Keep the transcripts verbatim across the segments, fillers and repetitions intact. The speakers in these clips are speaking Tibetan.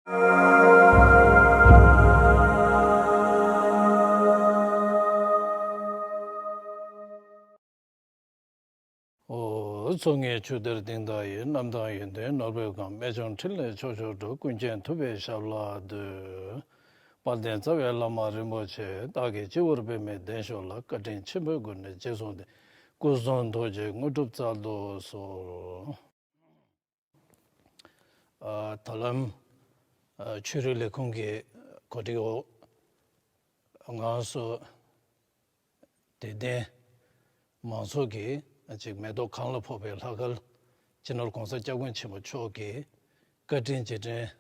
ཨོ། མཚོ་སྔོན་ཆུ་གཏེར་གཏིང་བདག་ཡིན། གནམ་དང་ཡོན་ཏན་ནོར་བུས་གང་། རྨད་བྱུང་ཕྲིན་ལས་ཆོས་མཆོག་སྒྲུབ། ཀུན་མཁྱེན་ཐུབ་པའི་ཞབས་ལ་འདུད། དཔལ་ལྡན་རྩ་བའི་བླ་མ་རིན་པོ་ཆེ། བདག་གིས་སྤྱི་བོར་འབུལ་མི་བདེ་མཆོག་ལ། བཀའ་དྲིན་ཆེན་པོའི་སྒོ་ནས་རྗེས་བཟུང་སྟེ། སྐུ་གསུང་ཐུགས་ཀྱི་དངོས་གྲུབ་སྩལ་དུ་གསོལ། ཨ། ད་ལམ། ཨ། ཆོས་རིག་ལས་ཁུངས་ཀྱི་གོ་སྒྲིག་འོག་ང་ཚོ་དད་ལྡན་མང་ཚོགས་ཀྱིས་ཅིག་མེ་ཏོག་གང་ལ་ཕོག་པའི་ལྷ་སྐལ། སྤྱི་ནོར་༸གོང་ས་༸སྐྱབས་མགོན་ཆེན་པོ་མཆོག་གི་བཀའ་དྲིན་རྗེས་དྲན།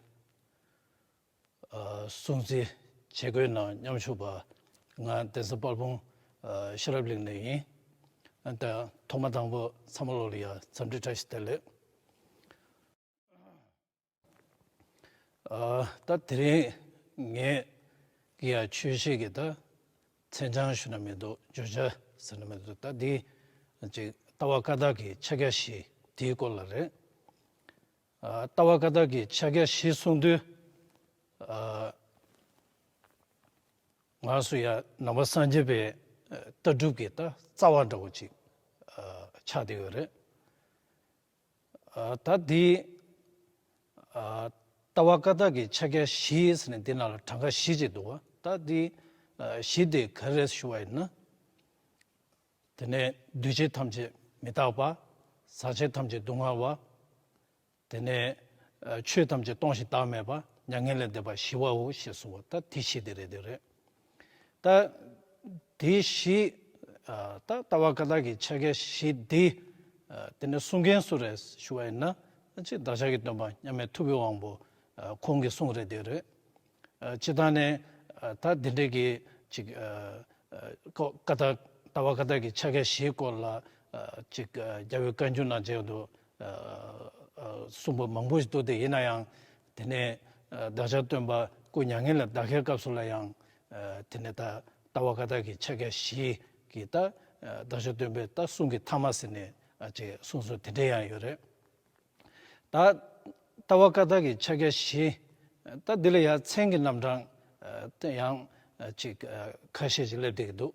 ཨ། སྲུང་བརྩི་བྱེད་དགོས་གནང་མཉམ་ཞུགས་པ། ང་གདན་ས་དཔལ་སྤུངས། ཨ། ཤེས་རབ་གླིང་ནས་ཡིན། ཨ། ད་ཐོག་མ་དང་པོ་ཚང་མ་ལོག་ལ་ཡ་འཚམས་འདྲི་བཀྲ་ཤིས་བདེ་ལེགས། ཨ། ད་དེ་རིང་ངས་ཀྱི་ཡ་ཆོས་བཤད་ཀྱི་ད་མཚན་བྱང་ཞུ་ན་མི་འདུག་བརྗོད་བྱ་ཟེར་ན་མི་འདུག་ད་འདི་ཅིག་ལྟ་བ་བཀའ་རྟགས་ཀྱི་ཕྱག་རྒྱ་བཞི་དེའི་སྐོར་ལ་རེད། ཨ། ལྟ་བ་བཀའ་རྟགས་ཀྱི་ཕྱག་རྒྱ་བཞི་གསུང་དུས། ཨ། ང་ཚོ་ཡ་ནང་པ་སངས་རྒྱས་པའི་ལྟ་གྲུབ་ཀྱི་ད་རྩ་བ་འདྲ་བོ་ཅིག་ཨ། ཆགས་བསྡད་ཡོད་རེད། ཨ། ད་འདི། ཨ། ལྟ་བ་བཀའ་རྟགས་ཀྱི་ཕྱག་རྒྱ་བཞི་ཟེར་ནས་འདི་ནང་ལ་གྲངས་ཀ་བཞི་ཅིག་འདུག་བ། ད་འདི། ཨ། བཞི་དེ་ག་རེ་ཞུ་བ་ཡིན་ན། དེ་ནས་འདུས་བྱས་ཐམས་ཅད་མི་རྟག་པ། ཟག་བཅས་ཐམས་ཅད་སྡུག་བསྔལ་བ། དེ་ནས། ཨ། ཆོས་ཐམས་ཅད་སྟོང་ཞིང་བདག་མེད་པ། མྱ་ངན་ལས་འདས་པ་ཞི་བའོ་ཞེས་གསུངས་པ། ད་དེ་བཞི་དེ་རེད། དེ་རེད། ད་དེ་བཞི། ཨ། ད་ལྟ་བ་བཀའ་རྟགས་ཀྱི་ཕྱག་རྒྱ་བཞི་འདི། ཨ། དེ་ནས་གསུང་མཁན་སུ་རེད་ཞུ་བ་ཡིན་ན། ཅིག་བདག་ཅག་གི་སྟོན་པ་མཉམ་མེད་ཐུབ་པའི་དབང་པོ། ཨ། ཁོང་གི་གསུང་རེད། དེ་རེད། ཨ། སྤྱིར་བཏང་ནས། ཨ། ད་འདི་འདྲའི་གི་ཅིག་ཨ། ཨ། ཀོ། བཀའ་རྟགས། ལྟ་བ་བཀའ་རྟགས་ཀྱི་ཕྱག་རྒྱ་བཞིའི་སྐོར་ལ། ཨ། ཅིག་ཨ། རྒྱལ་བའི་བཀའ་འགྱུར་ནང་མཇལ་དུ། ཨ། ཨ། གསུངས་པ་མང་པོ་ཞིག་འདུག་དེ་ཡིན་ན་ཡང་། དེ་ནས། ཨ། བདག་ཅག་སྟོན་པ་སྐུ་མྱ་ངན་ལས་འདའ་ཁའི་སྐབས་སུ་ལ་ཡང་། ཨ། དེ་ནས་ད་ལྟ་བ་བཀའ་རྟགས་ཀྱི་ཕྱག་རྒྱ་བཞི་གི་ད། ཨ། བདག་ཅག་སྟོན་པའི་ད་གསུང་གི་ཐ་མ་ཟེར་ནས། ཨ། ཅིག་གསུངས་སྲོལ་དེ་འདྲ་ཡང་ཡོད་རེད། ད་ལྟ་བ་བཀའ་རྟགས་ཀྱི་ཕྱག་རྒྱ་བཞི། ད་འདི་ལ་ཡང་མཚན་གྱི་རྣམ་གྲངས། ཨ། དེ་ཡང་། ཨ། ཅིག་ཨ། ཁ་ཤས་ཤིག་སླེབས་བསྡད་ཀྱི་འདུག་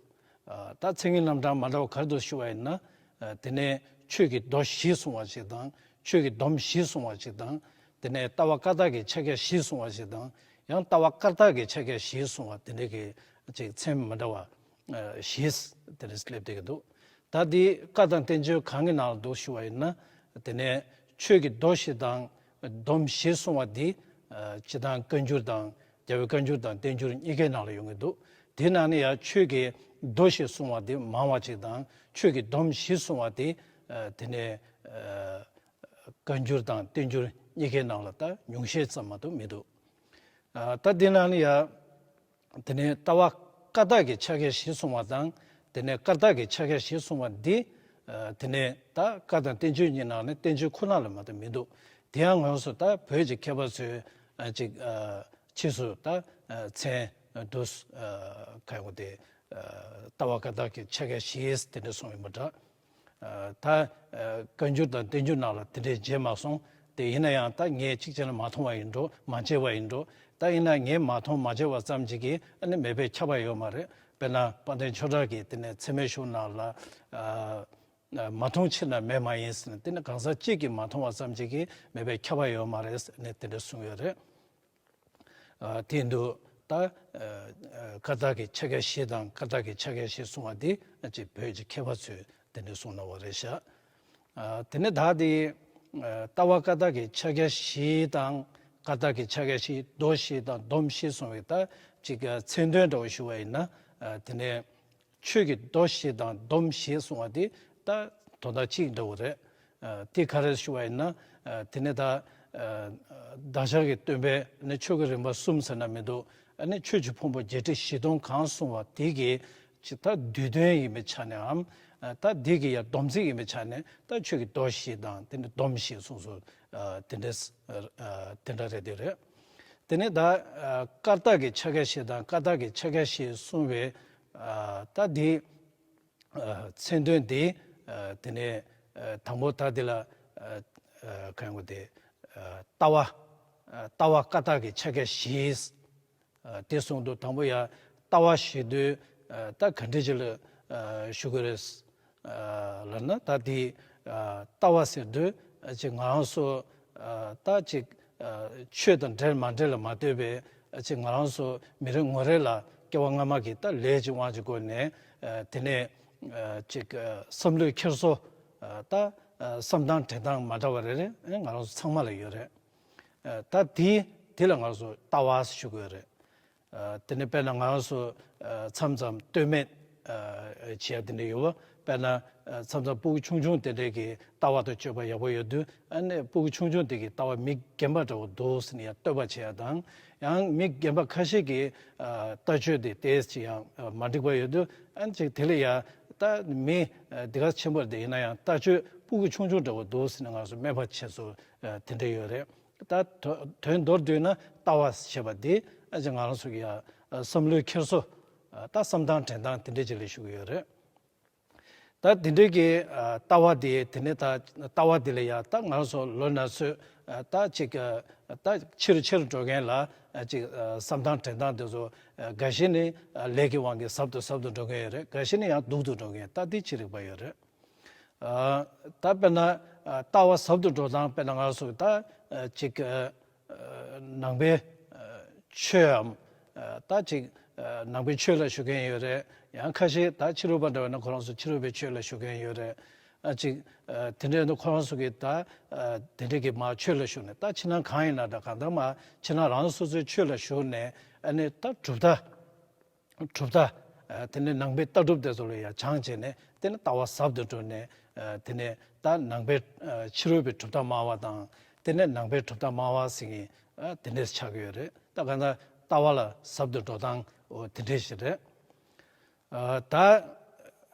ཨ། ད་མཚན་གྱི་རྣམ་གྲངས་མ་འདྲ་བ་ག་རེ་འདུག་ཞུ་བ་ཡིན་ན། ཨ། དེ་ནས་ཆོས་ཀྱི་མདོ་བཞི་གསུང་བ་ཞིག་དང་། ཆོས་ཀྱི་སྡོམ་བཞི་གསུང་བ་ཞིག་དང་། དེ་ནས་ལྟ་བ་བཀའ་རྟགས་ཀྱི་ཕྱག་རྒྱ་བཞི་གསུང་བ་ཞིག་དང་། ཡང་ལྟ་བ་བཀའ་རྟགས་ཀྱི་ཕྱག་རྒྱ་བཞི་གསུང་བ་དེ་འདྲ་གི་ཅིག་མཚན་མི་འདྲ་བ། ཨ། བཞི་དེ་འདྲ་སླེབས་བསྡད་ཀྱི་འདུག་ད་འདི་བཀའ་དང་བསྟན་བཅོས་གང་གི་ནང་ལ་འདུག་ཞུ་བ་ཡིན་ན། དེ་ནས་ཆོས་ཀྱི་མདོ་བཞི་དང་སྡོམ་བཞི་གསུང་བ་འདི། ཨ། སྤྱིར་བཏང་བཀའ་འགྱུར་དང་། རྒྱལ་བའི་བཀའ་འགྱུར་དང་བསྟན་འགྱུར་གཉིས་ཀའི་ནང་ལ་ཡོང་གི་འདུག་དེའི་ནང་ནས་ཡང་ཆོས་ཀྱི་མདོ་བཞི་གསུང་བ་འདི་མང་བ་ཅིག་དང་། ཆོས་ཀྱི་སྡོམ་བཞི་གསུང་བ་འདི། ཨ། དེ་ནས། ཨ། བཀའ་འགྱུར་དང་བསྟན་འགྱུར་གཉིས་ཀའི་ནང་ལ་ད་ཉུང་ཤས་ཙམ་མ་གཏོགས་མི་འདུག་ཨ། ད་འདི་ནང་ནས་ཡང་། དེ་ནས་ལྟ་བ་བཀའ་རྟགས་ཀྱི་ཕྱག་རྒྱ་བཞི་གསུང་བ་དང་། དེ་ནས་བཀའ་རྟགས་ཀྱི་ཕྱག་རྒྱ་བཞི་གསུང་བ་འདི། ཨ། དེ་ནས་ད་བཀའ་དང་བསྟན་བཅོས་གཉིས་ནང་ནས་བསྟན་བཅོས་ཁོ་ན་ལ་མ་གཏོགས་མི་འདུག་དེ་ཡང་ང་ཚོ་ད་བོད་ཀྱི་མཁས་པ་ཚོས། ཨ། ཅིག་ཨ། ཕྱིས་སུ་ད། ཨ། མཚན་འདུག་ཨ། ག་ཡོང་དེ། ཨ། ལྟ་བ་བཀའ་རྟགས་ཀྱི་ཕྱག་རྒྱ་བཞི་དེ་འདྲ་གསུངས་ཡོད་པ་འདྲ། ཨ། ད། ཨ། བཀའ་འགྱུར་དང་བསྟན་འགྱུར་ནང་ལ་དེ་འདྲས་མཇལ་མ་སོང་། དེ་ཡིན་ན་ཡང་ད་ངས་གཅིག་བྱས་ན་མ་མཐོང་བ་ཡིན་འགྲོ། མ་མཇལ་བ་ཡིན་འགྲོ། ད་ཡིན་ན་ངས་མ་མཐོང་མ་མཇལ་བ་ཙམ་ཅིག་གིས་ཨ་ནི་མེད་པས་ཁྱབ་པ་ཡོད་མ་རེད། དཔེར་ན་དཔལ་ལྡན་ཆོས་གྲགས་ཀྱིས་དེ་ནས་ཚད་མའི་གཞུང་ནང་ལ། ཨ། ཨ། མ་མཐོང་ཕྱིར་ན་མེད་མ་ཡིན་ཟེར་ནས། དེ་ནི་གང་ཟག་གཅིག་གིས་མ་མཐོང་བ་ཙམ་ཅིག་གིས་མེད་པས་ཁྱབ་པ་ཡོད་མ་རེད་ཟེར་ནས་དེ་འདྲ་གསུངས་ཡོད་རེད། ཨ། དེ་འདུག་ད། ཨ། ཨ། བཀའ་རྟགས་ཀྱི་ཕྱག་རྒྱ་བཞི་དང་། བཀའ་རྟགས་ཀྱི་ཕྱག་རྒྱ་བཞི་གསུང་བ་འདི་ཅིག་བོད་ཀྱི་མཁས་པ་ཚོས་དེ་འདྲ་གསུངས་གནང་བ་རེད་ཤག་ཨ། དེ་ནས་ད་དེ། ཨ། ལྟ་བ་བཀའ་རྟགས་ཀྱི་ཕྱག་རྒྱ་བཞི་དང་། བཀའ་རྟགས་ཀྱི་ཕྱག་རྒྱ་བཞི། མདོ་བཞི་དང་སྡོམ་བཞི་གསུང་བའི་ད་ཅིག་མཚན་དོན་འདྲ་བོ་ཞུ་བ་ཡིན་ན། ཨ། དེ་ནས། ཆོས་ཀྱི་མདོ་བཞི་དང་སྡོམ་བཞི་གསུང་བ་འདི་ད་དོན་དག་གཅིག་འདྲ་བོ་རེད། ཨ། དེ་ག་རེ་ཞུ་བ་ཡིན་ན། ཨ། དེ་ནས་ད། ཨ། བདག་ཅག་གི་སྟོན་པས་ནི་ཆོས་ཀྱི་རིམ་པ་གསུམ་ཟེར་ན་མི་འདུག་ཨ་ནི་ཆོས་ཀྱི་ཕུང་པོ་བརྒྱད་ཁྲི་བཞི་སྟོང་གང་གསུང་བ་དེ་གི་ཅིག་ད་བསྡུས་དོན་ཡིན་པའི་ཆ་ནས་འམ། ཨ། ད་དེ་གི་ཡ་སྡོམ་ཚིག་ཡིན་པའི་ཆ་ནས་ད་ཆོས་ཀྱི་མདོ་བཞི་དང་དེ་ནས་སྡོམ་བཞི་གསུངས་སོ། ཨ། དེ་འདྲ། ཨ། དེ་འདྲ་རེད། དེ་རེད། དེ་ནས་ད། ཨ། བཀའ་རྟགས་ཀྱི་ཕྱག་རྒྱ་བཞི་དང་། བཀའ་རྟགས་ཀྱི་ཕྱག་རྒྱ་བཞི་གསུང་བའི། ཨ། ད་འདི། ཨ། མཚན་དོན་འདི། ཨ། དེ་ནས། ཨ། དང་པོ་ད་འདི་ལ། ཨ། ཨ། གང་གོ་དེ། ཨ། ལྟ་བ། ལྟ་བ་བཀའ་རྟགས་ཀྱི་ཕྱག་རྒྱ་བཞི། དེ་གསུངས་འདུག་དང་པོ་ཡ་ལྟ་བ་ཞེས་དུས་ད་ག་འདྲ་ཅིག་ལ་ཞུ་གི་རེད་ལབ་ན། ད་དེ་ལྟ་བ་ཟེར་དུས་ཅིག་ང་རང་ཚོ་ད་ཅིག་ཆོས་དང་འབྲེལ་མ་འབྲེལ་ལ་མ་ལྟོས་པའི་ཅིག་ང་རང་ཚོ་མི་རེ་ངོ་རེ་ལ་སྐྱེ་བ་སྔ་མ་གི་ད་ལས་ཀྱི་དབང་གི་སྒོ་ནས་དེ་ནས་ཅིག་བསམ་བློའི་འཁྱེར་སོ། ད་བསམ་སྟངས་དྲན་སྟངས་མ་འདྲ་བ་རེ་རེ་ང་རང་ཚོ་ཚང་མ་ལ་ཡོད་རེད། ད་དེ་དེ་ལ་ང་རང་ཚོ་ལྟ་བ་ཞུ་དགོས་རེད། དེ་ནས་དཔེར་ན་ང་རང་ཚོ་མཚམས་མཚམས་ལྟོས་མེད་བྱེད་ཡ་དེ་འདྲ་ཡོད་པ། དཔེར་ན་མཚམས་མཚམས་ཕྲུ་གུ་ཆུང་ཆུང་དེ་འདྲས་ཀྱི་ལྟ་བ་དང་སྤྱོད་པ་ཡག་པོ་ཡོད་དུས། ཨ་ནི་ཕྲུ་གུ་ཆུང་ཆུང་དེ་གི་ལྟ་བ་མི་རྒན་པ་འདྲ་བོ་འདུག་ཟེར་ནས་ཡང་བསྟོད་པ་བྱེད་ཡ་དང་། ཡང་མི་རྒན་པ་ཁ་ཤས་ཀྱི་ལྟ་སྤྱོད་དེ་ཏོག་ཙམ་ཡང་མ་འགྲིག་པ་ཡོད་དུས། ཨ་ནི་ཅིག་དེ་ལ་ཡ་ད་མི་དེ་ག་ཆེན་པོ་དེ་ཡིན་ན་ཡང་ལྟ་སྤྱོད་ཕྲུ་གུ་ཆུང་ཆུང་འདྲ་བོ་འདུག་ཟེར་ནས་ང་ཚོ་སྨད་པ་བྱེད་སྲོལ་དེ་འདྲ་ཡོད་རེད། ད་དོན་མདོར་བསྡུས་ན་ལྟ་བ་ཞེས་པ་འདི་ཨ་ཅེ་ང་རང་ཚོ་གི་ཡ་བསམ་བློའི་འཁྱེར་སོ། ད་བསམ་སྟངས་དྲན་སྟངས་དེ་འདྲས་ཅིག་ལ་ཞུ་གི་ཡོད་རེད། ད་དེ་འདྲས་ཀྱི་ལྟ་བ་དེ་དེ་ནས་ད་ལྟ་བ་དེ་ལ་ཡ་ད་ང་རང་ཚོ་ལོ་ན་ཚོད་ད་ཅིག་ད་ཆེ་རུ་ཆེ་རུ་འགྲོ་མཁན་ལ་ཅིག་བསམ་སྟངས་དྲན་སྟངས་དེ་ཚོ་འགའ་ཞིག་ནི་ལས་ཀྱི་དབང་གིས་ཟབ་ཏུ་ཟབ་ཏུ་འགྲོ་མཁན་ཡོད་རེད། འགའ་ཞིག་ནི་ཡང་སྡུག་ཏུ་འགྲོ་མཁན། ད་དེ་ཅི་རིགས་པ་ཡོད་རེད། ད་དཔེར་ན་ལྟ་བ་ཟབ་ཏུ་འགྲོ་སྟངས། དཔེར་ན་ང་ཚོ་ད་ཅིག་ནང་པའི་ཆོས་འམ། ད་ཅིག་ནང་པའི་ཆོས་ལ་ཞུགས་མཁན་ཡོད་རེད། ཡང་ཁ་ཤས་ད་ཕྱི་རོལ་པ་འདྲ་བ་ན་ཁོ་རང་ཚོ་ཕྱི་རོལ་པའི་ཆོས་ལ་ཞུགས་མཁན་ཡོད་རེད། ཨ་ཅིག་དེ་འདྲས་ནི་ཁོ་རང་ཚོ་གི་ད་དེ་འདྲས་ཀྱི་མ་ཆོས་ལ་ཞུགས་ནས། ད་ཕྱི་ནང་གང་ཡིན་ན་འདྲ། གང་ལྟར་མ་ཕྱི་ནང་རང་སོ་སོའི་ཆོས་ལ་ཞུགས་ནས། ཨ་ནི་ད་གྲུབ་མཐའ། གྲུབ་མཐའ། དེ་ནས་ནང་པའི་ལྟ་གྲུབ་དེ་ཚོ་ལ་ཡང་སྦྱངས་བྱས་ནས། དེ་ནས་ལྟ་བ་ཟབ་ཏུ་འགྲོ་ནས། དེ་ནས་ད་ནང་པའི་ཕྱི་རོལ་པའི་གྲུབ་མཐའ་སྨྲ་བ་དང་། དེ་ནས་ནང་པའི་གྲུབ་མཐའ་སྨྲ་བ་ཟེར་མཁན་དེ་འདྲས་ཆགས་ཀྱི་ཡོད་རེད། ད་གང་ལྟར་ལྟ་བ་ལ་ཟབ་ཏུ་འགྲོ་སྟངས་འོ་དེ་འདྲས་ཞིག་རེད། ད་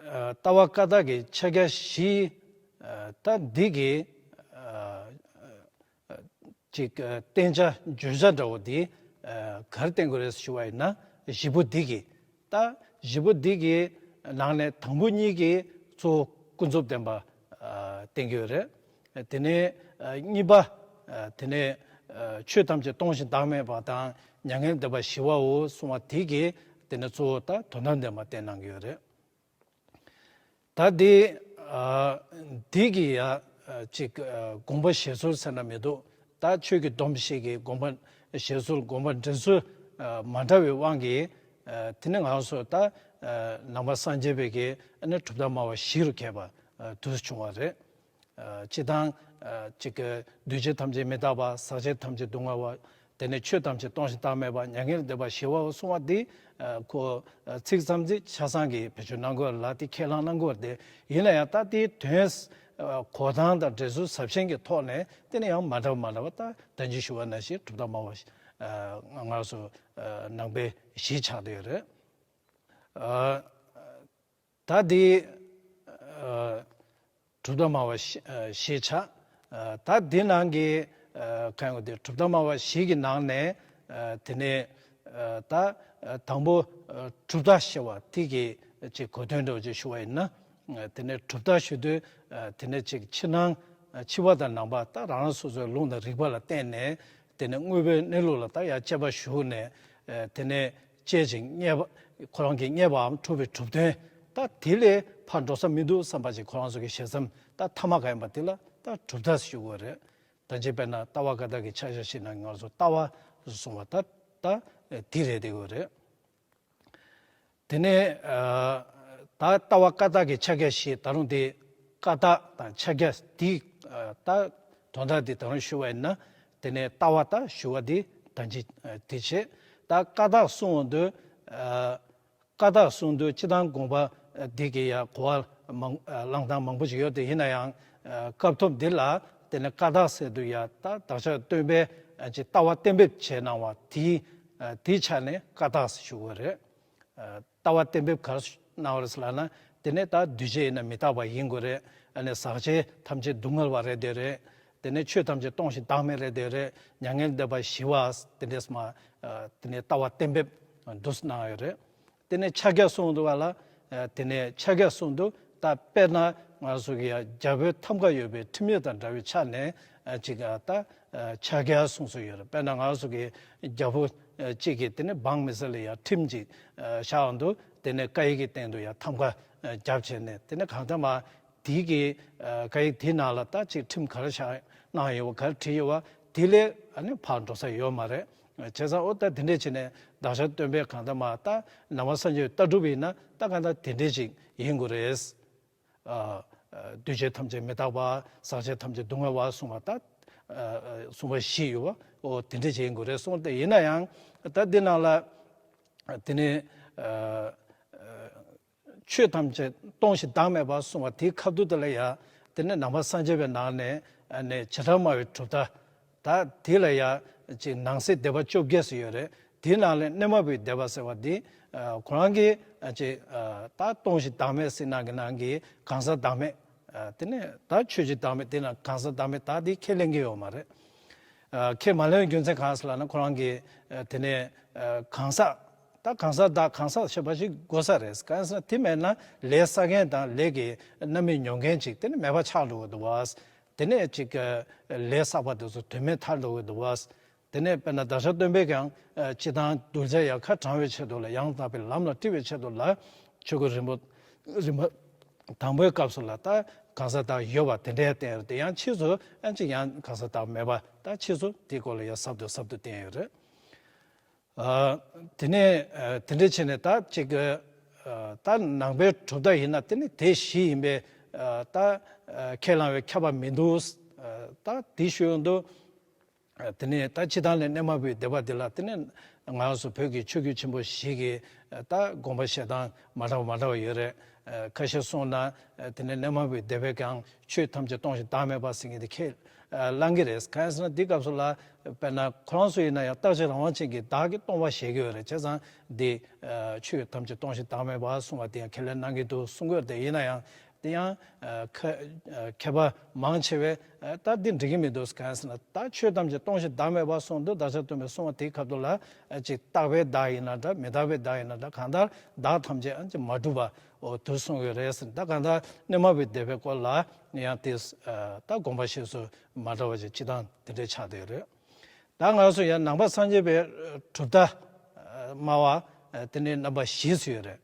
ལྟ་བ་བཀའ་རྟགས་ཀྱི་ཕྱག་རྒྱ་བཞི། ད་འདི་གི་ཅིག་བསྟན་བྱ་བརྗོད་བྱ་འདྲ་བོ་འདི་ག་རེ་བསྟན་དགོས་རེད་ཞུ་བ་ཡིན་ན། བཞི་པོ་འདི་གི། ད་བཞི་པོ་འདི་གི་ནང་ནས་དང་པོ་གཉིས་ཀྱིས་གཙོ་བོ་ཀུན་རྫོབ་བདེན་པ་བསྟན་གྱི་ཡོད་རེད། དེ་ནས་གཉིས་པ། དེ་ནས་ཆོས་ཐམས་ཅད་སྟོང་ཞིང་བདག་མེད་པ་དང་མྱ་ངན་འདས་པ་ཞི་བའོ་གསུང་བ་དེ་གིས་དེ་ནས་གཙོ་བོ་ད་དོན་དམ་བདེན་པ་བསྟན་གནང་གི་ཡོད་རེད། ད་འདི་འདི་གི་ཡ་ཅིག་དགོངས་པ་བཞེས་ཚུལ་ཟེར་ན་མི་འདུག་ད་ཆོས་ཀྱི་སྡོམ་བཞི་གི་དགོངས་པ་བཞེས་ཚུལ་དགོངས་པ་འགྲེལ་ཚུལ་མ་འདྲ་བའི་དབང་གིས། དེ་ནི་ང་རང་ཚོ་ད་ནང་པ་སངས་རྒྱས་པའི་གི་ཨ་ནི་གྲུབ་མཐའ་སྨྲ་བ་བཞི་རུ་གྱེས་པ་དུ་བྱུང་བ་རེད། སྤྱིར་བཏང་ཅིག་གི་འདུས་བྱས་ཐམས་ཅད་མི་རྟག་པ། ཟག་བཅས་ཐམས་ཅད་སྡུག་བསྔལ་བ། དེ་ནས་ཆོས་ཐམས་ཅད་སྟོང་ཞིང་བདག་མེད་པ། མྱ་ངན་ལས་འདས་པ་ཞི་བའོ་གསུང་བ་འདི། ཁོ་ཚིག་ཙམ་ཅིག་ཆ་ཚང་གི་བེད་སྤྱོད་གནང་དགོས་ལ། དེ་ཁས་བླངས་གནང་དགོས་ཏེ། ཡིན་ན་ཡང་ད་དེའི་དོན་གོ་སྟངས་དང་འགྲེལ་ཚུལ་ཟབ་ཆེན་གྱི་ཐོག་ནས་དེ་ནས་ཡང་མ་འདྲ་བ་མ་འདྲ་བ། ད་ད་ཅི་ཞུ་བ་ནང་བཞིན་གྲུབ་མཐའ་སྨྲ་བ་ང་ཚོ་ནང་པའི་གཞི་ཆགས་བསྡད་ཡོད་རེད། ད་དེ་གྲུབ་མཐའ་སྨྲ་བ་བཞི་ཆགས། ད་དེ་ནང་གི་གང་ཡོད་དེ་གྲུབ་མཐའ་སྨྲ་བ་བཞི་གི་ནང་ནས། དེ་ནས་ད་དང་པོ་གྲུབ་མཐའ་ཞེས་པ་དེ་གི་ཅིག་གོ་དོན་འདྲ་བོ་ཅིག་ཞུ་བ་ཡིན་ན། དེ་ནས་གྲུབ་མཐའ་ཞུ་དུས་དེ་ནས་ཅིག་ཕྱི་ནང་ཕྱི་པ་དང་ནང་པ། ད་རང་རང་སོ་སོའི་ལུང་དང་རིགས་པ་ལ་བརྟེན་ནས། དེ་ནས་དངོས་པོའི་གནས་ལུགས་ལ་ད་ཡར་དཔྱད་པ་ཞུགས་ནས། དེ་ནས་དཔྱད་ཅིང་རྙེད་པ། ཁོ་རང་གིས་རྙེད་པའམ་འཁྲུལ་པའི་གྲུབ་དོན། ད་དེ་ལས་ཕར་འགྲོ་ས་མི་འདུག་བསམ་པ་ཅིག་ཁོ་རང་ཚོ་གི་ཞེ་སེམས་ད་ཐ་མ་ག་ཡིན་པ་དེ་ལ་ད་གྲུབ་མཐའ་ཞུ་དགོས་རེད། ད་ཅི་དཔེར་ན་ལྟ་བ་བཀའ་རྟགས་ཀྱི་ཕྱག་རྒྱ་བཞི་ནང་ང་ཚོ་ལྟ་བ་གསུང་བ་ད་ད་དེ་རེད་བསྡད་དགོས་རེད། དེ་ནས་ད་ལྟ་བ་བཀའ་རྟགས་ཀྱི་ཕྱག་རྒྱ་བཞི། ད་རུང་དེ་བཀའ་རྟགས་དང་ཕྱག་རྒྱ་དེ་ད་དོན་དག་དེ་ད་རུང་ཞུ་བ་ཡིན་ན། དེ་ནས་ལྟ་བ་ད་ཞུ་བ་དེ་ད་ཅི་དེ་བྱེད། ད་བཀའ་རྟགས་གསུང་འོང་དུས། བཀའ་རྟགས་གསུང་དུས་སྤྱིར་བཏང་དགོངས་པ་འདི་གི་ཡ་གོ་བ་མང་བླང་སྟངས་མང་པོ་ཞིག་ཡོད་དེ། ཡིན་ན་ཡང་སྐབས་ཐོབ་འདི་ལ་དེ་ནས་བཀའ་རྟགས་ཟེར་དུས་ཡ་ད་བདག་ཅག་སྟོན་པའི་ཅིག་ལྟ་བ་གཏན་འབེབས་བྱས་གནང་བ་དེའི་དེའི་ཆ་ནས་བཀའ་རྟགས་ཞུ་དགོས་རེད། ལྟ་བ་གཏན་འབེབས་ག་རེ་གནང་བ་རེད་ཟེར་ལབ་ན། དེ་ནས་ད་འདུས་བྱས་ཡིན་ན་མི་རྟག་པ་ཡིན་དགོས་རེད། ཨ་ནི་ཟག་བཅས་ཐམས་ཅད་སྡུག་བསྔལ་བ་རེད་དེ་རེད། དེ་ནས་ཆོས་ཐམས་ཅད་སྟོང་ཞིང་བདག་མེད་རེད་དེ་རེད། མྱ་ངན་འདས་པ་ཞི་བ། དེ་འདྲས་མ་དེ་ནས་ལྟ་བ་གཏན་འབེབས་འདུག་གནང་ཡོད་རེད། དེ་ནས་ཕྱག་རྒྱ་གསུང་འདུག་བ་ལ། དེ་ནས་ཕྱག་རྒྱ་གསུང་འདུག་ད་དཔེར་ན་ ང་ཚོ་གི་ཡ་རྒྱ་བོད་ཐམ་ག་ཡོད་པའི་ཁྲིམས་ཡིག་དང་འདྲ་བའི་ཆ་ནས་ཅིག་ད་ཕྱག་འཁྱེར་གསུངས་སྲོལ་ཡོད་རེད། དཔེར་ན་ང་ཚོ་གི་རྒྱ་བོད་གཅིག་གིས་དེ་ནས་འབངས་མི་སེར་ལ་ཡ་ཁྲིམས་ཅིག་བཞག་འདུག་དེ་ནས་བཀའ་ཡིག་གི་སྟེང་དུ་ཡ་ཐམ་ག་རྒྱབ་བྱས་ནས། དེ་ནས་གང་ལྟར་མ་དེའི་གི་བཀའ་ཡིག་དེའི་ནང་ལ་ད་ཅིག་ཁྲིམས་ག་རེ་བཞག་གནང་ཡོད་པ། ག་རེ་བྲིས་ཡོད་པ་དེ་ལས་ཨ་ནི་ཕར་འགྲོ་ས་ཡོད་མ་རེད། བྱས་ཙང་འོ་ད་དེ་འདྲས་བྱས་ནས་བདག་ཅག་སྟོན་པས་གང་ལྟར་མ་ད་ནང་པ་སངས་རྒྱས་ལྟ་གྲུབ་ཡིན་ན་ད་གང་ལྟར་དེ་འདྲས་ཅིག་ཡིན་དགོས་རེད། ཨ་ཨ་འདུས་བྱས་ཐམས་ཅད་མི་རྟག་པ། ཟག་བཅས་ཐམས་ཅད་སྡུག་བསྔལ་བ་གསུངས་པ་ད་ཨ་ཨ་གསུངས་པ་བཞི་ཡོད་པ། འོ་དེ་འདྲས་ཅིག་ཡིན་དགོས་རེད་གསུངས་ཏེ། ཡིན་ན་ཡང་ད་འདི་ནང་ལ་དེ་ནས་ཨ་ཨ་ཆོས་ཐམས་ཅད་སྟོང་ཞིང་བདག་མེད་པ་གསུངས་པ་དེའི་ཁ་ཐུག་དེ་ལ་ཡ། དེ་ནས་ནང་པ་སངས་རྒྱས་པའི་ནང་ནས་ཨ་ནི་བྱེ་བྲག་སྨྲ་བའི་གྲུབ་མཐའ། ད་དེ་ལ་ཡ་ཅིག་ནང་གསེས་སྡེ་པ་བཅོ་བརྒྱད་ཙམ་ཡོད་རེད། དེའི་ནང་ལས་གནས་མ་བུའི་སྡེ་པ་ཟེར་བ་འདི་ཨ་ཁོ་རང་གིས་ཨ་ཅིག་ཨ་ད་སྟོང་ཞིང་བདག་མེད་ཟེར་ནང་གི་ནང་གི་གང་ཟག་བདག་མེད། ཨ་དེ་ནས་ད་ཆོས་ཀྱི་བདག་མེད། དེ་ནང་གང་ཟག་བདག་མེད་ད་དེ་ཁས་ལེན་གྱི་ཡོད་མ་རེད། ཨ་ཁས་མ་ལེན་རྒྱུ་མཚན་གང་ཟེར་ལབ་ན། ཁོ་རང་གིས་ཨ་དེ་ནས་ཨ་གང་ཟག་ད་གང་ཟག་བདག་གང་ཟག་ཞེས་པ་ཞིག་དགོས་ས་རེད། གང་ཟེར་ན་དེ་མེད་ན་ལས་བསགས་མཁན་དང་ལས་ཀྱི་རྣམ་སྨིན་མྱོང་མཁན་ཅིག་དེ་ནི་མེད་པ་ཆགས་འགྲོ་གི་འདུག་བ། དེ་ནས་ཅིག་ལས་བསགས་པ་དེ་ཚོ་དོན་མེད་ཐལ་འགྲོ་གི་འདུག་བ། དེ་ནས་དཔེར་ན་བདག་ཅག་སྟོན་པས་ཀྱང་ཨ་སྤྱིར་བཏང་གདུལ་བྱ་ཡ་ཁ་དྲང་བའི་ཆེད་དུ་ལ། ཡང་དག་པའི་ལམ་ལ་ཁྲིད་པའི་ཆེད་དུ་ལ་ཆོས་གོས་རིམ་པ་རིམ་པ་དང་པོའི་སྐབས་སུ་ལ་ད་གང་ཟག་བདག་ཡོད་པ་དེ་འདྲའི་བསྟན་ཡོད་རེད་དེ། ཡང་ཕྱིས་སུ་ཨ་ཅིག་ཡང་གང་ཟག་བདག་མེད་པ་ད་ཕྱིས་སུ་དེའི་སྐོར་ལ་ཡང་ཟབ་ཏུ་ཟབ་ཏུ་བསྟན་ཡོད་རེད། ཨ་དེ་ནས་ཨ་དེ་འདྲ་བྱས་ནས་ད་ཅིག་ཨ་ད་ནང་པའི་གྲུབ་མཐའ་ཡིན་ན་དེ་ནི་དེ་བཞི་ཡིན་པས་ཨ་ད་ཨ་ཁས་བླངས་པའི་ཁྱབ་པ་མི་འདུག་ཨ་ད་དེ་ཞུ་ཡོང་དུས། དེ་ནས་ད་སྤྱིར་བཏང་ལས་གནས་མ་བུའི་སྡེ་པ་འདི་ལ་དེ་ནས་ང་རང་ཚོ་བོད་ཀྱི་ཆོས་བརྒྱུད་ཆེན་པོ་བཞི་གི་ད་དགོངས་པ་བཞེས་སྟངས་མ་འདྲ་བ་མ་འདྲ་བ་ཡོད་རེད། ཁ་ཤས་གསུངས་ན་དེ་ནས་གནས་མ་བུའི་སྡེ་པས་ཀྱང་ཆོས་ཐམས་ཅད་སྟོང་ཞིང་བདག་མེད་པ་ཟེར་མཁན་དེ་ཁས་བླངས་ཀྱི་རེད། གང་ཡིན་ཟེར་ན་འདི་སྐབས་སུ་ལ་དཔེར་ན་ཁོ་རང་ཚོ་ཡིན་ན་ཡང་རྟག་གཅིག་རང་དབང་ཅན་གྱི་བདག་གི་སྟོང་པ་བཞེས་ཀྱི་ཡོད་རེད། བྱས་ཙང་འདི་ཆོས་ཐམས་ཅད་སྟོང་ཞིང་བདག་མེད་པ་གསུངས་པ་དེ་ཡང་ཁས་ལེན་གནང་གི་འདུག་གསུང་གི་ཡོད་རེད། དེ་ཡིན་ན་ཡང་། དེ་ཡང་ཨ་ཁ་ཨ་མཁས་པ་མང་ཆེ་བས་ཨ་ད་འདི་འགྲིག་གི་མི་འདུག་གང་ཟེར་ན། ད་ཆོས་ཐམས་ཅད་སྟོང་ཞིང་བདག་མེད་པ་གསུངས་འདུག་བདག་ཅག་སྟོན་པས་གསུངས་པ་དེའི་སྐབས་དུ་ལ་ཨ་ཅིག་རྟག་པའི་བདག་ཡིན་ན་འདྲ། མི་རྟག་པའི་བདག་ཡིན་ན་འདྲ། གང་ལྟར་བདག་ཐམས་ཅད་ཨ་ཅིག་མ་གྲུབ་པ་འོ་དུ་གསུང་གི་རེད་ཟེར། ད་གང་ལྟར་གནས་མ་བུའི་སྡེ་པའི་སྐོར་ལ་ཡང་དེ་ཨ་ད་དགོངས་པ་བཞེས་སྲོལ་མ་འདྲ་བ་ཅིག་སྤྱིར་བཏང་དེ་འདྲའི་ཆགས་བསྡད་ཡོད་རེད། ད་ང་ཚོ་ཡང་ནང་པ་སངས་རྒྱས་པའི་གྲུབ་མཐའ་སྨྲ་བ་དེ་ནས་རྣམ་པ་བཞི་ཙམ་ཡོད་རེད།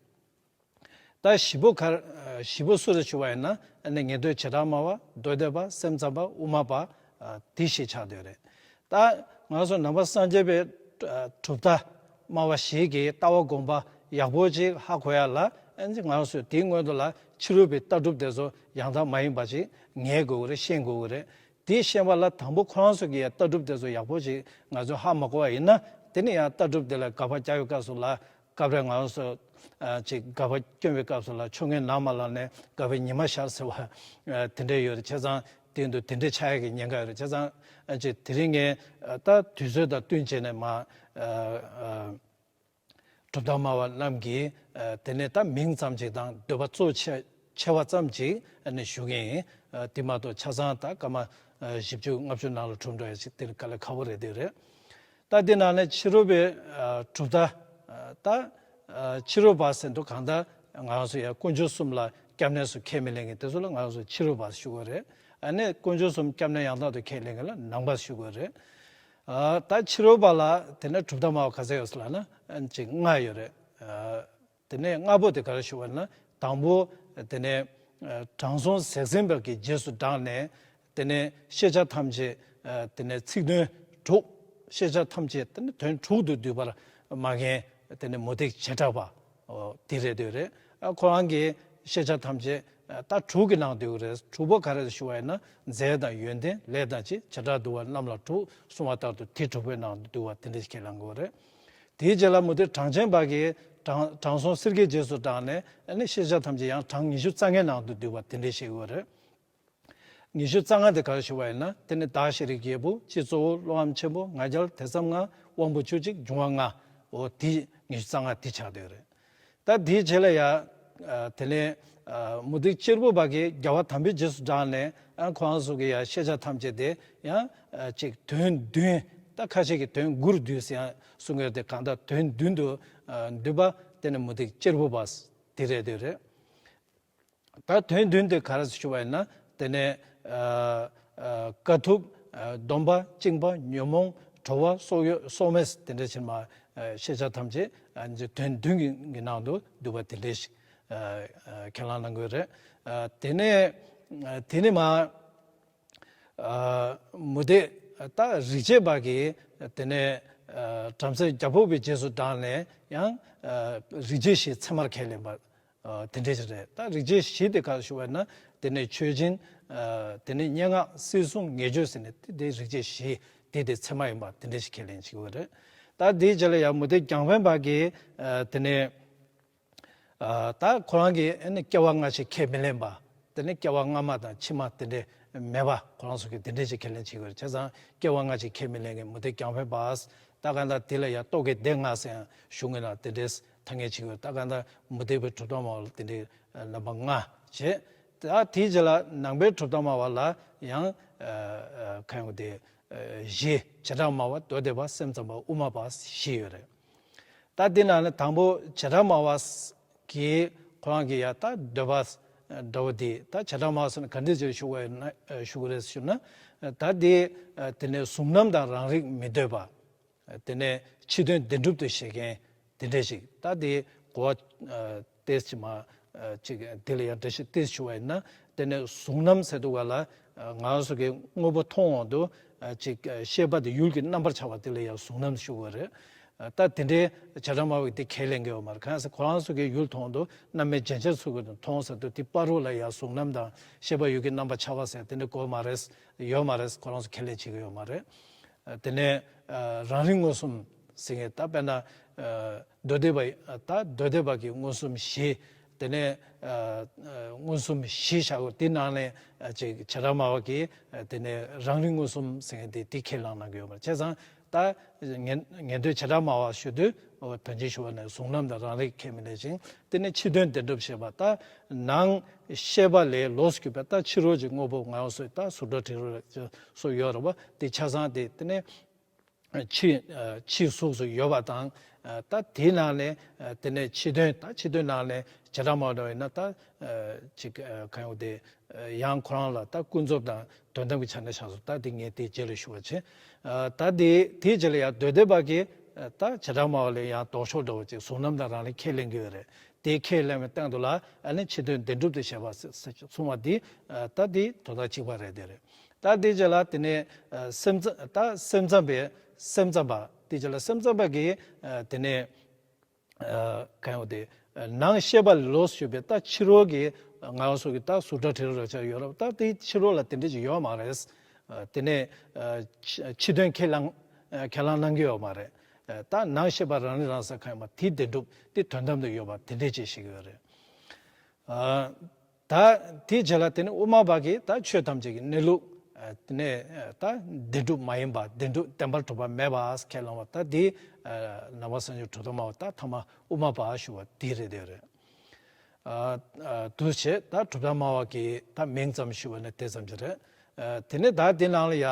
ད་བཞི་པོ་ག་རེ། བཞི་པོ་སུ་རེད་ཞུ་བ་ཡིན་ན་ཨ་ནི་ཉན་ཐོས་བྱེ་བྲག་སྨྲ་བ། མདོ་སྡེ་པ། སེམས་ཙམ་པ། དབུ་མ་པ། ཨ་དེ་བཞི་ཆགས་བསྡད་རེད། ད་ང་ཚོ་ནང་པ་སངས་རྒྱས་པའི་ཨ་གྲུབ་མཐའ་སྨྲ་བ་བཞི་གི་ལྟ་བ་དགོངས་པ་ཡག་པོ་ཅིག་ཧ་གོ་ཡ་ལ་ཨ་ནི་ང་ཚོས་དེའི་སྔོན་དུ་ལ་ཕྱི་རོལ་པའི་ལྟ་གྲུབ་དེ་ཚོ་ཡང་དག་མ་ཡིན་པ་ཅིག་ངེས་དགོས་ཀྱི་རེད། ཤེས་དགོས་ཀྱི་རེད། དེ་ཤེས་པ་ལ་དང་པོ་ཁོ་རང་ཚོ་གི་ཡ་ལྟ་གྲུབ་དེ་ཚོ་ཡག་པོ་ཅིག་ང་ཚོས་ཧ་མ་གོ་བ་ཡིན་ན། དེ་ནི་ཡང་ལྟ་གྲུབ་དེ་ལ་དགག་པ་རྒྱག་པའི་སྐབས་སུ་ལ་སྐབས་རེ་ང་ཚོ་ཨ་ཅིག་དགག་པ་སྐྱོན་པའི་སྐབས་སུ་ལ་ཆོ་ངེ་ནམ་མ་ལངས་ནས་དགག་པའི་ཉི་མ་ཤར་ཟེར་བ་ཨ་དེ་འདྲ་ཡོད་རེད། བྱས་ཙང་དེ་འདུག་དེ་འདྲ་ཆགས་ཡག་གི་ཉེན་ཁ་ཡོད་རེད། བྱས་ཙང་ཨ་ཅིག་དེ་རིང་ངས་ཨ་ད་དུས་ཚོད་དང་བསྟུན་བྱས་ནས་མ་ཨ་ཨ་གྲུབ་མཐའ་སྨྲ་བ་རྣམས་ཀྱིས་ཨ་དེ་ནས་ད་མིང་ཙམ་ཅིག་དང་འདོད་པ་གཙོ་ཆེ་ཆེ་བ་ཙམ་ཅིག་ཨ་ནི་ཞུ་གི་ཡིན། ཨ་དེ་མ་གཏོགས་ཆ་ཚང་ད་སྐར་མ་ཨ་བཞི་བཅུ་ལྔ་བཅུ་ནང་ལ་གྲུབ་འགྲོ་ཡ་ཅིག་དེ་ནི་དཀའ་ལས་ཁག་པོ་རེད། དེ་རེད། ད་འདི་ནང་ནས་ཕྱི་རོལ་པའི་ཨ་གྲུབ་མཐའ་ཨ་ད་ཨ་ཕྱི་རོལ་པ་ཟེར་དུས་གང་ལྟར་ང་རང་ཚོ་ཡ་དཀོན་མཆོག་གསུམ་ལ་སྐྱབས་གནས་སུ་ཁས་མི་ལེན་མཁན་དེ་ཚོ་ལ་ང་རང་ཚོ་ཕྱི་རོལ་པ་ཞུ་དགོས་རེད། ཨ་ནི་དཀོན་མཆོག་གསུམ་སྐྱབས་གནས་ཡང་དག་ཏུ་ཁས་ལེན་མཁན་ལ་ནང་པ་ཞུ་དགོས་རེད། ཨ་ད་ཕྱི་རོལ་པ་ལ་དེ་ནས་གྲུབ་མཐའ་སྨྲ་བ་ག་ཚད་ཡོད་ཟེར་ལབ་ན་ཨ་ཅིག་ལྔ་ཡོད་རེད། ཨ་དེ་ནས་ལྔ་པོ་དེ་ག་རེ་ཞུ་བ་ན། དང་པོ་དེ་ནས་ཨ་དྲང་སྲོང་ཟས་ཟིན་པ་གི་རྗེས་སུ་འབྲངས་ནས་དེ་ནས་ཤེས་བྱ་ཐམས་ཅད་ཨ་དེ་ནས་ཚིག་དོན་དྲུག་ཤེས་བྱ་ཐམས་ཅད་དེ་ནས་དོན་དྲུག་ཏུ་འདུས་པར་སྨྲ་མཁན་དེ་ནས་མུ་སྟེགས་བྱེ་བྲག་པ་འོ་དེ་རེད་འདོད་རེད། ཨ་ཁོ་རང་གི་ཤེས་བྱ་ཐམས་ཅད་ཨ་ད་དྲུག་གི་ནང་འདུས་རེད། དྲུག་པོ་ག་རེ་ཞུ་བ་ཡིན་ན། རྫས་དང་ཡོན་ཏན་ལས་དང་བྱེད། བྱེ་བྲག་ཏུ་བ་རྣམས་ལ་དྲུག་གསུང་བ་ལྟར་དུ་དེ་དྲུག་པོའི་ནང་དུ་འདུས་པ་དེ་འདྲ་ཞིག་ཁས་བླངས་དགོས་རེད། དེའི་རྗེས་ལ་མུ་སྟེགས་གྲངས་ཅན་པ་གིས་དྲང་དྲང་སྲོང་གསེར་གྱི་རྗེས་སུ་འབྲངས་ནས་ཨ་ནི་ཤེས་བྱ་ཐམས་ཅད་ཡང་གྲངས་ཉི་ཤུ་རྩ་ལྔའི་ནང་དུ་འདུས་པ་དེ་འདྲ་ཞིག་ཡོད་རེད། ཉི་ཤུ་རྩ་ལྔ་དེ་ག་རེ་ཞུ་བ་ཡིན་ན། དེ་ནི་བདག་ཤེས་རིག་བརྒྱད་པོ། སྤྱི་གཙོ་བོ་བློ་ཧམ་ཆེན་པོ། ང་རྒྱལ། དད་སེམས་ལྔ། དབང་པོ་བཅུ་གཅིག། འབྱུང་བ་ལྔ། འོ་དེ་ཉི་ཤུ་རྩ་ལྔ་དེ་ཆགས་བསྡད་ཡོད་རེད། ད་དེའི་རྗེས་ལ་ཡ་ཨ་དེ་ནས་ཨ་མུ་སྟེགས་གཅེར་བུ་པ་གིས་རྒྱལ་བ་དམ་པའི་རྗེས་སུ་འབྲངས་ནས་ཨ་ཁོ་རང་ཚོ་གི་ཡ་ཤེས་བྱ་ཐམས་ཅད་དེ་ཡང་ཨ་ཅིག་དོན་བདུན། ད་ཁ་ཤས་ཀྱིས་དོན་དགུར་བསྡུས་ཟེར་ཡང་གསུང་གི་ཡོད་དེ། གང་ལྟར་དོན་བདུན་དུ་ཨ་འདུས་པ་དེ་ནི་མུ་སྟེགས་གཅེར་བུ་པ་དེ་རེད་འདོད་རེད། ད་དོན་བདུན་དེ་ག་རེ་ཞུ་བ་ཡིན་ན། དེ་ནས་ཨ་ཨ་དཀའ་ཐུབ། ཨ་སྡོམ་པ། བཅིངས་པ། ཉོན་མོངས། གྲོལ་བ། སོག་ཡོ་སོག་མེད། དེ་འདྲ་ཕྱིར་མ་ཨ་ཤེས་བྱ་ཐམས་ཅད་ཨ་དོན་བདུན་གྱི་གི་ནང་དུ་འདུས་པ་དེ་འདྲ་ཞིག་ཨ་ཨ་ཁས་བླངས་གནང་དགོས་རེད། ཨ་དེ་ནས་ཨ་དེ་ནས་མ་ཨ་མུ་སྟེགས་ད་རིག་བྱེད་པ་གིས་དེ་ནས་ཨ་བྲམ་ཟེ་རྒྱ་ཕོ་བའི་རྗེས་སུ་འབྲངས་ནས་ཡང་ཨ་རིག་བྱེད་བཞི་ཚད་མར་ཁས་ལེན་པ། ཨ་དེ་འདྲས་ཞིག་རེད། ད་རིག་བྱེད་བཞི་དེ་ག་རེ་ཞུ་བ་ན། དེ་ནས་མཆོད་སྦྱིན། ཨ་དེ་ནས་སྙན་ངག་སྲིད་སྲུང་ཉེས་སྤྱོད་ཟེར་ནས་དེ་དེ་རིག་བྱེད་བཞི་དེ་དེ་ཚད་མ་ཡིན་པ་དེ་འདྲས་ཞིག་ཁས་ལེན་བྱེད་དགོས་རེད། ད་དེའི་རྗེས་ལ་ཡང་མུ་སྟེགས་རྒྱང་འཕེན་པ་གིས་ཨ་དེ་ནས་ཨ་ད་ཁོ་རང་གིས་ཨ་ནི་སྐྱེ་བ་སྔ་ཕྱི་ཁས་མི་ལེན་པ། དེ་ནས་སྐྱེ་བ་སྔ་མ་དང་ཕྱི་མ་དེ་འདྲས་མེད་པ། ཁོ་རང་ཚོ་གིས་དེ་འདྲས་ཞིག་ཁས་ལེན་བྱེད་དགོས་རེད། བྱས་ཙང་སྐྱེ་བ་སྔ་ཕྱི་ཁས་མི་ལེན་མཁན་མུ་སྟེགས་རྒྱང་འཕེན་པ། ད་ག་ད་དེ་ལ་ཡང་རྟོག་གེ་སྡེ་ལྔ་ཟེར་ཡང་གཞུང་གི་ནང་དེ་འདྲས་ཐ་སྙད་བྱེད་ཀྱི་ཡོད། ད་ག་ད་མུ་སྟེགས་པའི་གྲུབ་མཐའ་སྨྲ་བ་ལ་དེ་འདྲའི་རྣམ་པ་ལྔ་བྱས། ད་དེའི་རྗེས་ལ་ནང་པའི་གྲུབ་མཐའ་སྨྲ་བ་ལ་ཡང་ཨ་ཨ་གང་ཡོང་དེ་ཨ་བཞི། བྱེ་བྲག་སྨྲ་བ། མདོ་སྡེ་པ། སེམས་ཙམ་པ། དབུ་མ་པ་བཞི་ཡོད་རེད། ད་དེ་ནང་ནས་དང་པོ་བྱེ་བྲག་སྨྲ་བ་གིས་ཁོ་རང་གི་ཡ་ད་འདོད་པ་འདྲ་བོ་དེ། ད་བྱེ་བྲག་སྨྲ་བ་ཟེར་ན་ག་འདྲ་ཅིག་ཞུ་དགོས་ན་ཞུ་དགོས་རེད་ཞུ་ན། ད་དེ་དེ་ནས་གཟུང་རྣམ་དང་རང་རིག་མི་འདོད་པ། དེ་ནས་ཕྱི་དོན་བདེན་གྲུབ་ཏུ་བཞེད་མཁན་དེ་འདྲ་ཞིག་ད་དེ་གོ་བ་ཏོག་ཙམ་མ་ཅིག་དེ་ལ་ཡང་འགྲེལ་བཤད་ཏོག་ཙམ་ཞུ་བ་ཡིན་ན། དེ་ནས་གཟུང་རྣམ་ཟེར་དུས་ག་ལ་ང་རང་ཚོ་གི་དངོས་པོ་མཐོང་འོང་དུས་ཅིག་ཤེས་པ་དེ་ཡུལ་གྱི་རྣམ་པར་ཆགས་པ་དེ་ལ་ཡང་གཟུང་རྣམ་ཞུ་དགོས་རེད། ད་དེ་འདྲའི་བྱེ་བྲག་སྨྲ་བས་དེ་ཁས་ལེན་གྱི་ཡོད་མ་རེད། གང་ཟེར་ཁོ་རང་ཚོ་གི་ཡུལ་མཐོང་དུས་རྣམ་སྨིན་རྒྱན་ཆ་ཚུལ་གྱིས་མཐོང་ཟེར་དུས་དེ་བར་དུ་ལ་ཡང་གཟུང་རྣམ་དང་ཤེས་པ་ཡུལ་གྱི་རྣམ་པར་ཆགས་པ་ཟེར་དེ་འདྲ་དགོས་མ་རེད། ཡོད་མ་རེད། ཁོ་རང་ཚོ་ཁས་ལེན་བྱེད་ཀྱི་ཡོད་མ་རེད། དེ་ནས་རང་རིག་མངོན་སུམ་ཟེར་མཁན་ད་དཔེར་ན་མདོ་སྡེ་པ་ད་མདོ་སྡེ་པ་གི་མངོན་སུམ་བཞི། དེ་ནས་མངོན་སུམ་བཞི་བཞག་གོ། དེ་ནང་ནས་ཅིག་བྱེ་བྲག་སྨྲ་བ་གིས་དེ་ནས་རང་རིག་མངོན་སུམ་ཟེར་མཁན་དེ་དེ་ཁས་བླངས་གནང་གི་ཡོད་མ་རེད། བྱས་ཙང་ད་ཉན་ཉན་ཐོས་བྱེ་བྲག་སྨྲ་བ་ཞུ་དུས་དོན་གཅིག་ཞུ་བ་ནས་གཟུང་རྣམ་དང་རང་རིག་ཁས་མི་ལེན་ཅིང་། དེ་ནས་ཕྱི་དོན་བདེན་གྲུབ་བཞེད་པ། ད་ནང་ཤེས་པ་ལས་ལོགས་སུ་གྱུར་པའི་ད་ཕྱི་རོལ་གྱི་དངོས་པོ་ང་རང་ཚོའི་ད་གཟུགས་སྒྲ་དྲི་རོ་རེག་བྱ་སོགས་ཡོད་རེད་པ། དེ་ཆ་ཚང་དེ་དེ་ནས་ཕྱི་ཕྱི་གཟུགས་སུ་ཡོད་པ་དང་། ད་དེའི་ནང་ནས་དེ་ནས་ཕྱི་དོན། ད་ཕྱི་དོན་ནང་ནས་བྱེ་བྲག་སྨྲ་བ་འདྲ་བ་ཡིན་ན་ད་ཅིག་གང་ཡོང་དེ་ཡང་ཁོ་རང་ལ་ད་ཀུན་རྫོབ་དང་དོན་དམ་གྱི་ཆ་ནས་བཞག་སོང་། ད་དེ་ངས་དེའི་རྗེས་ལ་ཞུ་བ་བྱེད། ད་དེ་དེའི་རྗེས་ལ་ཡང་མདོ་སྡེ་པ་གིས་ད་བྱེ་བྲག་སྨྲ་བ་ལས་ཡང་ལྡོག་ཕྱོགས་འདྲ་བོ་ཅིག་གཟུང་རྣམ་དང་རང་རིག་ཁས་ལེན་གྱི་ཡོད་རེད། དེ་ཁས་ལེན་པའི་སྟེང་དུ་ལ་ཨ་ནི་ཕྱི་དོན་བདེན་གྲུབ་ཏུ་བཞེད་པ་ཟེར་གསུངས་པ་འདི་ད་འདི་དོན་དག་གཅིག་པ་རེད། དེ་རེད། ད་དེ་རྗེས་ལ་དེ་ནས་སེམས་ཙམ། ད་སེམས་ཙམ་པའི་སེམས་ཙམ་པ། དེ་རྗེས་ལ་སེམས་ཙམ་པ་གིས་དེ་ནས་གང་ཡོང་དེ་ནང་ཤེས་པ་ལས་ལོགས་སུ་གྱུར་པའི་ད་ཕྱི་རོལ་གྱི་ང་རང་ཚོ་གི་ད་གཟུགས་སྒྲ་དྲི་རོ་རེག་བྱ་ཡོད་རེད། ད་དེ་ཕྱི་རོལ་ལ་དེ་འདྲ་ཅིག་ཡོད་མ་རེད། དེ་ནས་ཕྱི་དོན་ཁས་བླངས་ཁས་བླངས་གནང་གི་ཡོད་མ་རེད། ད་ནང་ཤེས་པ་རང་རིག་རང་གསལ་ཁ་ཡོང་བ་དེའི་བདེན་གྲུབ་དེ་དོན་དམ་དུ་ཡོད་པ་དེ་འདྲས་ཅིག་བཤད་ཀྱི་ཡོད་རེད། ད་དེའི་རྗེས་ལ་དེ་ནི་དབུ་མ་པ་གིས་ད་ཆོས་ཐམས་ཅད་ཀྱི་གནས་ལུགས་དེ་ནས་ད་བདེན་གྲུབ་མ་ཡིན་པ། བདེན་གྲུབ་བདེན་པར་གྲུབ་པ་མེད་པ་ཁས་བླངས་པ། ད་དེ་ནང་པ་སངས་རྒྱས་གྲུབ་མཐའ་སྨྲ་བ་ད་ཐ་མ་དབུ་མ་པ་ཞུ་བ་དེ་རེད། དེ་རེད། དུ་བྱས་ད་གྲུབ་མཐའ་སྨྲ་བ་གི་ད་མིང་ཙམ་ཞུ་བ་ནི་དེ་ཙམ་ཅིག་རེད། དེ་ནས་ད་དེ་ནང་ལ་ཡ།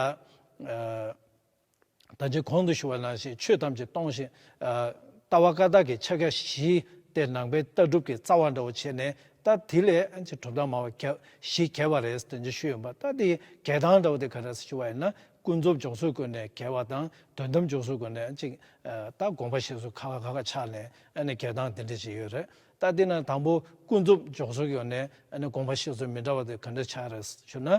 ད་ཅི་གོང་དུ་ཞུ་བ་ནང་བཞིན་ཆོས་ཐམས་ཅད་སྟོང་ཞིང་། ཨ་ལྟ་བ་བཀའ་རྟགས་ཀྱི་ཕྱག་རྒྱ་བཞི་དེ་ནང་པའི་ལྟ་གྲུབ་ཀྱི་རྩ་བ་འདྲ་བོ་བྱས་ནས། ད་དེ་ལས་ཨ་ཅི་གྲུབ་མཐའ་སྨྲ་བ་བརྒྱ་བཞི་གྱེས་པ་རེད་དོན་ཅི་ཞུས་ཡོད་པ། ད་དེ་གྱེས་སྟངས་འདྲ་བོ་དེ་ག་རེ་ཞུ་བ་ཡིན་ན། ཀུན་རྫོབ་འཇོག་ཚུལ་སྒོ་ནས་གྱེས་པ་དང་། དོན་དམ་འཇོག་ཚུལ་སྒོ་ནས་ཨ་ཅི་ད་དགོངས་པ་བཞེས་ཚུལ་ཁ་ཁ་ཁ་ཁ་ཆགས་ནས་ཨ་ནི་གྱེས་སྟངས་དེ་འདྲ་ཞིག་ཡོད་རེད། ད་དེ་ན་དང་པོ་ཀུན་རྫོབ་འཇོག་ཚུལ་སྒོ་ནས་ཨ་ནི་དགོངས་པ་བཞེས་ཚུལ་མི་འདྲ་བ་དེ་ག་འདྲ་ཆགས་རེད་ཞུ་ན།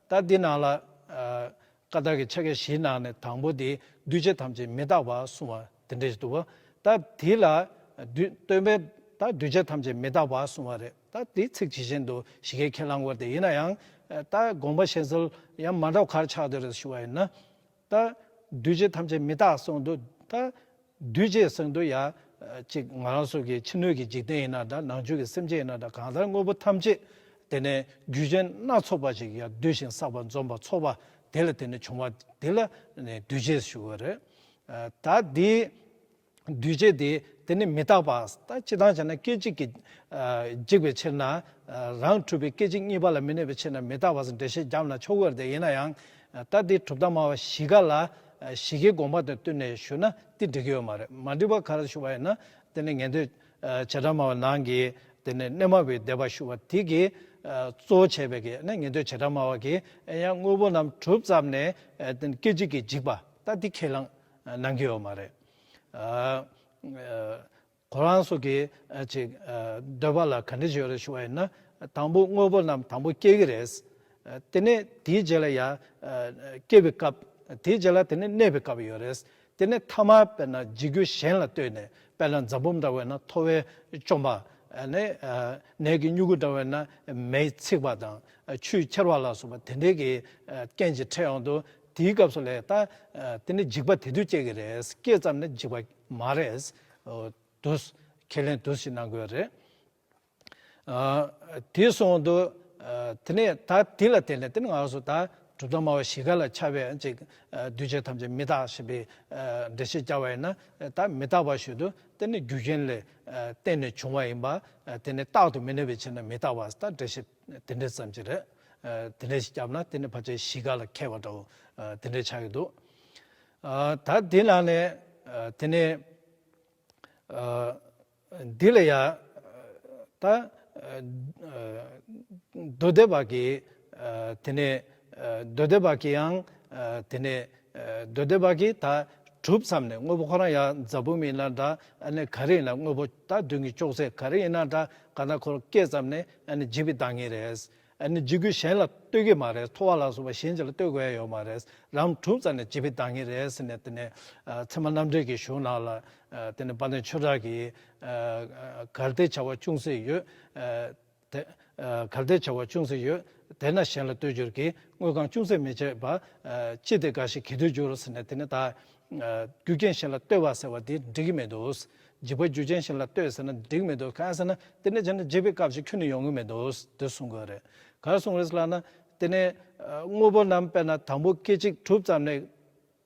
ད་དེ་ནང་ལ་ཨ། བཀའ་རྟགས་ཀྱི་ཕྱག་རྒྱ་བཞིའི་ནང་ནས་དང་པོ་དེ་འདུས་བྱས་ཐམས་ཅད་མི་རྟག་པ་གསུང་བ་དེ་འདྲ་ཞིག་འདུག་པ། ད་དེ་ལ་འདུས་སྟོན་པས་ད་འདུས་བྱས་ཐམས་ཅད་མི་རྟག་པ་གསུང་བ་རེད། ད་དེ་ཚིག་ཇི་བཞིན་དུ་ཞིག་གིས་ཁས་བླངས་དགོས་རེད་དེ། ཡིན་ན་ཡང་ད་དགོངས་པ་བཞེས་ཚུལ་ཡང་མ་འདྲ་བ་ག་རེ་ཆགས་བསྡད་རེད་ཞུ་བ་ཡིན་ན། ད་འདུས་བྱས་ཐམས་ཅད་མི་རྟག་གསུངས་འདུག་ད་འདུས་བྱས་གསུངས་འདུག་ཡ། ཅིག་ང་རང་ཚོ་གི་ཕྱི་སྣོད་ཀྱི་འཇིག་རྟེན་ཡིན་ན་འདྲ། ནང་བཅུད་ཀྱི་སེམས་ཅན་ཡིན་ན་འདྲ། གང་ལྟར་དངོས་པོ་ཐམས་ཅད་དེ་ནས་རྒྱུ་ཅན་སྣ་ཚོགས་པ་ཞིག་ཡ་འདུས་ཤིང་བསགས་པ་འཛོམས་པ་ཚོགས་པ་དེ་ལ་དེ་ནས་བྱུང་བ་དེ་ལ་ནས་འདུས་བྱས་ཞུ་བ་རེད། ད་དེ་འདུས་བྱས་དེ་དེ་ནི་མི་རྟག་པ། ད་སྤྱིར་བཏང་བྱས་ན་སྐད་ཅིག་གིས་འཇིག་པའི་ཕྱིར་ན། རང་གྲུབ་པའི་སྐད་ཅིག་གཉིས་པ་ལ་མི་གནས་པའི་ཕྱིར་ན་མི་རྟག་པ་ཟེར་འགྲེལ་བཤད་བརྒྱབ་ན་ཆོག་གི་རེད་དེ། ཡིན་ན་ཡང་ད་དེ་གྲུབ་མཐའ་སྨྲ་བ་བཞི་ཀ་ལ་ཨ་ཞིག་གི་དགོངས་པ་དང་བསྟུན་ནས་ཞུ་ན་དེ་འགྲིག་གི་ཡོད་མ་རེད། མ་འགྲིག་པ་ག་རེ་ཞུ་བ་ཡིན་ན། དེ་ནི་ཉན་ཐོས་ཨ་བྱེ་བྲག་སྨྲ་བའི་ནང་གི་དེ་ནི་གནས་མ་བའི་སྡེ་པ་ཞུ་བ་དེ་གིས་ གཙོ་བོ་བྱས་པའི་གི་ནི་ཉན་ཐོས་བྱེ་བྲག་སྨྲ་བ་གིས་ཡང་དངོས་པོ་རྣམས་གྲུབ་ཙམ་ནས་དེ་སྐད་ཅིག་གིས་འཇིག་པ་ད་འདི་ཁས་བླངས་གནང་གི་ཡོད་མ་རེད། ཁོ་རང་ཚོ་གི་ཅིག་འདོད་པ་ལ་ག་འདྲ་ཞིག་ཡོད་རེད་ཞུ་བ་ཡིན་ན། དང་པོ་དངོས་པོ་རྣམས་དང་པོ་སྐྱེ་གི་རེད། དེ་ནས་དེའི་རྗེས་ལ་ཡ་སྐྱེ་བའི་སྐབས། དེའི་རྗེས་ལ་དེ་ནས་གནས་པའི་སྐབས་ཡོད་རེད། དེ་ནས་ཐ་མ་དཔེར་ན་འཇིག་རྒྱུ་གཞན་ལ་ལྟོས་ནས། དཔེར་ན་རྫ་བུམ་འདྲ་བས་ན་ཐོ་བས་བཅོམ་པ། ནས་ནས་ཀྱི་མྱུ་གུ་འདྲ་བས་ན་མེས་ཚིག་པ་དང་ཆུས་ཁྱེར་བ་ལ་སོགས་པ་དེ་འདྲའི་གི་རྐྱེན་གྱིས་འཕྲད་ཡོང་དུས། དེའི་སྐབས་སུ་ལས་ད་དེ་ནི་འཇིག་པ་དེ་དུས་སྐྱེ་གི་རེད། སྐྱེས་ཙམ་ནས་འཇིག་པ་མ་རེད། འདུག་ཁས་ལེན་འདུག་ཞིག་གནང་དགོས་རེད། དེ་སོང་དུས། དེ་ནས་ད་དེ་ལ་བརྟེན་ནས་དེ་ནི་ང་ཚོ་ད་གྲུབ་མཐའ་སྨྲ་བ་བཞི་ཀ་ལ་ཁྱབ་པའི་ཅིག་འདུས་བྱས་ཐམས་ཅད་མི་རྟག་ཞེས་པའི་འགྲེལ་བཤད་བརྒྱབ་པ་ཡིན་ན། ད་མི་རྟག་པ་ཞུ་དུས་དེ་ནི་རྒྱུ་རྐྱེན་ལས་བརྟེན་ནས་བྱུང་བ་ཡིན་པ། དེ་ནི་རྟག་ཏུ་མི་གནས་པའི་ཕྱིར་ན་མི་རྟག་པ། ད་འགྲེལ་བཤད་དེ་འདྲ་ཙམ་ཅིག་རེད། དེ་འདྲ་ཞིག་བརྒྱབ་ན་དེ་ནི་ཕལ་ཆེར་བཞི་ཀ་ལ་མཁས་པ་འདྲ་བོ་དེ་འདྲ་ཆགས་ཀྱི་འདུག་ད་དེ་ནང་ནས་དེ་ནས། འདི་ལ་ཡ་ད་མདོ་སྡེ་པ་གིས་དེ་ནས་མདོ་སྡེ་པ་གིས་ཡང་དེ་ནས་མདོ་སྡེ་པ་གིས་ད་གྲུབ་ཙམ་ནས་དངོས་པོ་ཁོ་རང་ཡང་རྫ་བུམ་ཡིན་ན་འདྲ། ཨ་ནི་ག་རེ་ཡིན་ན་དངོས་པོ་ད་མདུན་གྱི་ཅོག་ཙེ་ག་རེ་ཡིན་ན་འདྲ། གང་ལྟར་ཁོ་རང་སྐྱེས་ཙམ་ནས་ཨ་ནི་འཇིག་པའི་བདག་ཉིད་རེད། ཨ་ནི་འཇིག་རྒྱུ་གཞན་ལ་ལྟོས་ཀྱི་མ་རེད། ཐོ་བ་ལ་སོགས་པ་གཞན་ཅིག་ལ་ལྟོས་དགོས་ཡ་ཡོད་མ་རེད། རང་གྲུབ་ཙམ་ནས་འཇིག་པའི་བདག་ཉིད་རེད་ཟེར་ནས། དེ་ནས་ཚད་མ་རྣམ་འགྲེལ་གྱི་གཞུང་ནང་ལ་དེ་ནས་དཔལ་ལྡན་ཆོས་གྲགས་ཀྱིས། གལ་ཏེ་བྱ་བ་ཅུང་ཟད་ཡོད། དེ། གལ་ཏེ་བྱ་བ་ཅུང་ཟད་ཡོད། དེས་ན་གཞན་ལ་ལྟོས་འགྱུར་གྱི། དངོས་གང་ཅུང་ཟད་མི་བྱེད་པ། ཅི་སྟེ་འགའ་ཞིག་གལ་དུ་འགྱུར་ཟེར་ནས། དེ་ནས་ད་རྒྱུ་རྐྱེན་གཞན་ལ་ལྟོས་པ་ཟེར་བ་དེ་འགྲིག་གི་མི་འདུག་འཇིག་པ་རྒྱུ་རྐྱེན་གཞན་ལ་ལྟོས་ཟེར་ན་འགྲིག་གི་མི་འདུག་གང་ཟེར་ན་དེ་འདྲ་བྱས་ན་འཇིག་པའི་སྐབས་ཤིག་ཁྱོན་ནས་ཡོང་གི་མི་འདུག་དེ་གསུང་དགོས་རེད། ག་རེ་གསུང་རེད་ལབ་ན། དེ་ནས་དངོས་པོ་རྣམས་དཔེར་ན་དང་པོ་སྐད་ཅིག་གྲུབ་ཙམ་ནས།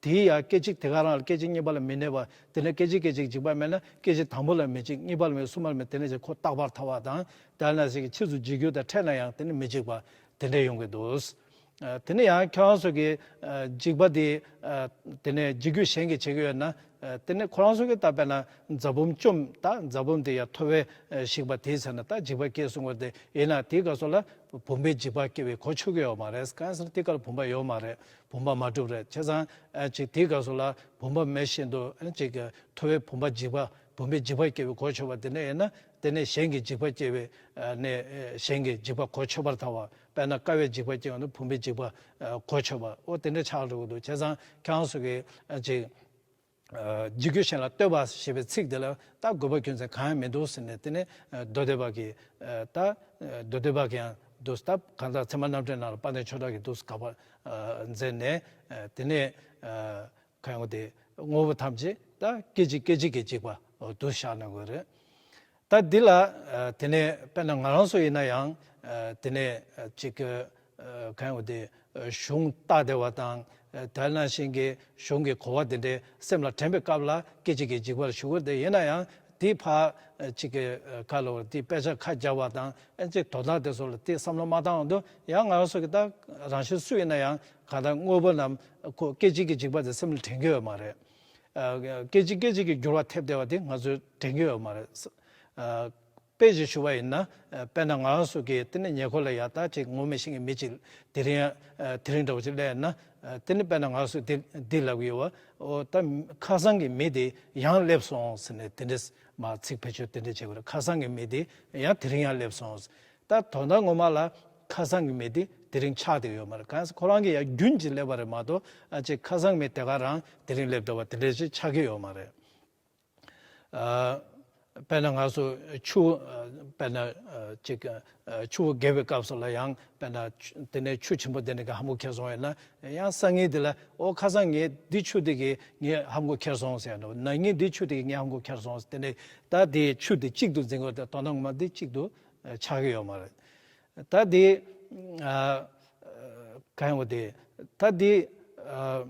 དེའི་ཡང་སྐད་ཅིག་དེ་ག་རང་ལ་སྐད་ཅིག་གཉིས་པ་ལ་མི་གནས་པ། དེ་ནས་སྐད་ཅིག་སྐད་ཅིག་འཇིག་པ་མེད་ན་སྐད་ཅིག་དང་པོ་ལ་མི་འཇིག་གཉིས་པ་ལ་མི་འཇིག་གསུམ་པ་ལ་མི་འཇིག་དེ་ནས་ཅིག་ཁོ་རྟག་པར་ཐལ་བ་དང་། དེ་ནས་ཅིག་ཕྱིས་སུ་འཇིག་རྒྱུ་དང་འཕྲད་ན་ཡང་དེ་ནི་མི་འཇིག་པ་དེ་འདྲ་ཡོང་གི་འདུག་དེ་ནས་ཡང་ཁྱེད་རང་ཚོ་གིས་འཇིག་པ་དེ། དེ་ནས་འཇིག་རྒྱུ་གཞན་གྱིས་བྱེད་ཀྱི་ཡོད་ན། དེ་ནས་ཁོ་རང་ཚོ་གིས་ད་དཔེར་ན་རྫ་བུམ་བཅོམ། ད་རྫ་བུམ་དེ་ཡང་ཐོ་བས་ཞིག་པ་དེའི་ཚེ་ན་ད་འཇིག་པ་སྐྱེས་གསུང་བ་དེ་ཡིན་ན། དེའི་སྐབས་སུ་ལ་བུམ་པའི་འཇིག་པ་སྐྱེ་བའི་གོ་ཆོད་ཀྱི་ཡོད་མ་རེད། གང་ཟེར་ན་དེའི་སྐབས་ལ་བུམ་པ་ཡོད་མ་རེད། བུམ་པ་མ་གྲུབ་རེད། བྱས་ཙང་ཨ་ཅིག་དེའི་སྐབས་སུ་ལ་བུམ་པ་མེད་བཞིན་དུ་ཨ་ཅིག་ཐོ་བས་བུམ་པ་འཇིག་པ། བུམ་པའི་འཇིག་པ་སྐྱེ་བའི་གོ་ཆོད་པ་དེ་འདྲ་ཡིན་ན། དེ་ནས་གཞན་གྱི་འཇིག་པ་སྐྱེ་བའི་ནས་གཞན་གྱི་འཇིག་པ་གོ་ཆོད་པར་ཐལ་བ། དཔེར་ན་ཀ་བས་འཇིག་པ་སྐྱེ་བ་ན་བུམ་པའི་འཇིག་པ་གོ་ཆོད་པ། འོ་དེ་འདྲ་ཆགས་འགྲོ་གི་འདུག་བྱས་ཙང་ཁྱེད་རང་ཚོ་གིས་ཨ་ཅིག་འཇིག་རྒྱུ་གཞན་ལ་ལྟོས་པ་ཞེས་པའི་ཚིག་འདི་ལ་ད་དགོས་པ་རྒྱུ་མཚན་གང་ཡང་མི་འདུག་ཟེར་ནས། དེ་ནས་མདོ་སྡེ་པ་གིས་ད་མདོ་སྡེ་པ་གིས་ཡང་འདུག་ད་གང་ལྟར་ཚད་མ་རྣམ་འགྲེལ་ནང་ལ་དཔལ་ལྡན་ཆོས་གྲགས་ཀྱིས་འདུག་དགག་པ་མཛད་ནས། དེ་ནས་གང་ཡོང་དེ་དངོས་པོ་ཐམས་ཅད་ད་སྐད་ཅིག་སྐད་ཅིག་གིས་འཇིག་པ་འདུག་བཞག་གནང་དགོས་རེད། ད་འདི་ལ་དེ་ནས་དཔེར་ན་ང་རང་ཚོ་ཡིན་ན་ཡང་དེ་ནས་ཅིག་གང་ཡོང་དེ་གཞུང་ལྟ་བདེ་བ་དང་། དེ་ནང་བཞིན་གྱི་གཞུང་གི་གོ་བ་དེ་འདྲའི་སེམས་ལ་དྲན་པའི་སྐབས་ལ་སྐད་ཅིག་གིས་འཇིག་པར་ཞུ་དགོས། དེ་ཡིན་ན་ཡང་དེ་ཕར་ཅིག་གི་ཁ་ལོ་དེ་དཔེ་ཆ་ཁ་རྒྱག་པ་དང་ཨ་ཅིག་དོན་དག་དེ་ཚོ་ལ་དེ་བསམ་བློ་མ་བཏང་འོང་དུས། ཡང་ང་རང་ཚོ་གི་ད་རང་བཞིན་སུ་ཡིན་ན་ཡང་གང་ལྟར་དངོས་པོ་རྣམས་ཁོ་སྐད་ཅིག་གིས་འཇིག་པ་དེ་སེམས་ལ་དྲན་གྱི་ཡོད་མ་རེད། སྐད་ཅིག་སྐད་ཅིག་གིས་འགྱུར་བ་ཐེབས་བསྡད་པ་དེ་ང་ཚོས་དྲན་གྱི་ཡོད་མ་རེད། དཔེ་ཞིག་ཞུ་བ་ཡིན་ན། དཔེར་ན་ང་རང་ཚོ་གིས་དེ་ནས་ཉེ་འཁོར་ལ་ཡ་ད་ཅིག་ངོ་མི་ཤེས་མཁན་མི་ཅིག་དེ་རིང་ཡང་དེ་རིང་འདྲ་བོ་ཅིག་སླེབས་ན། དེ་ནི་དཔེར་ན་ང་རང་ཚོས་འདི་འདི་ལབ་ཀྱི་ཡོད་པ། འོ་ད་ཁ་སང་གི་མི་དེ་ཡང་སླེབས་སོང་ཟེར་ནས་དེ་འདྲས་མ་ཚིག་བེད་སྤྱོད་དེ་འདྲས་བྱེད་དགོས་རེད། ཁ་སང་གི་མི་དེ་ཡང་དེ་རིང་ཡང་སླེབས་སོང་། ད་དོན་དག་ངོ་མ་ལ་ཁ་སང་གི་མི་དེ་དེ་རིང་ཆགས་བསྡད་ཡོད་མ་རེད། གང་ཟེར་ཁོ་རང་གི་ཡང་རྒྱུན་གྱི་སླེབས་པ་རེད་མ་གཏོགས། ཨ་ཅེ་ཁ་སང་མི་དེ་ག་རང་དེ་རིང་སླེབས་བསྡད་པ་དེ་འདྲ་ཞིག་ཆགས་ཀྱི་ཡོད་མ་རེད། ཨ་དཔེར་ན་ང་ཚོ་ཆུ། ཨ་དཔེར་ན་ཨ་ཅིག་ཨ་ཆུ་བོ་རྒལ་བའི་སྐབས་སུ་ལ་ཡང་དཔེར་ན་ཆུ་དེ་ནས་ཆུ་ཆེན་པོ་དེ་ནས་ག་ཧམ་གོ་ཁྱེར་སོང་ཡོད་ན། ཡང་སང་ཉིན་དེ་ལ་ཨོ་ཁ་སང་ངས་འདི་ཆུ་དེ་གིས་ངས་ཧམ་གོ་ཁྱེར་སོང་ཟེར་ཡ་འདྲ་བོ། ན་ནིང་འདི་ཆུ་དེ་གིས་ངས་ཧམ་གོ་ཁྱེར་སོང་ཟེར། དེ་ནས་ད་དེ་ཆུ་དེ་གཅིག་ཏུ་འཛིན་དགོས་ཏེ་དོན་དག་ངོ་མ་འདི་གཅིག་ཏུ་ཆགས་ཀྱི་ཡོད་མ་རེད། ད་དེ་ཨ་གང་ཡོང་དེ་ད་དེ་ཨ་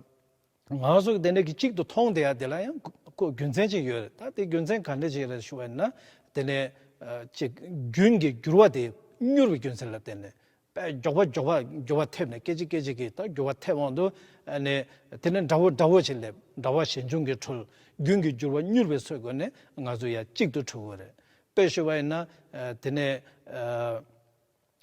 ང་ཚོ་གི་དེ་འདྲ་གི་གཅིག་ཏུ་མཐོང་བསྡད་ཡ་དེ་ལ་ཡང་ཁོ་རྒྱུ་མཚན་ཅིག་ཡོད་རེད། ད་དེ་རྒྱུ་མཚན་ག་འདྲ་ཅིག་རེད་ཞུ་བ་ཡིན་ན། དེ་ནས་ཨ་ཅིག་རྒྱུན་གྱི་འགྱུར་བ་དེ་མྱུར་བའི་རྒྱུ་མཚན་ལ་བརྟེན་ནས། དཔེ་མགྱོགས་པ་མགྱོགས་པ་མགྱོགས་པ་ཐེབས་ནས་སྐད་ཅིག་སྐད་ཅིག་གིས་ད་མགྱོགས་པ་ཐེབས་འོང་དུས། ཨ་ནི་དེ་ནས་འདྲ་བོ་འདྲ་བོ་ཞིག་སླེབས། འདྲ་བ་ཞན་ཆུང་གིས་འཁྲུལ། རྒྱུན་གྱི་འགྱུར་བ་མྱུར་བའི་ཚུལ་སྒོ་ནས་ང་ཚོ་ཡ་གཅིག་ཏུ་འཁྲུལ་དགོས་རེད། དཔེ་ཞུ་བ་ཡིན་ན། ཨ་དེ་ནས་ཨ་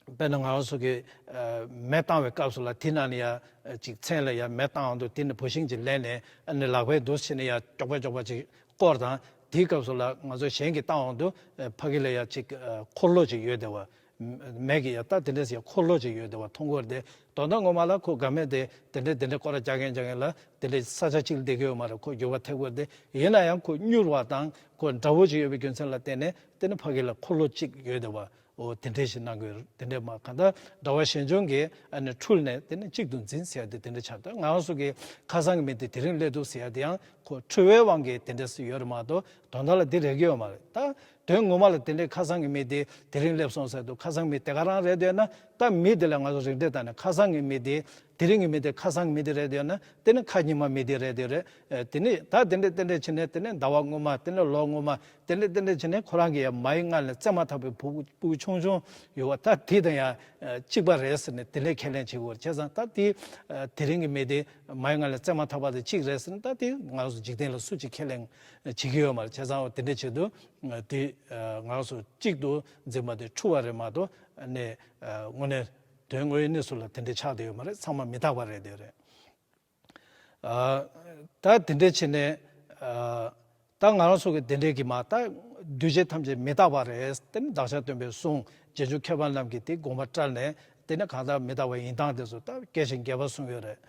དཔེར་ན་ང་རང་ཚོ་གི་ཨ་མེ་བཏང་བའི་སྐབས་སུ་ལ་དེ་ནང་ནས་ཡ་ཅིག་མཚན་ལ་ཡ་མེ་བཏང་འོང་དུས་དེ་ནས་བུད་ཤིང་ཅིག་ལེན་ནས་ཨ་ནི་ལག་པས་འདུག་བྱས་ནས་ཡ་ཀྱོག་པ་ཀྱོག་པ་ཅིག་བསྐོར་དང་། དེའི་སྐབས་སུ་ལ་ང་ཚོ་གཞན་གྱིས་བཏང་འོང་དུས་ཨ་ཕ་གི་ལ་ཡ་ཅིག་ཨ་འཁོར་ལོ་ཅིག་ཡོད་བསྡད་པ། མེ་གི་ཡ་ད་དེ་འདྲས་ཡ་འཁོར་ལོ་ཅིག་ཡོད་བསྡད་པ་མཐོང་གི་ཡོད་རེད་དེ། དོན་དག་ངོ་མ་ལ་ཁོ་དགའ་མེད་དེ་དེ་འདྲས་དེ་འདྲས་སྐོར་ར་རྒྱག་མཁན་རྒྱག་མཁན་ལ་དེ་འདྲས་ས་ཆ་གཅིག་ལ་བསྡད་ཀྱི་ཡོད་མ་རེད། ཁོ་འགྱུར་བ་ཐེབས་ཀྱི་ཡོད་རེད་དེ། ཡིན་ན་ཡང་ཁོ་མྱུར་བ་དང་ཁོ་འདྲ་བོ་ཅིག་ཡོད་པའི་རྒྱུ་མཚན་ལ་བརྟེན་ནས་དེ་ནི་ཕ་གི་ལ་འཁོར་ལོ་གཅིག་ཡོད་བསྡད་པ། འོ་དེ་འདྲས་ཞིག་གནང་དགོས་རེད། དེ་འདྲས་མ་གང་ལྟར་འགྲོ་བ་ཞེས་འབྱུང་གི་ཨ་ནི་འཁྲུལ་ནས་དེ་ནི་གཅིག་ཏུ་འཛིན་ཟེར་ཡ་དེ་དེ་འདྲས་ཆགས་འདུག་ང་རང་ཚོ་གི་ཁ་སང་གི་མི་དེ་དེ་རིང་སླེབས་འདུག་ཟེར་ཡ་དེ་ཡང་ཁོ་འཁྲུལ་བའི་དབང་གིས་དེ་འདྲས་སུ་ཡོད་རེད་མ་གཏོགས་དོན་དག་ལ་དེ་རེག་གི་ཡོད་མ་རེད། ད་དོན་ངོ་མ་ལ་དེ་འདྲས་ཁ་སང་གི་མི་དེ་དེ་རིང་སླེབས་སོང་ཟེར་འདུག་ཁ་སང་མི་དེ་ག་རང་རེད་འདོད་ན། ད་མི་དེ་ལ་ང་ཚོ་རིགས་འགྲེ་བཏང་ནས་ཁ་སང་གི་མི་དེ་དེ་རིང་གི་མི་དེ་ཁ་སང་གི་མི་དེ་རེད་འདོད་ན། དེ་ནི་ཁ་ཉི་མ་མི་དེ་རེད་དེ་རེད། ཨ་དེ་ནི་ད་དེ་འདྲས་དེ་འདྲས་བྱས་ནས་དེ་ནི་ཟླ་བ་སྔོན་མ་དེ་ནི་ལོ་སྔོན་མ་དེ་འདྲས་དེ་འདྲས་བྱས་ནས་ཁོ་རང་གི་ཡ་མའི་མངལ་ནས་བཙས་མ་ཐག་པའི་ཕྲུ་གུ་ཕྲུ་གུ་ཆུང་ཆུང་ཡོད་པ། ད་དེ་དང་ཡ་ཨ་གཅིག་པ་རེད་ཟེར་ནས་དེ་འདྲས་ཁས་ལེན་བྱེད་དགོས་རེད། བྱས་ཙང་ད་དེ་ཨ་དེ་རིང་གི་མི་དེ་མའི་མངལ་ནས་བཙས་མ་ཐག་པ་དེ་གཅིག་རེད་ཟེར་ན། ད་དེ་ང་ཚོ་འཇིག་རྟེན་ལ་སུ་གཅིག་ཁས་ལེན་བྱེད་ཀྱི་ཡོད་མ་རེད། བྱས་ཙང་འོ་དེ་འདྲས་བྱེད་དུས་ཨ་དེ་ཨ་ང་ཚོ་གཅིག་ཏུ་འཛིན་པ་དེ་འཁྲུལ་བ་རེད་མ་གཏོགས་ཨ་ནི་ཨ་དངོས་གནས་དོན་དངོས་ཡོད་གནས་ཚུལ་ལ་དེ་འདྲས་ཆགས་བསྡད་ཡོད་མ་རེད། ཚང་མ་མི་རྟག་པ་རེད་དེ་རེད། ཨ་ད་དེ་འདྲས་བྱས་ནས་ཨ་ད་ང་རང་ཚོ་གི་དེ་འདྲས་ཀྱི་མ་ད་འདུས་བྱས་ཐམས་ཅད་མི་རྟག་པ་རེད། དེ་ནི་བདག་ཅག་སྟོན་པའི་གསུང་རྗེས་འཇུག་མཁས་པ་རྣམས་ཀྱིས་དེ་དགོངས་པ་བཀྲལ་ནས་དེ་ནི་གང་ལྟར་མི་རྟག་པ་ཡིན་སྟངས་དེ་ཚོ་ད་རྒྱས་ཤིང་རྒྱས་པ་གསུངས་ཡོད་རེད།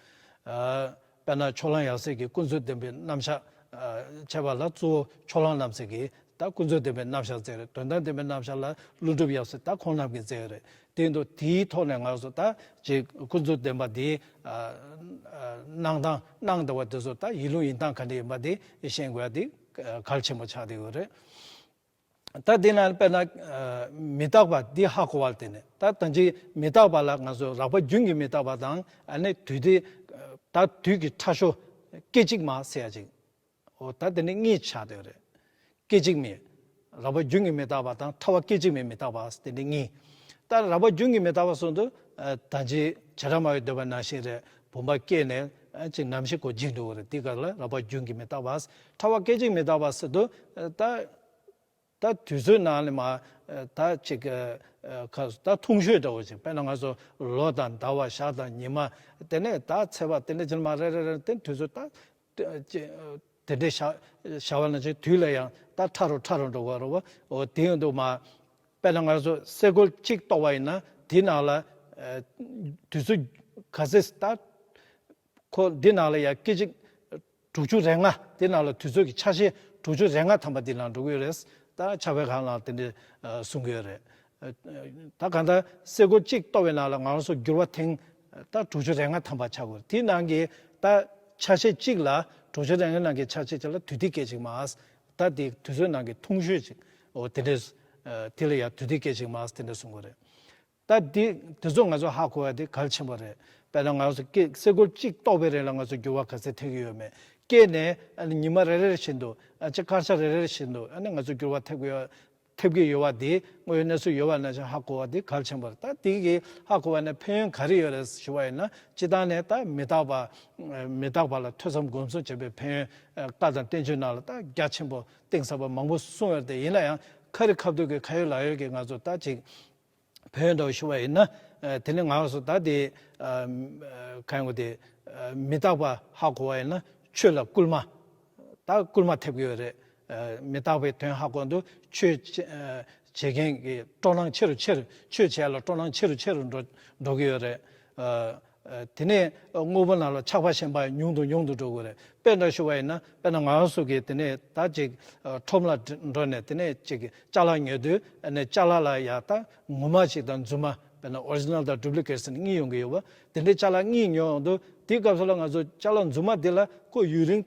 ཨ་དཔེར་ན་ཕྱོགས་གླང་ཡབ་སྲས་ཀྱིས་ཀུན་རྫོབ་བདེན་པའི་རྣམ་གཞག་ཨ་འཆད་པ་ལ་གཙོ་བོ་ཕྱོགས་གླང་རྣམ་སྲས་ཀྱིས་ད་ཀུན་རྫོབ་བདེན་པའི་རྣམ་གཞག་མཛད་རེད། དོན་དམ་བདེན་པའི་རྣམ་གཞག་ལ་ཀླུ་སྒྲུབ་ཡབ་སྲས་ད་ཁོང་རྣམས་ཀྱིས་མཛད་ཡོད་རེད། དེ་འདུག་དེའི་ཐོག་ནས་ང་ཚོ་ད་ཅིག་ཀུན་རྫོབ་བདེན་པ་འདི་ཨ་ཨ་སྣང་སྟངས་སྣང་བསྡད་པ་དེ་ཚོ་ད་ཡིད་ལུང་ཡིན་སྟངས་ག་འདྲ་ཡིན་པ་དེ་ཤེས་དགོས་ཡ་དེ་གལ་ཆེན་པོ་ཆགས་བསྡད་ཡོད་རེད། ད་འདི་ན་དཔེར་ན་ཨ་མི་རྟག་པ་འདི་ཧ་གོ་བ་ལ་བརྟེན་ནས། ད་ད་ཅི་མི་རྟག་པ་ལ་ང་ཚོ་རགས་པ་རྒྱུན་གྱི་མི་རྟག་པ་དང་། ཨ་ནི་དུས་དེ་ད་དུས་ཀྱི་ཕྲ་ཤོ་སྐད་ཅིག་མ་ཟེར་ཡ་ཅིག་འོ་ད་དེ་ནི་གཉིས་ཆགས་བསྡད་ཡོད་རེད། སྐད་ཅིག་མའི་རགས་པ་རྒྱུན་གྱི་མི་རྟག་པ་དང་ཕྲ་བ་སྐད་ཅིག་མའི་མི་རྟག་པ་དེ་འདྲ་གཉིས། ད་རགས་པ་རྒྱུན་གྱི་མི་རྟག་པ་གསུངས་དུས་ཨ་ད་ཅི་བྱེ་བྲག་སྨྲ་བའི་འདོད་པ་ནང་བཞིན་རེད། བུམ་པ་སྐྱེས་ནས་ཨ་ཅིག་ནམ་ཞིག་གོ་འཇིག་འགྲོ་གི་རེད། དེ་ག་ལ་རགས་པ་རྒྱུན་གྱི་མི་རྟག་པ། ཕྲ་བ་སྐད་ཅིག་མི་རྟག་པ་ཟེར་དུས་ཨ་ད་ད་དུས་ཚོད་ནང་ལ་མ་ཨ་ད་ཅིག་ཨ་ཁ་ད་ཐུང་ཤོས་འདྲ་བོ་ཅིག་དཔེར་ན་ང་ཚོ་ལོ་དང་ཟླ་བ་ཞག་དང་ཉི་མ་དེ་ནས་ད་ཚེས་པ་དེ་འདྲ་ཅིག་མ་རེ་རེ་རེ་དེ་དུས་ཚོད་ད། དེ་འདྲའི་བྱ་བྱ་བ་ནང་བཞིན་དུས་ལ་ཡང་ད་ཕྲ་རུ་ཕྲ་རུ་འགྲོ་གི་རེད་བ། འོ་དེ་ཡོང་དུས་མ་དཔེར་ན་ང་ཚོ་སེ་གོལ་གཅིག་གཏོགས་པ་ཡིན་ན་དེའི་ནང་ལ་ཨ་དུས་ཚོད་ག་ཚོད་ད་ཁོ་འདི་ནང་ལ་ཡང་སྐད་ཅིག་དྲུག་ཅུ་རེ་ལྔ། དེ་ནང་ལ་དུས་ཚོད་ཀྱི་ཆ་ཤས་དྲུག་ཅུ་རེ་ལྔ་ཐམ་པ་འདི་ནང་འགྲོ་གི་ཡོད་རེད། ད་ཕྱག་དཔེ་ཁག་ནང་དེ་འདྲ་ཨ་གསུང་གི་ཡོད་རེད། ད་གང་ལྟར་སེ་གོལ་གཅིག་གཏོགས་པའི་ནང་ལ་ང་རང་ཚོ་འགྱུར་བ་ཐེངས་ད་དྲུག་ཅུ་རེ་ལྔ་ཐམ་པ་ཆགས་དགོས་རེད། དེའི་ནང་གི་ད་ཆ་ཤས་གཅིག་ལ་དྲུག་ཅུ་རེ་ལྔའི་ནང་གི་ཆ་ཤས་གཅིག་ལ་དུས་ཚོད་སྐད་ཅིག་མ། ད་དེ་དུས་ཚོད་ནང་གི་ཐུང་ཤོས་ཅིག་འོ་དེ་འདྲས་དེ་ལ་ཡང་དུས་ཚོད་སྐད་ཅིག་མ་དེ་འདྲས་གསུང་དགོས་རེད། ད་དེ་དེ་ཚོ་ང་ཚོ་ཧ་གོ་ཡ་དེ་གལ་ཆེན་པོ་རེད། དཔེར་ན་ང་ཚོ་སྐད་སེ་གོལ་གཅིག་གཏོགས་པའི་རིང་ལ་ང་ཚོ་འགྱུར་བ་ག་ཚད་ཐེབས་ཀྱི་ཡོད་མེད། སྐྱེས་ནས་ཨ་ནི་ཉི་མ་རེ་རེ་བཞིན་དུ་ཨ་ཅེ་སྐར་ཆ་རེ་རེ་བཞིན་དུ་ཨ་ནི་ང་ཚོ་འགྱུར་བ་ཐེབས་ཀྱི་ཡོད། ཐེབས་ཀྱི་ཡོད་པ་དེ་དངོས་ཡོད་གནས་ཚུལ་ཡོད་པ་ནང་བཞིན་ཧ་གོ་བ་དེ་གལ་ཆེན་པོ་རེད། ད་དེ་གི་ཧ་གོ་བ་ནས་ཕན་ཡོན་ག་རེ་ཡོད་རེད་ཞུ་བ་ཡིན་ན། སྤྱིར་བཏང་ནས་ད་མི་རྟག་པ་མི་རྟག་པ་ལ་ཐོས་བསམ་སྒོམ་གསུམ་བྱས་པའི་ཕན་ཡོན་བཀའ་དང་བསྟན་བཅོས་ནང་ལ་ད་རྒྱ་ཆེན་པོ་གཏིང་ཟབ་པ་མང་པོ་གསུངས་ཡོད་རེད་དེ། ཡིན་ན་ཡང་ཁ་རི་ཁ་ཐུག་གི་ཁ་ཡོད་ལག་ཡོད་ཀྱི་ང་ཚོ་ད་ཅིག་ཕན་ཡོན་འདྲ་བོ་ཞུ་བ་ཡིན་ན། ཨ་དེ་ནི་ང་རང་ཚོ་ད་དེ་ཨ་ཨ་གང་ཡིན་དགོས་དེ་ཨ་མི་རྟག་པ་ཧ་གོ་བ་ཡིན་ན་ཆོས་ལ་སྐུལ་མ། ད་སྐུལ་མ་ཐེབས་ཀྱི་ཡོད་རེད། ཨ་མི་རྟག་པའི་དོན་ཧ་གོ་འདུག་ཆོས་བྱེད་ཨ་བྱེད་མཁན་གྱི་སྤྲོ་སྣང་ཆེ་རུ་ཆེ་རུ། ཆོས་བྱེད་ཡ་ལ་སྤྲོ་སྣང་ཆེ་རུ་ཆེ་རུ་འགྲོ་འགྲོ་གི་ཡོད་རེད། ཨ་ཨ་དེ་ནས་དངོས་པོ་ནང་ལ་ཆགས་པ་ཞེན་པ་ཉུང་དུ་ཉུང་དུ་འགྲོ་གི་རེད། དཔེ་འདྲ་ཞུ་བ་ཡིན་ན། དཔེར་ན་ང་རང་ཚོ་གི་དེ་ནས་ད་ཅིག་ཨ་ཁྲོམ་ལ་འགྲོ་ནས་དེ་ནས་ཅིག་ཅ་ལག་ཉོ་དུས་ཨ་ནི་ཅ་ལག་ལ་ཡ་ད་ངོ་མ་ཅིག་དང་རྫུན་མ། དཔེར་ན་ཨོ་རི་ཇི་ནལ་དང་ཌུབ་ལི་ཀེ་ཊི་ཟེར་ནས་གཉིས་ཡོང་གི་ཡོད་པ། དེ་འདྲའི་ཅ་ལག་གཉིས་ཉོ་ཡོང་དུས་དེའི་སྐབས་སུ་ལ་ང་ཚོ་ཅ་ལག་རྫུན་མ་དེ་ལ་ཁོ་ཡུན་རིང་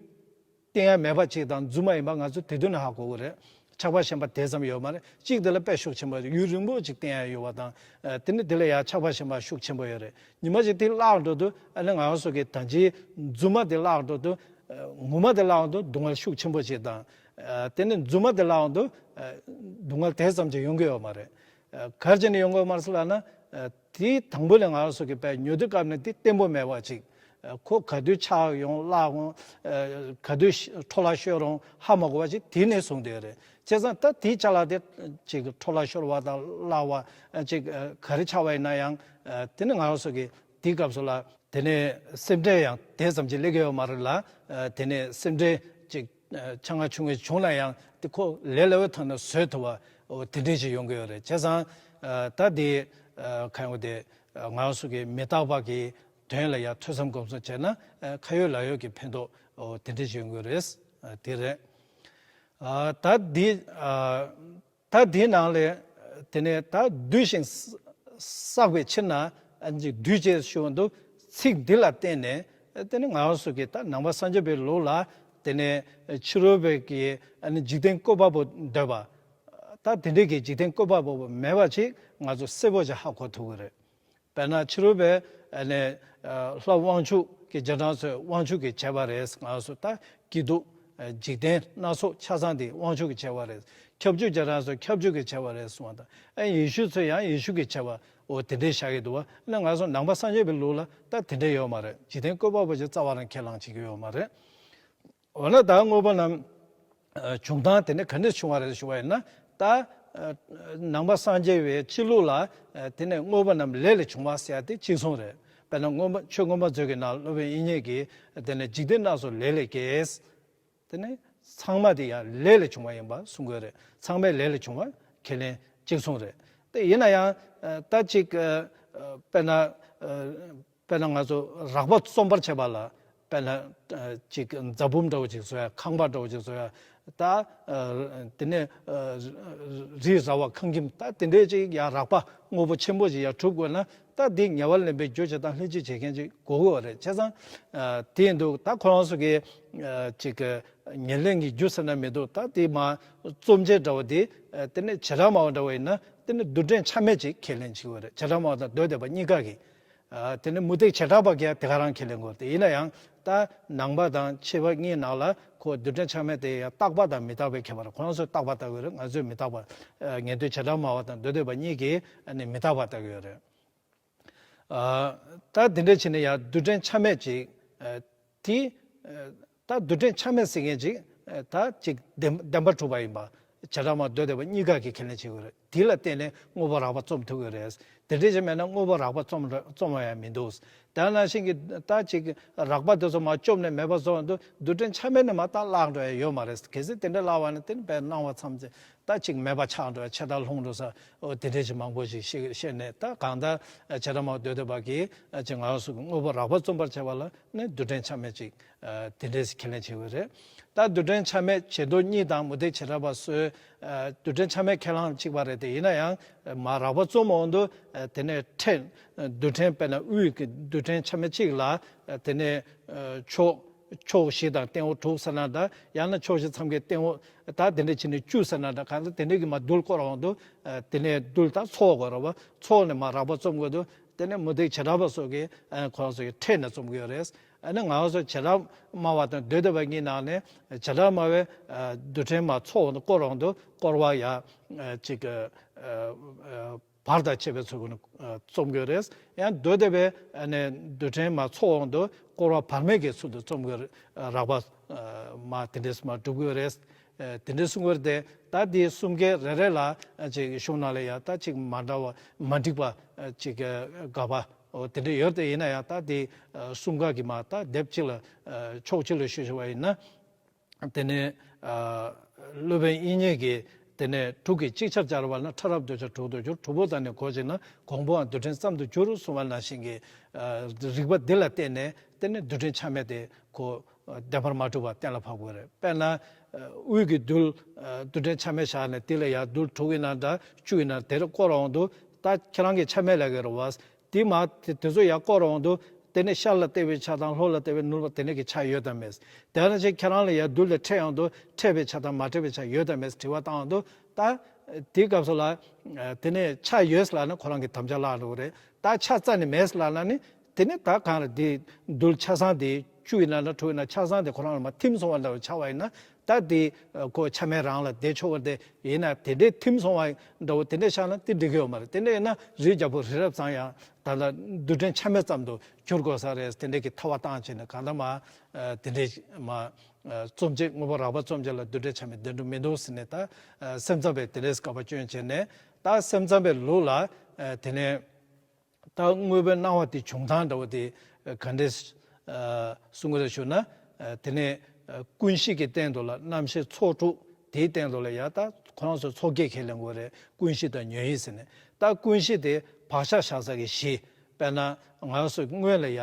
བསྟེན་ཡ་མེད་པ་ཅིག་དང་། རྫུན་མ་ཡིན་པ་ང་ཚོ་དེ་དུས་ནས་ཧ་གོ་གི་རེད། ཆགས་པ་ཞེན་པ་དེ་ཙམ་ཡོད་མ་རེད། གཅིག་དེ་ལ་དཔེ་ཤུགས་ཆེན་པོ་ཡུན་རིང་པོ་ཅིག་བསྟེན་ཡ་ཡོད་པ་དང་། ཨ་དེ་ནི་དེ་ལ་ཡ་ཆགས་པ་ཞེན་པ་ཤུགས་ཆེན་པོ་ཡོད་རེད། ཉི་མ་ཅིག་དེ་བརླག་འགྲོ་དུས་ཨ་ནི་ང་རང་ཚོ་གི་ད་ཅིག་རྫུན་མ་དེ་བརླག་འགྲོ་དུས་ཨ་ངོ་མ་དེ་བརླག་འགྲོ་དུས་སྡུག་བསྔལ་ཤུགས་ཆེན་པོ་ཅིག་དང་། ཨ་དེ་ནི་རྫུན་མ་དེ་བརླག་འགྲོ་དུས་ཨ་སྡུག་བསྔལ་དེ་ཙམ་ཅིག་ཡོང་གི་ཡོད་མ་རེད། ཨ་ག་རེ་བྱས་ནས་ཡོང་གི་ཡོད་མ་རེད་ཟེར་ལབ་ན། ཨ་དེའི་དང་པོ་ལ་ང་རང་ཚོ་གི་དཔེ་ཉོ་དུས་སྐབས་ནས་དེ་བརྟན་པོ་མེད་པ་ཅིག་ཨ་ཁོ་ག་དུས་ཆག་ཡོང་བརླག་འོང་། ཨ་ག་དུས་འཕྲོ་བརླག་ཤོར་འོང་ཧ་མ་གོ་བ་ཅིག་དེ་ནས་བཟུང་བསྡད་ཡོད་རེད། དེ་ཙང་ད་དེའི་ཅ་ལག་དེ་ཅིག་འཕྲོ་བརླག་ཤོར་བ་དང་བརླག་པ་ཅིག་ག་རེ་ཆགས་པ་ཡིན་ན་ཡང་དེ་ནི་ང་རང་ཚོ་གི་དེའི་སྐབས་སུ་ལ་དེ་ནས་སེམས་ཁྲལ་ཡང་དེ་ཙམ་ཅིག་སླེབས་ཀྱི་ཡོད་མ་རེད་ལ། དེ་ནས་སེམས་ཁྲལ་ཅིག་ཆེ་ང་ཆུང་ངུ་བྱུང་ན་ཡང་དེ་ཁོ་ལས་སླ་བོའི་ཐོག་ནས་བཟོད་ཐུབ་པ་འོ་དེ་འདྲས་ཅིག་ཡོང་གི་ཡོད་རེད། བྱས་ཙང་ད་དེ་ག་ཡོང་དེ་ང་རང་ཚོ་གི་མི་རྟག་པ་གི་དོན་ལ་ཡང་ཐོས་བསམ་སྒོམ་གསུམ་བྱས་ན་ཁ་ཡོད་ལག་ཡོད་ཀྱི་ཕན་ཐོགས་འོ་དེ་འདྲས་ཅིག་ཡོང་གི་རེད། དེ་རེད། ད་འདི་ད་འདིའི་ནང་ལས་དེ་ནས་ད་འདུས་ཤིང་བསགས་པའི་ཕྱིར་ན་འདུས་ཅེས་ཞུ་བ་འདུག་ཚིག་འདི་ལ་བརྟེན་ནས་དེ་ནས་ང་རང་ཚོ་གི་ད་ནང་པ་སངས་རྒྱས་པའི་ལུགས་ལ་དེ་ནས་ཕྱི་རོལ་པའི་གི་འཇིག་རྟེན་བཀོད་པ་པོ་འདོད་པ། ད་དེ་འདྲའི་གི་འཇིག་རྟེན་བཀོད་པ་པོ་མེད་པ་ཅིག་ང་ཚོ་གསལ་པོ་ཅིག་ཧ་གོ་ཐུབ་ཀྱི་རེད། དཔེར་ན་ཕྱི་རོལ་པའི་ཨ་ནི་ལྷ་དབང་ཕྱུག་གི་རྗེས་འབྲང་ཚོས་དབང་ཕྱུག་གིས་བྱས་པ་རེད། ང་ཚོ་ད་སྐྱིད་སྡུག་འཇིག་རྟེན་སྣ་ཚོགས་ཆ་ཚང་དེ་དབང་ཕྱུག་གིས་བྱས་པ་རེད། ཁྱབ་འཇུག་རྗེས་འབྲང་ཚོས་ཁྱབ་འཇུག་གིས་བྱས་པ་རེད་གསུངས་པ་དང་ཨ་ཡེ་ཤུ་ཚོས་ཡང་ཡེ་ཤུ་གིས་བྱས་པ་འོ་དེ་འདྲའི་བཞག་གི་འདུག་བ། ཨ་ནི་ང་ཚོ་ནང་པ་སངས་རྒྱས་པའི་ལུགས་ལ་ད་དེ་འདྲའི་ཡོད་མ་རེད། འཇིག་རྟེན་བཀོད་པ་པོ་ཅིག་རྩ་བ་རང་ཁས་བླངས་བྱེད་ཀྱི་ཡོད་མ་རེད། འོ་ན་ད་དངོས་པོ་རྣམས་བྱུང་སྟངས་དེ་ནི་ག་འདྲ་བྱུང་བ་རེད་ཞུ་བ་ཡིན་ན། ད་ནང་པ་སངས་རྒྱས་པའི་སྤྱི་ལུགས་ལ་དེ་ནས་དངོས་པོ་རྣམས་ལས་ལས་བྱུང་བ་ཟེར་ཡ་དེ་གཅིག་མཚུངས་རེད། དཔེར་ན་དངོས་པོ་ཆོས་མངོན་པ་མཛོད་ཀྱི་ནང་སློབ་དཔོན་དབྱིག་གཉེན་གྱིས་དེ་ནས་འཇིག་རྟེན་སྣ་ཚོགས་ལས་ལས་སྐྱེས། དེ་ནས་ཚང་མ་དེ་ཡང་ལས་ལས་བྱུང་བ་ཡིན་པ་གསུང་གི་ཡོད་རེད། ཚང་མས་ལས་ལས་བྱུང་བ་ཁས་ལེན་གཅིག་མཚུངས་རེད། དེ་ཡིན་ན་ཡང་ད་ཅིག་དཔེར་ན། དཔེར་ན་ང་ཚོ་རགས་པ་རྩོམ་པར་བྱེད་པ་ལ་དཔེར་ན་ཅིག་རྫ་བུམ་འདྲ་བོ་ཅིག་བཟོ་ཡ། ཁང་པ་འདྲ་བོ་ཅིག་བཟོ་ཡ། ད་དེ་ནས་རི་ར་བ་ཁང་ཁྱིམ་ད་དེ་འདྲས་ཅིག་ཡ་རགས་པ་དངོས་པོ་ཆེན་པོ་ཅིག་ཡ་གྲུབ་དགོས་ན་ད་དེ་ཉེ་བར་ལེན་པའི་རྒྱུ་བྱེད་དང་ལྷན་ཅིག་བྱེད་མཁན་ཅིག་དགོས་ཀྱི་ཡོད་རེད། བྱས་ཙང་དེ་ཡིན་དུས་ད་ཁོ་རང་ཚོ་གི་ཅིག་ཉེར་ལེན་གྱི་རྒྱུ་ཟེར་ན་མི་འདུག་ད་དེ་མ་རྩོམ་བྱེད་འདྲ་བོ་དེ་དེ་ནས་བྱེ་བྲག་སྨྲ་བ་འདྲ་བོ་ཡིན་ན་དེ་ནས་རྡུལ་ཕྲན་ཆ་མེད་ཅིག་ཁས་ལེན་བྱེད་ཀྱི་ཡོད་རེད། བྱེ་བྲག་སྨྲ་བ་དང་མདོ་སྡེ་པ་གཉིས་ཀ་གིས། དེ་ནས་མུ་སྟེགས་བྱེ་བྲག་པ་གིས་དེ་ག་རང་ཁས་ལེན་དགོས་རེད། དེ་ཡིན་ན་ཡང་ད་ནང་པ་དང་ཕྱི་པ་གཉིས་ནང་ལ་ཁོ་རྡུལ་ཕྲན་ཆ་མེད་དེ་ཡང་རྟག་པ་དང་མི་རྟག་པའི་ཁྱད་པར། ཁོ་རང་ཚོས་རྟག་པ་ལྟ་གི་ཡོད་རེད། ང་ཚོས་མི་རྟག་པ། ངེས་དོན་བྱེ་བྲག་སྨྲ་བ་དང་མདོ་སྡེ་པ་གཉིས་ཀྱིས་ཨ་ནི་མི་རྟག་པ་ལྟ་གི་ཡོད་རེད། ད་དེ་འདྲ་བྱས་ནས་ཡང་རྡུལ་ཕྲན་ཆ་མེད་ཅིག་དེ། ད་རྡུལ་ཕྲན་ཆ་མེད་ཟེར་མཁན་ཅིག་ད་ཅིག་བདེན་བདེན་པ་གྲུབ་པ་ཡིན་པ། བྱེ་བྲག་སྨྲ་མདོ་སྡེ་པ་གཉིས་ཀ་གིས་ཁས་ལེན་བྱེད་དགོས་རེད། དེ་ལ་བརྟེན་ནས་དངོས་པོ་རགས་པ་རྩོམ་ཐུབ་ཀྱི་རེད། དེ་འདྲ་ཞིག་མེད་ན་དངོས་པོ་རགས་པ་རྩོམ་ར་རྩོམ་པ་ཡང་མི་འདུག་དེ་ནང་བཞིན་གྱི་ད་ཅིག་རགས་པ་དེ་ཚོ་མར་བཅོམ་ནས་མེད་པ་བཟོ་བ་འདུག་རྡུལ་ཕྲན་ཆ་མེད་ནས་མར་ད་བརླག་འགྲོ་ཡ་ཡོད་མ་རེད། གལ་སྲིད་དེ་འདྲ་བརླག་པ་ན་དེ་ནི་དཔེ་སྣང་བ་ཙམ་ཅིག་ད་ཅིག་མེད་པ་ཆགས་འགྲོ་ཡ། ཆད་མཐར་ལྷུང་འགྲོ་ས་འོ་དེ་འདྲ་ཞིག་མང་པོ་ཞིག་བཤད་བཤད་ནས། ད་གང་ལྟར་བྱེ་བྲག་སྨྲ་བ་མདོ་སྡེ་པ་གིས་ཅིག་ང་རང་ཚོ་གི་དངོས་པོ་རགས་པ་རྩོམ་པར་བྱེད་པ་ལ་ནི་རྡུལ་ཕྲན་ཆ་མེད་ཅིག་ཨ་དེ་འདྲས་ཁས་ལེན་བྱེད་དགོས་རེད། ད་རྡུལ་ཕྲན་ཆ་མེད་བྱེ་མདོ་གཉིས་དང་མུ་སྟེགས་བྱེ་བྲག་པ་ཚོས་ཨ་རྡུལ་ཕྲན་ཆ་མེད་ཁས་བླངས་གཅིག་པ་རེད། དེ་ཡིན་ན་ཡང་མར་རགས་པ་རྩོམ་འོང་དུས་ཨ་དེ་ནས་ཕྲད་རྡུལ་ཕྲན་དཔེར་ན་དབུས་ཀྱི་རྡུལ་ཕྲན་ཆ་མེད་གཅིག་ལ་ཨ་དེ་ནས་ཨ་ཕྱོགས་ཕྱོགས་བཞི་དང་སྟེང་འོག་དྲུག་ཟེར་ན་འདྲ། ཡང་ན་ཕྱོགས་བཞི་མཚམས་བརྒྱད་སྟེང་འོག་ད་དེ་འདྲས་བྱས་ནས་བཅུ་ཟེར་ན་འདྲ། གང་ལྟར་དེ་འདྲས་ཀྱི་མར་རྡུལ་བསྐོར་འོང་དུས་ཨ་དེ་ནས་རྡུལ་ད་ཚོགས་དགོས་རེད་བ། ཚོགས་ནས་མར་རགས་པ་རྩོམ་དགོས་དུས་དེ་ནས་མུ་སྟེགས་བྱེ་བྲག་པ་སོགས་ཀྱིས་ཨ་ཁོ་རང་ཚོ་གིས་ཕྲད་ནས་རྩོམ་གྱི་ཡོད་རེད། ཨ་ནི་ང་རང་ཚོ་བྱེ་བྲག་སྨྲ་བ་དང་མདོ་སྡེ་པ་གཉིས་ནང་ནས་བྱེ་བྲག་སྨྲ་བས་ཨ་རྡུལ་ཕྲན་མར་ཚོགས་འོང་དུས་བསྐོར་འོང་དུས་བསྐོར་བ་ཡ་ཨ་ཅིག་ཨ་ཨ་བར་དང་ཕྱེད་པའི་ཚུལ་གྱིས་ཨ་རྩོམ་གྱི་ཡོད་རེད། ཡང་མདོ་སྡེ་པས་ཨ་ནི་རྡུལ་ཕྲན་མར་ཚོགས་འོང་དུས་བསྐོར་བ་བར་མེད་ཀྱི་ཚུལ་དུ་རྩོམ་གྱི་ཡོད་རེད། རགས་པ་ཨ་མར་དེ་འདྲས་མར་སྒྲུབ་ཀྱི་ཡོད་རེད། ཨ་དེ་འདྲའི་གསུང་གི་ཡོད་རེད་དེ། ད་དེའི་གསུམ་ཀའི་རེ་རེ་ལ་ཨ་ཅིག་གཞུང་ནང་ལ་ཡང་ད་ཅིག་མ་འདྲ་བ་མ་འགྲིག་པ་ཨ་ཅིག་ག་པ་འོ་དེ་འདྲ་ཡོད་དེ། ཡིན་ན་ཡང་ད་དེ་ཨ་གསུམ་ཀ་གི་མར་ད་དེབ་གཅིག་ལ་ཨ་ཕྱོགས་གཅིག་ལ་ཞུས་ཞུས་པ་ཡིན་ན། དེ་ནས་ཨ་སློབ་དཔོན་དབྱིག་གཉེན་གྱིས་དེ་ནས་དྲུག་གིས་ཅིག་ཆར་སྦྱར་བ་ན། ཕྲ་རབ་འདོད་ཆགས་དྲུག་ཏུ་འགྱུར། དྲུག་པོ་དང་ནི་གོ་ཅིག་ན། གོང་བུའང་རྡུལ་ཕྲན་ཙམ་དུ་འགྱུར་གསུངས་པ་ནང་བཞིན་གྱི་ཨ་རིགས་པ་འདི་ལ་བརྟེན་ནས་དེ་ནས་རྡུལ་ཕྲན་ཆ་མེད་དེ་ཁོ་བདེན་པར་མ་གྲུབ་པ་གཏན་ལ་ཕབ་དགོས་རེད། དཔེར་ན་དབུས་ཀྱི་རྡུལ་རྡུལ་ཕྲན་ཆ་མེད་བཞག་ནས་དེ་ལ་ཡང་རྡུལ་དྲུག་ཡིན་ན་འདྲ་བཅུ་ཡིན་ན་དེར་བསྐོར་འོང་དུས་ད་ཁྱེད་རང་གིས་ཆ་མེད་ལབ་ཀྱི་རེད་བ། དེ་མ་དེ་དེ་ཚོ་ཡང་བསྐོར་འོང་དུས་དེ་ནས་ཤར་ལ་བལྟས་པའི་ཆ་དང་ལྷོ་ལ་བལྟས་པའི་ནུབ་ལ་དེ་ནས་ཀྱི་ཆ་ཡོད་དམ་མེད། དེ་ནང་བཞིན་ཁྱེད་རང་ལ་ཡང་རྡུལ་དེ་འཕྲད་ཡོང་དུས་འཕྲད་པའི་ཆ་དང་མ་འཕྲད་པའི་ཆ་ཡོད་དམ་མེད་དྲི་བ་བཏང་འོང་དུས་ད་དེའི་སྐབས་སུ་ལ་དེ་ནས་ཆ་ཡོད་ལབ་ན་ཁོ་རང་གི་དམ་བཅའ་བརླག་འགྲོ་གི་རེད། ད་ཆ་རྩ་ནས་མེད་ལབ་ན་ནི་དེ་ནི་ད་གང་རེད། དེ་རྡུལ་ཆ་ཚང་དེ་ བཅུ་ཡིན་ན་འདྲ་དྲུག་ཡིན་ན་ཆགས་སྡང་དེ་ཁོ་རང་ལ་མར་ཐིམ་སོང་བ་འདྲ་བོ་ཆགས་པ་ཡིན་ན། ད་དེ་ཁོ་ཆ་མེད་རང་ལ་བསྡད་ཆོག་པ་དེ་ཡིན་ན། དེ་འདྲའི་ཐིམ་སོང་བ་འདྲ་བོ་དེ་འདྲའི་ཆགས་ན་དེ་འགྲིག་གི་ཡོད་མ་རེད། དེ་འདྲ་ཡིན་ན་རིའི་རྒྱལ་པོ་རི་རབ་ཚང་ཡང་ད་ལྟ་རྡུལ་ཕྲན་ཆ་མེད་ཙམ་དུ་གྱུར་དགོས་ས་རེད། དེ་འདྲའི་གི་ཐལ་བ་བཏང་བྱས་ནས་གང་ལྟར་མར་དེ་འདྲའི་མར་རྩོམ་བྱེད་དངོས་པོ་རགས་པ་རྩོམ་བྱེད་ལ་རྡུལ་ཕྲན་ཆ་མེད་བདེན་གྲུབ་མི་འདུག་ཟེར་ནས། ད་སེམས་ཙམ་པས་དེ་འདྲའི་སྐལ་པ་སྐྱོན་བྱས་ནས། ད་སེམས་ཙམ་པའི་ལུགས་ལ་དེ་ནས། ད་དངོས་པོའི་སྣང་བ་དེ་བྱུང་སྟངས་འདྲ་བོ་དེ་ག་འདྲས་གསུང་གི་རེད་ཞུ་ན། དེ་ནས་ཀུན་གཞི་གི་སྟེང་དུ་ལ་རྣམ་ཤེས་ཚོགས་དྲུག་དེའི་སྟེང་དུ་ལ་ཡ། ད་ཁོ་རང་ཚོ་ཚོགས་བརྒྱད་ཁས་ལེན་དགོས་རེད། ཀུན་གཞི་དང་ཉོན་ཡིད་ཟེར་ནས། ད་ཀུན་གཞི་དེ་བག་ཆགས་བཞག་ས་གི་གཞི། དཔེར་ན་ང་ཚོ་སྔོན་ལ་ཡ་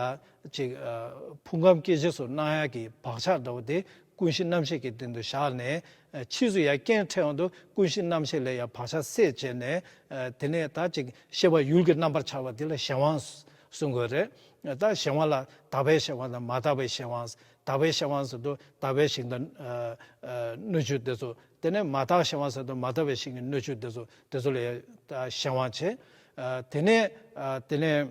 ཅིག་ཕུང་ཁམས་སྐྱེ་མཆེད་སོགས་སྣང་ཡག་གི་བག་ཆགས་འདྲ་བོ་དེ་ཀུན་གཞི་རྣམ་ཤེས་ཀྱི་སྟེང་དུ་བཞག་ནས། ཕྱིས་སུ་ཡང་རྐྱེན་འཕྲད་ཡོང་དུས་ཀུན་གཞི་རྣམ་ཤེས་ལས་ཡང་བག་ཆགས་སད་བྱས་ནས། དེ་ནས་ད་ཅིག་ཤེས་པ་ཡུལ་གྱི་རྣམ་པར་འཆར་བ་དེ་ལ་གཞན་དབང་གསུང་དགོས་རེད། ད་གཞན་དབང་ལ་དག་པའི་གཞན་དབང་དང་མ་དག་པའི་གཞན་དབང་། དག་པའི་གཞན་དབང་ཟེར་དུས་དག་པའི་ཞིང་དང་སྣོད་བཅུད་དེ་ཚོ། དེ་ནས་མ་དག་གཞན་དབང་ཟེར་དུས་མ་དག་པའི་ཞིང་གི་སྣོད་བཅུད་དེ་ཚོ། དེ་ཚོ་ལ་ཡང་ད་གཞན་དབང་བྱེད། དེ་ནས་དེ་ནས།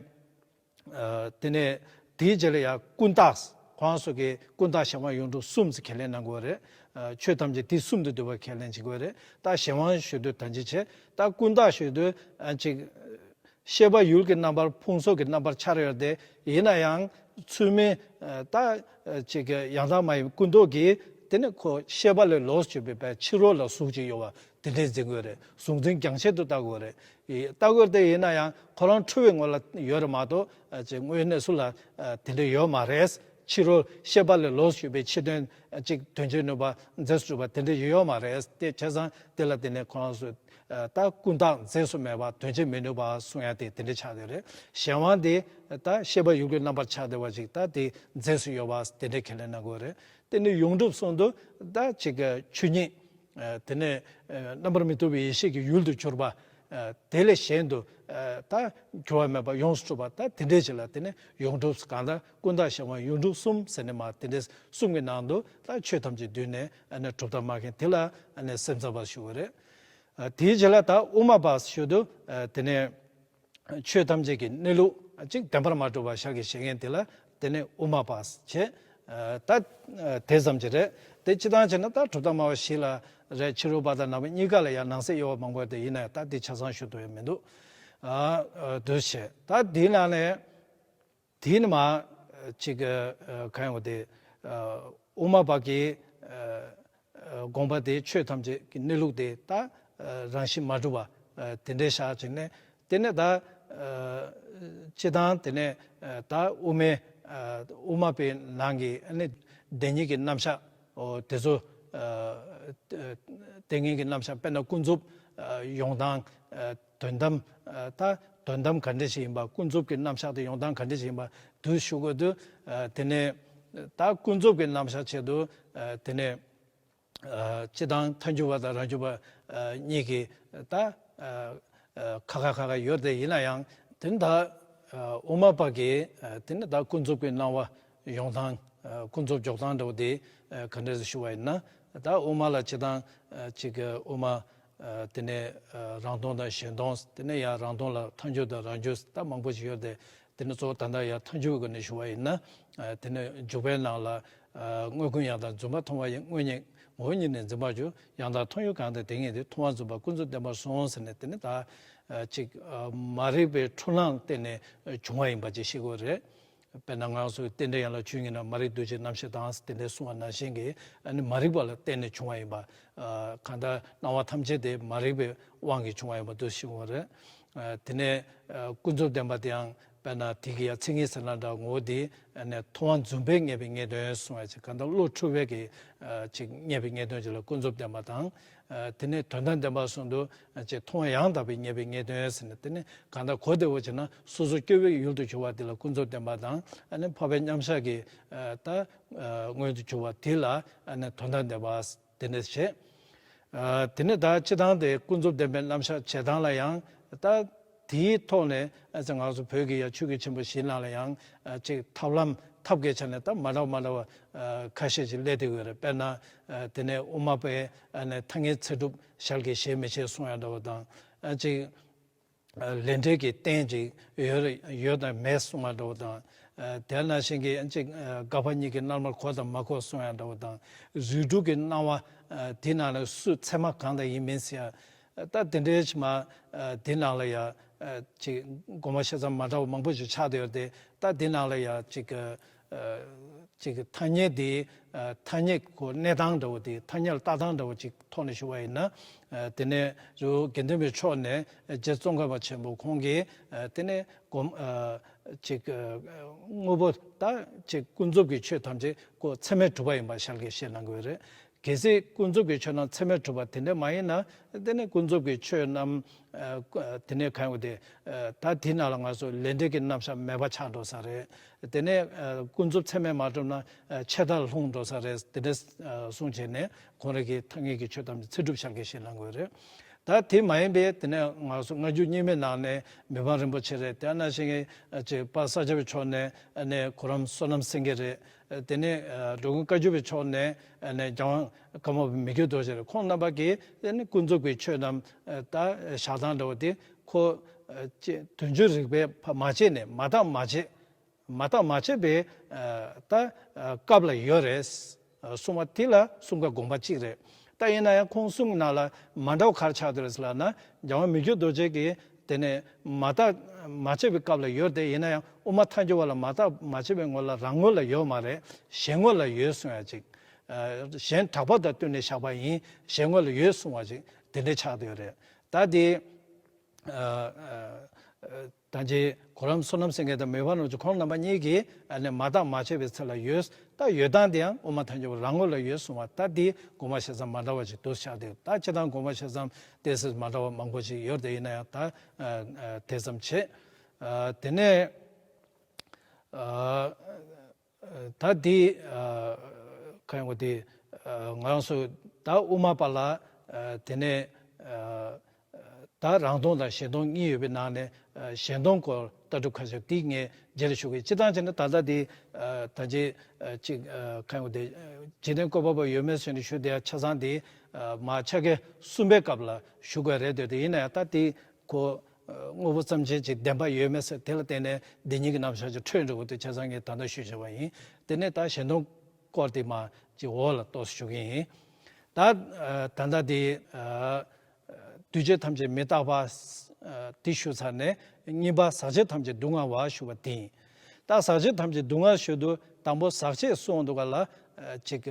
ཨ། དེ་ནས་དེའི་རྗེས་ལ་ཡང་ཀུན་བརྟགས། ཁོང་ཚོ་གིས་ཀུན་བརྟགས་གཞན་དབང་ཡོངས་གྲུབ་གསུམ་ཟེར་ཁས་ལེན་གནང་དགོས་རེད། ཨ། ཆོས་ཐམས་ཅད་དེ་གསུམ་དུ་འདུས་པ་ཁས་ལེན་བྱེད་དགོས་རེད། ད་གཞན་དབང་ཞུ་དུས་ད་ཅི་བྱེད། ད་ཀུན་བརྟགས་ཞུ་དུས་ཨ་ཅིག་ཤེས་པ་ཡུལ་གྱི་རྣམ་པར་ཕུང་སོགས་ཀྱི་རྣམ་པར་འཆར་ཡོད་དེ། ཡིན་ན་ཡང་ཚུལ་མིན། ཨ། ད་ཅིག་ཡང་དག་མ་ཡིན་ཀུན་རྟོག་གིས་དེ་ནི་ཁོ་ཤེས་པ་ལས་ལོགས་སུ་གྱུར་པའི་ཕྱི་རོལ་ལ་གཟུགས་ཅིག་ཡོད་པ་དེ་འདྲས་འཛིན་དགོས་རེད། གཟུགས་འཛིན་རྒྱང་ཆད་དུ་བལྟ་དགོས་རེད། ལྟ་དགོས་རེད་དེ། ཡིན་ན་ཡང་ཁོ་རང་འཁྲུལ་བའི་ངོ་ལ་ཡོད་རེད་མ་གཏོགས། ཨ། ཅིག་དངོས་གནས་སུ་ལ་ཨ་དེ་འདྲ་ཡོད་མ་རེད། ཕྱི་རོལ་ཤེས་པ་ལས་ལོགས་སུ་གྱུར་པའི་ཕྱི་དོན། ཨ། ཅིག་དོན་བྱེད་ནུས་པ་རྫས་སུ་གྲུབ་པ་དེ་འདྲ་ཡོད་མ་རེད། དེ་བྱས་ཙང་དེ་ལ་དེ་ནས་ཁོ་རང་ཚོས་ཨ་ད་ཀུན་བརྟགས་རྫས་སུ་མེད་པ་དོན་བྱེད་མི་ནུས་པ་གསུང་ཡ་དེ་དེ་འདྲ་ཆགས་བསྡད་རེད། གཞན་དབང་དེ་ད་ཤེས་པ་ཡུལ་གྱི་རྣམ་པར་ཆགས་བསྡད་པ་ཅིག་ད་དེ་རྫས་སུ་ཡོད་པ་དེ་འདྲ་ཁས་ལེན་གནང་དགོས་རེད། དེ་ནས་ཡོངས་གྲུབ་གསུང་དུས་ད་ཅིག་ཆོས་ཉིད། ཨ། དེ་ནས་ཨ་རྣམ་པར་མི་རྟོག་པའི་ཡེ་ཤེས་ཀྱི་ཡུལ་དུ་གྱུར་པ། ཨ། དེ་ལས་གཞན་དུ་ཨ་ད་གྱུར་པ་མེད་པ་ཡོངས་སུ་གྲུབ་པ། ད་དེ་འདྲས་ཅིག་ལ་དེ་ནས་ཡོངས་གྲུབ། གང་ལྟར་ཀུན་བརྟགས་གཞན་དབང་ཡོངས་གྲུབ་གསུམ་ཟེར་ནས་མར་དེ་འདྲས་གསུམ་གྱི་ནང་དུ་ད་ཆོས་ཐམས་ཅད་བསྡུས་ནས་ཨ་ནི་གྲུབ་མཐའ་སྨྲ་མཁན་དེ་ལ་ཨ་ནི་སེམས་ཙམ་པ་ཞུ་བ་རེད། ཨ། དེའི་རྗེས་ལ་ད་དབུ་མ་པ་ཞུ་དུས། ཨ། དེ་ནས་ཆོས་ཐམས་ཅད་ཀྱི་གནས་ལུགས་ཅིག་བདེན་པར་མ་གྲུབ་པ་ཞལ་གྱིས་བཞེས་མཁན་དེ་ལ་དེ་ནས་དབུ་མ་པ་བྱས། ཨ། ད་ཨ་དེ་ཙམ་གྱིས་རེད། དེ་སྤྱིར་བཏང་བྱས་ན་ད་གྲུབ་མཐའ་སྨྲ་བ་བཞི་ལ་རེད། ཕྱི་རོལ་པ་དང་ནང་པ་གཉིས་ཀ་ལ་ཡང་ནང་གསེས་དབྱེ་བ་མང་པོ་ཡོད་དེ། ཡིན་ན་ཡང་ད་དེ་ཆ་ཚང་ཞུ་ཐུབ་ཡ་མི་འདུག་ཨ། ཨ། འདུ་བྱས། ད་དེའི་ནང་ནས། དེ་ནི་མ་ཅིག་ཨ་གང་ཡོང་དེ། ཨ། དབུ་མ་པ་གི་ཨ་ཨ་དགོངས་པ་དེ་ཆོས་ཐམས་ཅད་ཀྱི་གནས་ལུགས་དེ་ད་ཨ་རང་བཞིན་མ་གྲུབ་པ་ཨ་དེ་འདྲའི་ཞག་ཅིག་ནས། དེ་ནས་ད་ཨ་སྤྱི་བཏང་དེ་ནས་ཨ་ད་དབུ་མའི་ཨ་དབུ་མ་པའི་ནང་གི་ཨ་ནི་བདེན་གཉིས་ཀྱི་རྣམ་གཞག་འོ་དེ་ཚོ། ཨ་ཨ་བདེན་གཉིས་ཀྱི་རྣམ་གཞག་དཔེར་ན་ཀུན་རྫོབ་ཨ་ཡོང་སྟངས། ཨ་དོན་དམ། ཨ་ད་དོན་དམ་ག་འདྲ་ཞིག་ཡིན་པ། ཀུན་རྫོབ་ཀྱི་རྣམ་གཞག་དེ་ཡོང་སྟངས་ག་འདྲ་ཞིག་ཡིན་པ་དེ་ཞུ་དགོས་དུས། ཨ་དེ་ནས་ད་ཀུན་རྫོབ་ཀྱི་རྣམ་གཞག་ཆེད་དུ། ཨ་དེ་ནས་ཨ་སྤྱི་བཏང་ཐལ་འགྱུར་བ་དང་རང་རྒྱུད་པ་ཨ་གཉིས་ཀྱི་ད་ཨ་ཨ་ཁ་ཁ་ཁ་ཁ་ཡོད་དེ། ཡིན་ན་ཡང་དེ་ནི་ད་ཨ་དབུ་མ་པ་གིས་ཨ་དེ་ནི་ད་ཀུན་རྫོབ་ཀྱི་སྣང་བ་ཡོང་སྟངས། ཨ་ཀུན་རྫོབ་འཇོག་སྟངས་འདྲ་བོ་དེ་ཨ་ག་འདྲ་ཞིག་ཞུ་བ་ཡིན་ན། ད་དབུ་མ་ལ་སྤྱི་བཏང་ཨ་ཅིག་གི་དབུ་མ། ཨ་དེ་ནས་ཨ་རང་སྟོང་དང་གཞན་སྟོང་། དེ་ནས་ཡང་རང་སྟོང་ལ་ཐལ་འགྱུར་དང་རང་རྒྱུད་ད་མང་པོ་ཞིག་ཡོད་དེ། དེ་ནས་གཙོ་བོ་ད་ལྟ་ཡང་ཐལ་འགྱུར་སྒོ་ནས་ཞུ་བ་ཡིན་ན། ཨ་དེ་ནས་འཇུག་པའི་ནང་ལ་ཨ་དངོས་ཀུན་ཡང་དག་རྫུན་པར་མཐོང་བ་ཡི། དངོས་ཉིད་ངོ་བོ་ཉིད་ནི་འཛིན་པར་འགྱུར། ཡང་དག་མཐོང་ཡུལ་གང་དེ་དེ་ཉིད་དེ། མཐོང་བ་རྫུན་པ་ཀུན་རྫོབ་བདེན་པར་གསུངས་ཟེར་ནས། དེ་ནི་ད་ཨ་ཅིག་ཨ་མ་རིག་པའི་འཁྲུལ་སྣང་བརྟེན་ནས་བྱུང་བ་ཡིན་པ་ཅིག་ཤེས་དགོས་རེད། དཔེར་ན་ང་ཚོ་རྟེན་འབྲེལ་ཡན་ལག་བཅུ་གཉིས་ནང་མ་རིག་འདུ་བྱེད་རྣམ་ཤེས་དང་དེ་འདྲའི་གསུངས་པ་ནང་བཞིན་གྱི། ཨ་ནི་མ་རིག་པ་ལ་བརྟེན་ནས་བྱུང་བ་ཡིན་པ། ཨ་གང་ལྟར་སྣང་བ་ཐམས་ཅད་དེ་མ་རིག་པའི་དབང་གིས་བྱུང་བ་ཡིན་པ་འདུ་ཤེས་དགོས་རེད། ཨ་དེ་ནས་ཨ་ཀུན་རྫོབ་བདེན་པ་དེའང་དཔེར་ན་དེ་གི་ཡང་མཚན་ཉིད་ཟེར་ན་འདྲ། ངོ་བོ་དེ་ཨ་ནི་མཐོང་བ་རྫུན་པས་ངེས་པའི་ངེས་དོན་གསུངས་པ་ཅིག་གང་ལྟར་བློ་འཁྲུལ་བས་ཀྱི་ཨ་ཅིག་ངེས་པའི་ངེས་དོན་ཅིག་ལ་ཀུན་རྫོབ་བདེན་པ་དང་། ཨ་དེ་ནས་དོན་དམ་བདེན་པ་གསུངས་དུས། ཨ་ཅིག་མཐོང་བ་ཡང་དག་པའི་ངེས་པའི་ངེས་དོན་ཟེར་ནས། དེ་ནི་གང་ལྟར་གོ་བདེ་བོ་བྱས་ན་སོ་སོ་སྐྱེ་བོའི་ཡུལ་དུ་གྱུར་པ་དེ་ལ་ཀུན་རྫོབ་བདེན་པ་དང་། ཨ་ནི་འཕགས་པའི་མཉམ་གཞག་གི་ཨ་ད་ཨ་མངོན་དུ་གྱུར་པ་དེ་ལ་ཨ་ནི་དོན་དམ་བདེན་པ་དེ་འདྲ་བྱས། ཨ་དེ་ནས་ད་སྤྱི་བཏང་དེ་ཀུན་རྫོབ་བདེན་པའི་རྣམ་གཞག་བྱེད་སྟངས་ལ་ཡང་། ད་དེའི་ཐོག་ནས་ཨ་ཙི་ང་ཚོ་བོད་ཀྱི་ཡང་ཆོས་བརྒྱུད་ཆེན་པོ་བཞིའི་ནང་ལ་ཡང་ཨ་ཅིག་ཐབས་ལམ་ཐབས་ཀྱི་ཆ་ནས་ད་མ་འདྲ་བ་མ་འདྲ་བ་ཨ་ཁ་ཤས་ཅིག་སླེབས་བསྡད་ཡོད་རེད། དཔེར་ན་ཨ་དེ་ནས་དབུ་མ་པའི་ཨ་ནི་ཐ་སྙད་ཚད་གྲུབ་ཞལ་གྱིས་བཞེས་མི་བཞེས་གསུང་ཡ་འདྲ་བོ་དང་། ཨ་ཅིག་ཨ་ལས་འབྲས་ཀྱི་རྟེན་ཅིག་ཡོད་རེད། ཡོད་དང་མེད་གསུང་བ་འདྲ་བོ་དང་། ཨ་དེ་ནང་བཞིན་གྱི་ཅིག་ཨ་སྒ་ཕ་གཉིས་ཀྱི་མནའ་མར་གོ་དང་མ་གོ་གསུང་ཡ་འདྲ་བོ་དང་། རིགས་དྲུག་གི་སྣང་བ་ཨ་དེ་ནང་ལ་སུ་ཚད་མ་གང་དང་ཡིན་མིན་ཟེར་ཡ། ད་དེ་འདྲའི་ཕྱི་མ་ཨ་དེ་ནང་ལ་ཡ་ཨ་ཅིག་དགོངས་པ་བཞེས་མཚམས་མ་འདྲ་བ་མང་པོ་ཞིག་ཆགས་བསྡད་ཡོད་དེ། ད་དེ་ནང་ལ་ཡ་ཅིག་ཨ་ཅིག་ཐ་སྙད་དེ་ཨ་ཐ་སྙད་ཁོ་གནས་སྟངས་འདྲ་བོ་དེ། ཐ་སྙད་ལ་ལྟ་སྟངས་འདྲ་བོ་ཅིག་ཐོག་ནས་ཞུ་བ་ཡིན་ན། ཨ་དེ་ནས་རི་བོ་དགེ་ལྡན་པའི་ཕྱོགས་ནས་རྗེ་ཙོང་ཁ་པ་ཆེན་པོ་ཁོང་གིས་ཨ་དེ་ནས་དགོངས་ཨ་ཅིག་ཨ་དངོས་པོ་ད་ཅིག་ཀུན་རྫོབ་ཀྱི་ཆོས་ཐམས་ཅད་ཁོ་ཚད་མས་གྲུབ་པ་ཡིན་པ་ཞལ་གྱིས་བཞེས་གནང་དགོས་རེད། གལ་སྲིད་ཀུན་རྫོབ་ཀྱི་ཆོས་རྣམས་ཚད་མས་གྲུབ་པ་དེ་འདྲ་མ་ཡིན་ན། དེ་ནི་ཀུན་རྫོབ་ཀྱི་ཆོས་རྣམས་ཨ་དེ་ནས་གང་ཡོད་དེ་ཨ་ད་དེ་ནང་ལ་ང་ཚོ་ལས་འབྲས་ཀྱི་རྣམ་གཞག་མེད་པ་ཆགས་འགྲོ་ས་རེད། དེ་ནས་ཨ་ཀུན་རྫོབ་ཚད་མས་མ་གྲུབ་ན་ཨ་ཆད་མཐར་ལྷུང་འགྲོ་ས་རེད། དེ་འདྲ་ཨ་གསུངས་བྱས་ནས་ཁོང་རང་གིས་ཐ་སྙད་ཀྱི་ཆོས་ཐམས་ཅད་ཚད་གྲུབ་ཞལ་གྱིས་བཞེས་གནང་དགོས་རེད། ད་དེ་མ་ཡིན་པའི་དེ་ནས་ང་ཚོ་སྔ་འགྱུར་རྙིང་མའི་ནང་ནས་མི་ཕམ་རིན་པོ་ཆེ་རེད། དེ་ནང་བཞིན་གྱི་ཨ་ཅིག་དཔལ་ས་སྐྱ་པའི་ཕྱོགས་ནས་ཨ་ནས་གོ་རམས་བསོད་ནམས་སེང་གེ་རེད། དེ་ནས་ཨ་འགྲོ་མགོན་བཀའ་བརྒྱུད་པའི་ཕྱོགས་ནས་ཨ་ནས་རྒྱལ་དབང་ཀརྨ་པ་མི་བསྐྱོད་རྡོ་རྗེ་རེད། ཁོང་རྣམ་པ་གིས་དེ་ནས་ཀུན་རྫོབ་ཀྱི་ཆོས་རྣམས་ཨ་ད་བཞག་སྟངས་འདྲ་བོ་དེ་ཁོ་ཨ་ཅེ་དོན་བརྗོད་རིག་པས་ཕ་མ་བྱས་ནས་མ་བརྟགས་མ་དཔྱད། མ་བརྟགས་མ་དཔྱད་པའི་ཨ་ད་ཨ་སྐབས་ལ་ཡོད་རེད། ཨ་གསུང་བ་དེ་ལ་གསུང་བ་དགོངས་པ་གཅིག་རེད། ད་ཡིན་ན་ཡང་ཁོང་གསུང་གི་ནང་ལ་མ་འདྲ་བ་ག་རེ་ཆགས་བསྡད་རེད་ཟེར་ལབ་ན། རྒྱལ་དབང་མི་བསྐྱོད་རྡོ་རྗེ་གིས་དེ་ནས་མ་བརྟགས་མ་དཔྱད་པའི་སྐབས་ལ་ཡོད་རེད་དེ། ཡིན་ན་ཡང་དབུ་མ་ཐལ་འགྱུར་བ་ལ་མ་བརྟགས་མ་དཔྱད་པའི་ངོ་ལ་རང་ངོས་ལ་ཡོད་མ་རེད། གཞན་ངོས་ལ་ཡོད་གསུང་ཡ་ཅིག་ཨ་གཞན་གྲགས་པ་དང་བསྟུན་ནས་བཞག་པ་ཡིན། གཞན་ངོས་ལ་ཡོད་གསུང་བ་ཅིག་དེ་འདྲ་ཆགས་བསྡད་ཡོད་རེད། ད་དེ་ཨ་ཨ་ཨ་ད་ཅི་གོ་རམས་བསོད་ནམས་སེང་གེ་དང་མི་ཕམ་རིན་པོ་ཆེ་ཁོང་རྣམ་པ་གཉིས་ཀྱིས་ཨ་ནི་མ་བརྟགས་མ་དཔྱད་པའི་ཚེ་ལ་ཡོད། ད་ཡོད་སྟངས་དེ་ཡང་དབུ་མ་ཐལ་འགྱུར་བ་རང་ངོས་ལ་ཡོད་གསུང་བ། ད་དེ་དགོངས་པ་བཞེས་མཚམས་མ་འདྲ་བ་ཞིག་འདུག་ཆགས་བསྡད། ད་སྤྱིར་བཏང་དགོངས་པ་བཞེས་མཚམས་ཏོག་ཙམ་མ་འདྲ་བ་མང་པོ་ཞིག་ཡོད་རེད་དེ། ཡིན་ན་ཡང་ད་ཨ་ཨ་དེ་ཙམ་བྱས། ཨ་དེ་ནས་ཨ་ད་འདི་ཨ་གང་ཡོང་དེ་ཨ་ང་རང་ཚོ་ད་དབུ་མ་པ་ལ་ཨ་དེ་ནས་ཨ་ད་རང་སྟོང་དང་གཞན་སྟོང་གཉིས་ཡོད་པའི་ནང་ནས་ཨ་གཞན་སྟོང་སྐོར་ལྟ་གྲུབ་ཁ་ཤས་དེ་ངས་རྗེས་ལ་ཞུ་གི། སྤྱིར་བཏང་བྱས་ན་ད་ལྟ་འདི་ཨ་ད་ཅི་ཨ་ཅིག་ཨ་གང་ཡོང་དེ་འཇིག་རྟེན་བཀོད་པ་པོ་ཡོད་མེད་ཟེར་ནས་ཞུ་དེ་ཆ་ཚང་དེ་ཨ་མ་ཆ་ག་གསུམ་པའི་སྐབས་ལ་ཞུ་དགོས་རེད་འདོད་དེ། ཡིན་ན་ཡང་ད་དེ་ཁོ་དངོས་པོ་ཙམ་ཅན་ཅིག་བདེན་པ་ཡོད་མེད་ཟེར་དེ་ལ་བརྟེན་ནས་འདི་ཉིད་ཀྱི་རྣམ་གཞག་ཅིག་འཕྲོས་འགྲོ་གི་འདུག། བྱས་ཙང་ངས་ད་ལྟ་ཞུས་བྱས་པ་ཡིན། དེ་ནས་ད་གཞན་སྟོང་སྐོར་དེ་མ་ཅིག་འོག་ལ་ཏོག་ཙམ་ཞུ་གི་ཡིན། ད་ད་ལྟ་དེ་འདུས་བྱས་ཐམས་ཅད་མི་རྟག་པ་དེ་ཞུ་ཚར་ནས་གཉིས་པ་ཟག་བཅས་ཐམས་ཅད་སྡུག་བསྔལ་བ་ཞུ་བ་དེ་ཡིན། ད་ཟག་བཅས་ཐམས་ཅད་སྡུག་བསྔལ་ཞུ་དུས་དང་པོ་ཟག་བཅས་གསུངས་འདུག་ག་ལ་ཅིག་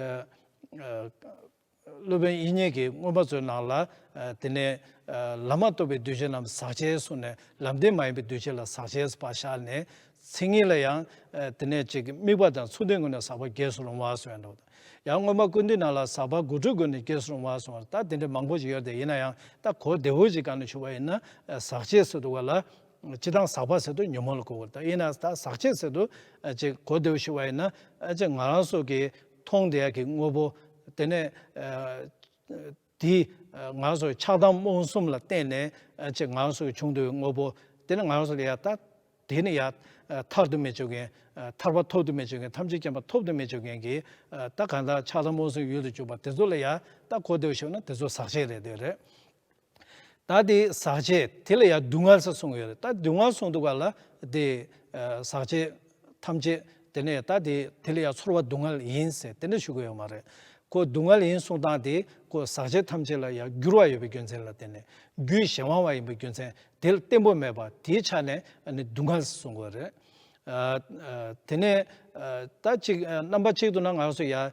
སློབ་དཔོན་དབྱིག་གཉེན་གྱིས་མངོན་པ་མཛོད་ནང་ལ་ཨ་དེ་ནས་ཨ་ལམ་མ་གཏོགས་པའི་འདུས་བྱས་རྣམས་ཟག་བཅས་གསུངས་ནས། ལམ་བདེན་མ་ཡིན་པའི་འདུས་བྱས་ལ་ཟག་བཅས་པ་བཞག་ནས། མཚན་ཉིད་ལ་ཡང་ཨ་དེ་ནས་ཅིག་དམིགས་པ་དང་ཚུལ་ལྡན་ངོས་ནས་ཟག་པ་རྒྱས་སུ་རུང་བ་གསུངས་ཡོད་འདུག། ཡང་མངོན་པ་ཀུན་བཏུས་ནང་ལ་ཟག་པ་དགོད་བྲོའི་སྒོ་ནས་རྒྱས་སུ་རུང་བ་གསུངས་པ། ད་དེ་འདྲ་མང་པོ་ཞིག་ཡོད་དེ། ཡིན་ན་ཡང་ད་གོ་བདེ་བོ་ཞིག་གང་ནས་ཞུ་བ་ཡིན་ན། ཨ་ཟག་བཅས་ཟེར་དུས་ག་ལ་སྤྱིར་བཏང་ཟག་པ་ཟེར་དུས་ཉོན་མོངས་ལ་གོ་དགོས། ད་ཡིན་ན་ད་ཟག་བཅས་ཟེར་དུས་ཨ་ཅིག་གོ་བདེ་བོ་ཞུ་བ་ཡིན་ན། ཨ་ཅིག་ང་རང་ཚོ་གི་མཐོང་བསྡད་ཡག་གི་དངོས་པོ་དེ་ནས་ཨ་དེ་ཨ་ང་རང་ཚོ་ཆགས་སྡང་རྨོངས་གསུམ་ལ་བརྟེན་ནས་ཨ་ཅིག་ང་རང་ཚོ་གི་བྱུང་འདུག་པའི་དངོས་པོ་དེ་ནི་ང་རང་ཚོ་ལ་ཡ་ད་དེ་ནི་ཡ་ཨ་ཐར་དུ་མི་འཇུག་མཁན། ཨ་ཐར་པ་ཐོབ་ཏུ་མི་འཇུག་མཁན། ཐམས་ཅད་མཁྱེན་པ་ཐོབ་ཏུ་མི་འཇུག་མཁན་གྱི་ཨ་ད་གང་ལྟར་ཆགས་སྡང་རྨོངས་གསུམ་ཡུལ་དུ་འཇུག་པ་དེ་ཚོ་ལ་ཡ་ད་གོ་བདེ་བོ་ཞུ་ན་དེ་ཚོ་ཟག་བཅས་རེད། དེ་རེད། ད་དེ་ཟག་བཅས་དེ་ལ་ཡང་སྡུག་བསྔལ་ཟེར་གསུང་གི་ཡོད་རེད། ད་སྡུག་བསྔལ་གསུང་དུས་ག་ལ་དེ་ཨ་ཟག་བཅས་ཐམས་ཅད་དེ་ནས་ད་དེ་དེ་ལ་ཡང་ཚོར་བ་སྡུག་བསྔལ་ཡིན་ཟེར་དེ་འདྲ་ཞུ་གི་ཡོད་མ་རེད། ཁོ་སྡུག་བསྔལ་ཡིན་གསུང་སྟངས་དེ་ཁོ་ཟག་བཅས་ཐམས་ཅད་ལ་ཡང་འགྱུར་བ་ཡོད་པའི་རྒྱུ་མཚན་ལ་བརྟེན་ནས། རྒྱུའི་གཞན་དབང་བ་ཡིན་པའི་རྒྱུ་མཚན་དེ་ལ་བརྟན་པོ་མེད་པ་དེའི་ཆ་ནས་ཨ་ནི་སྡུག་བསྔལ་ཟེར་གསུང་གི་ཡོད་རེད། ཨ་ཨ་དེ་ནས་ཨ་ད་ཅིག་ཨ་རྣམ་པ་གཅིག་ཏུ་ན་ང་ཚོ་ཡ་ཨ་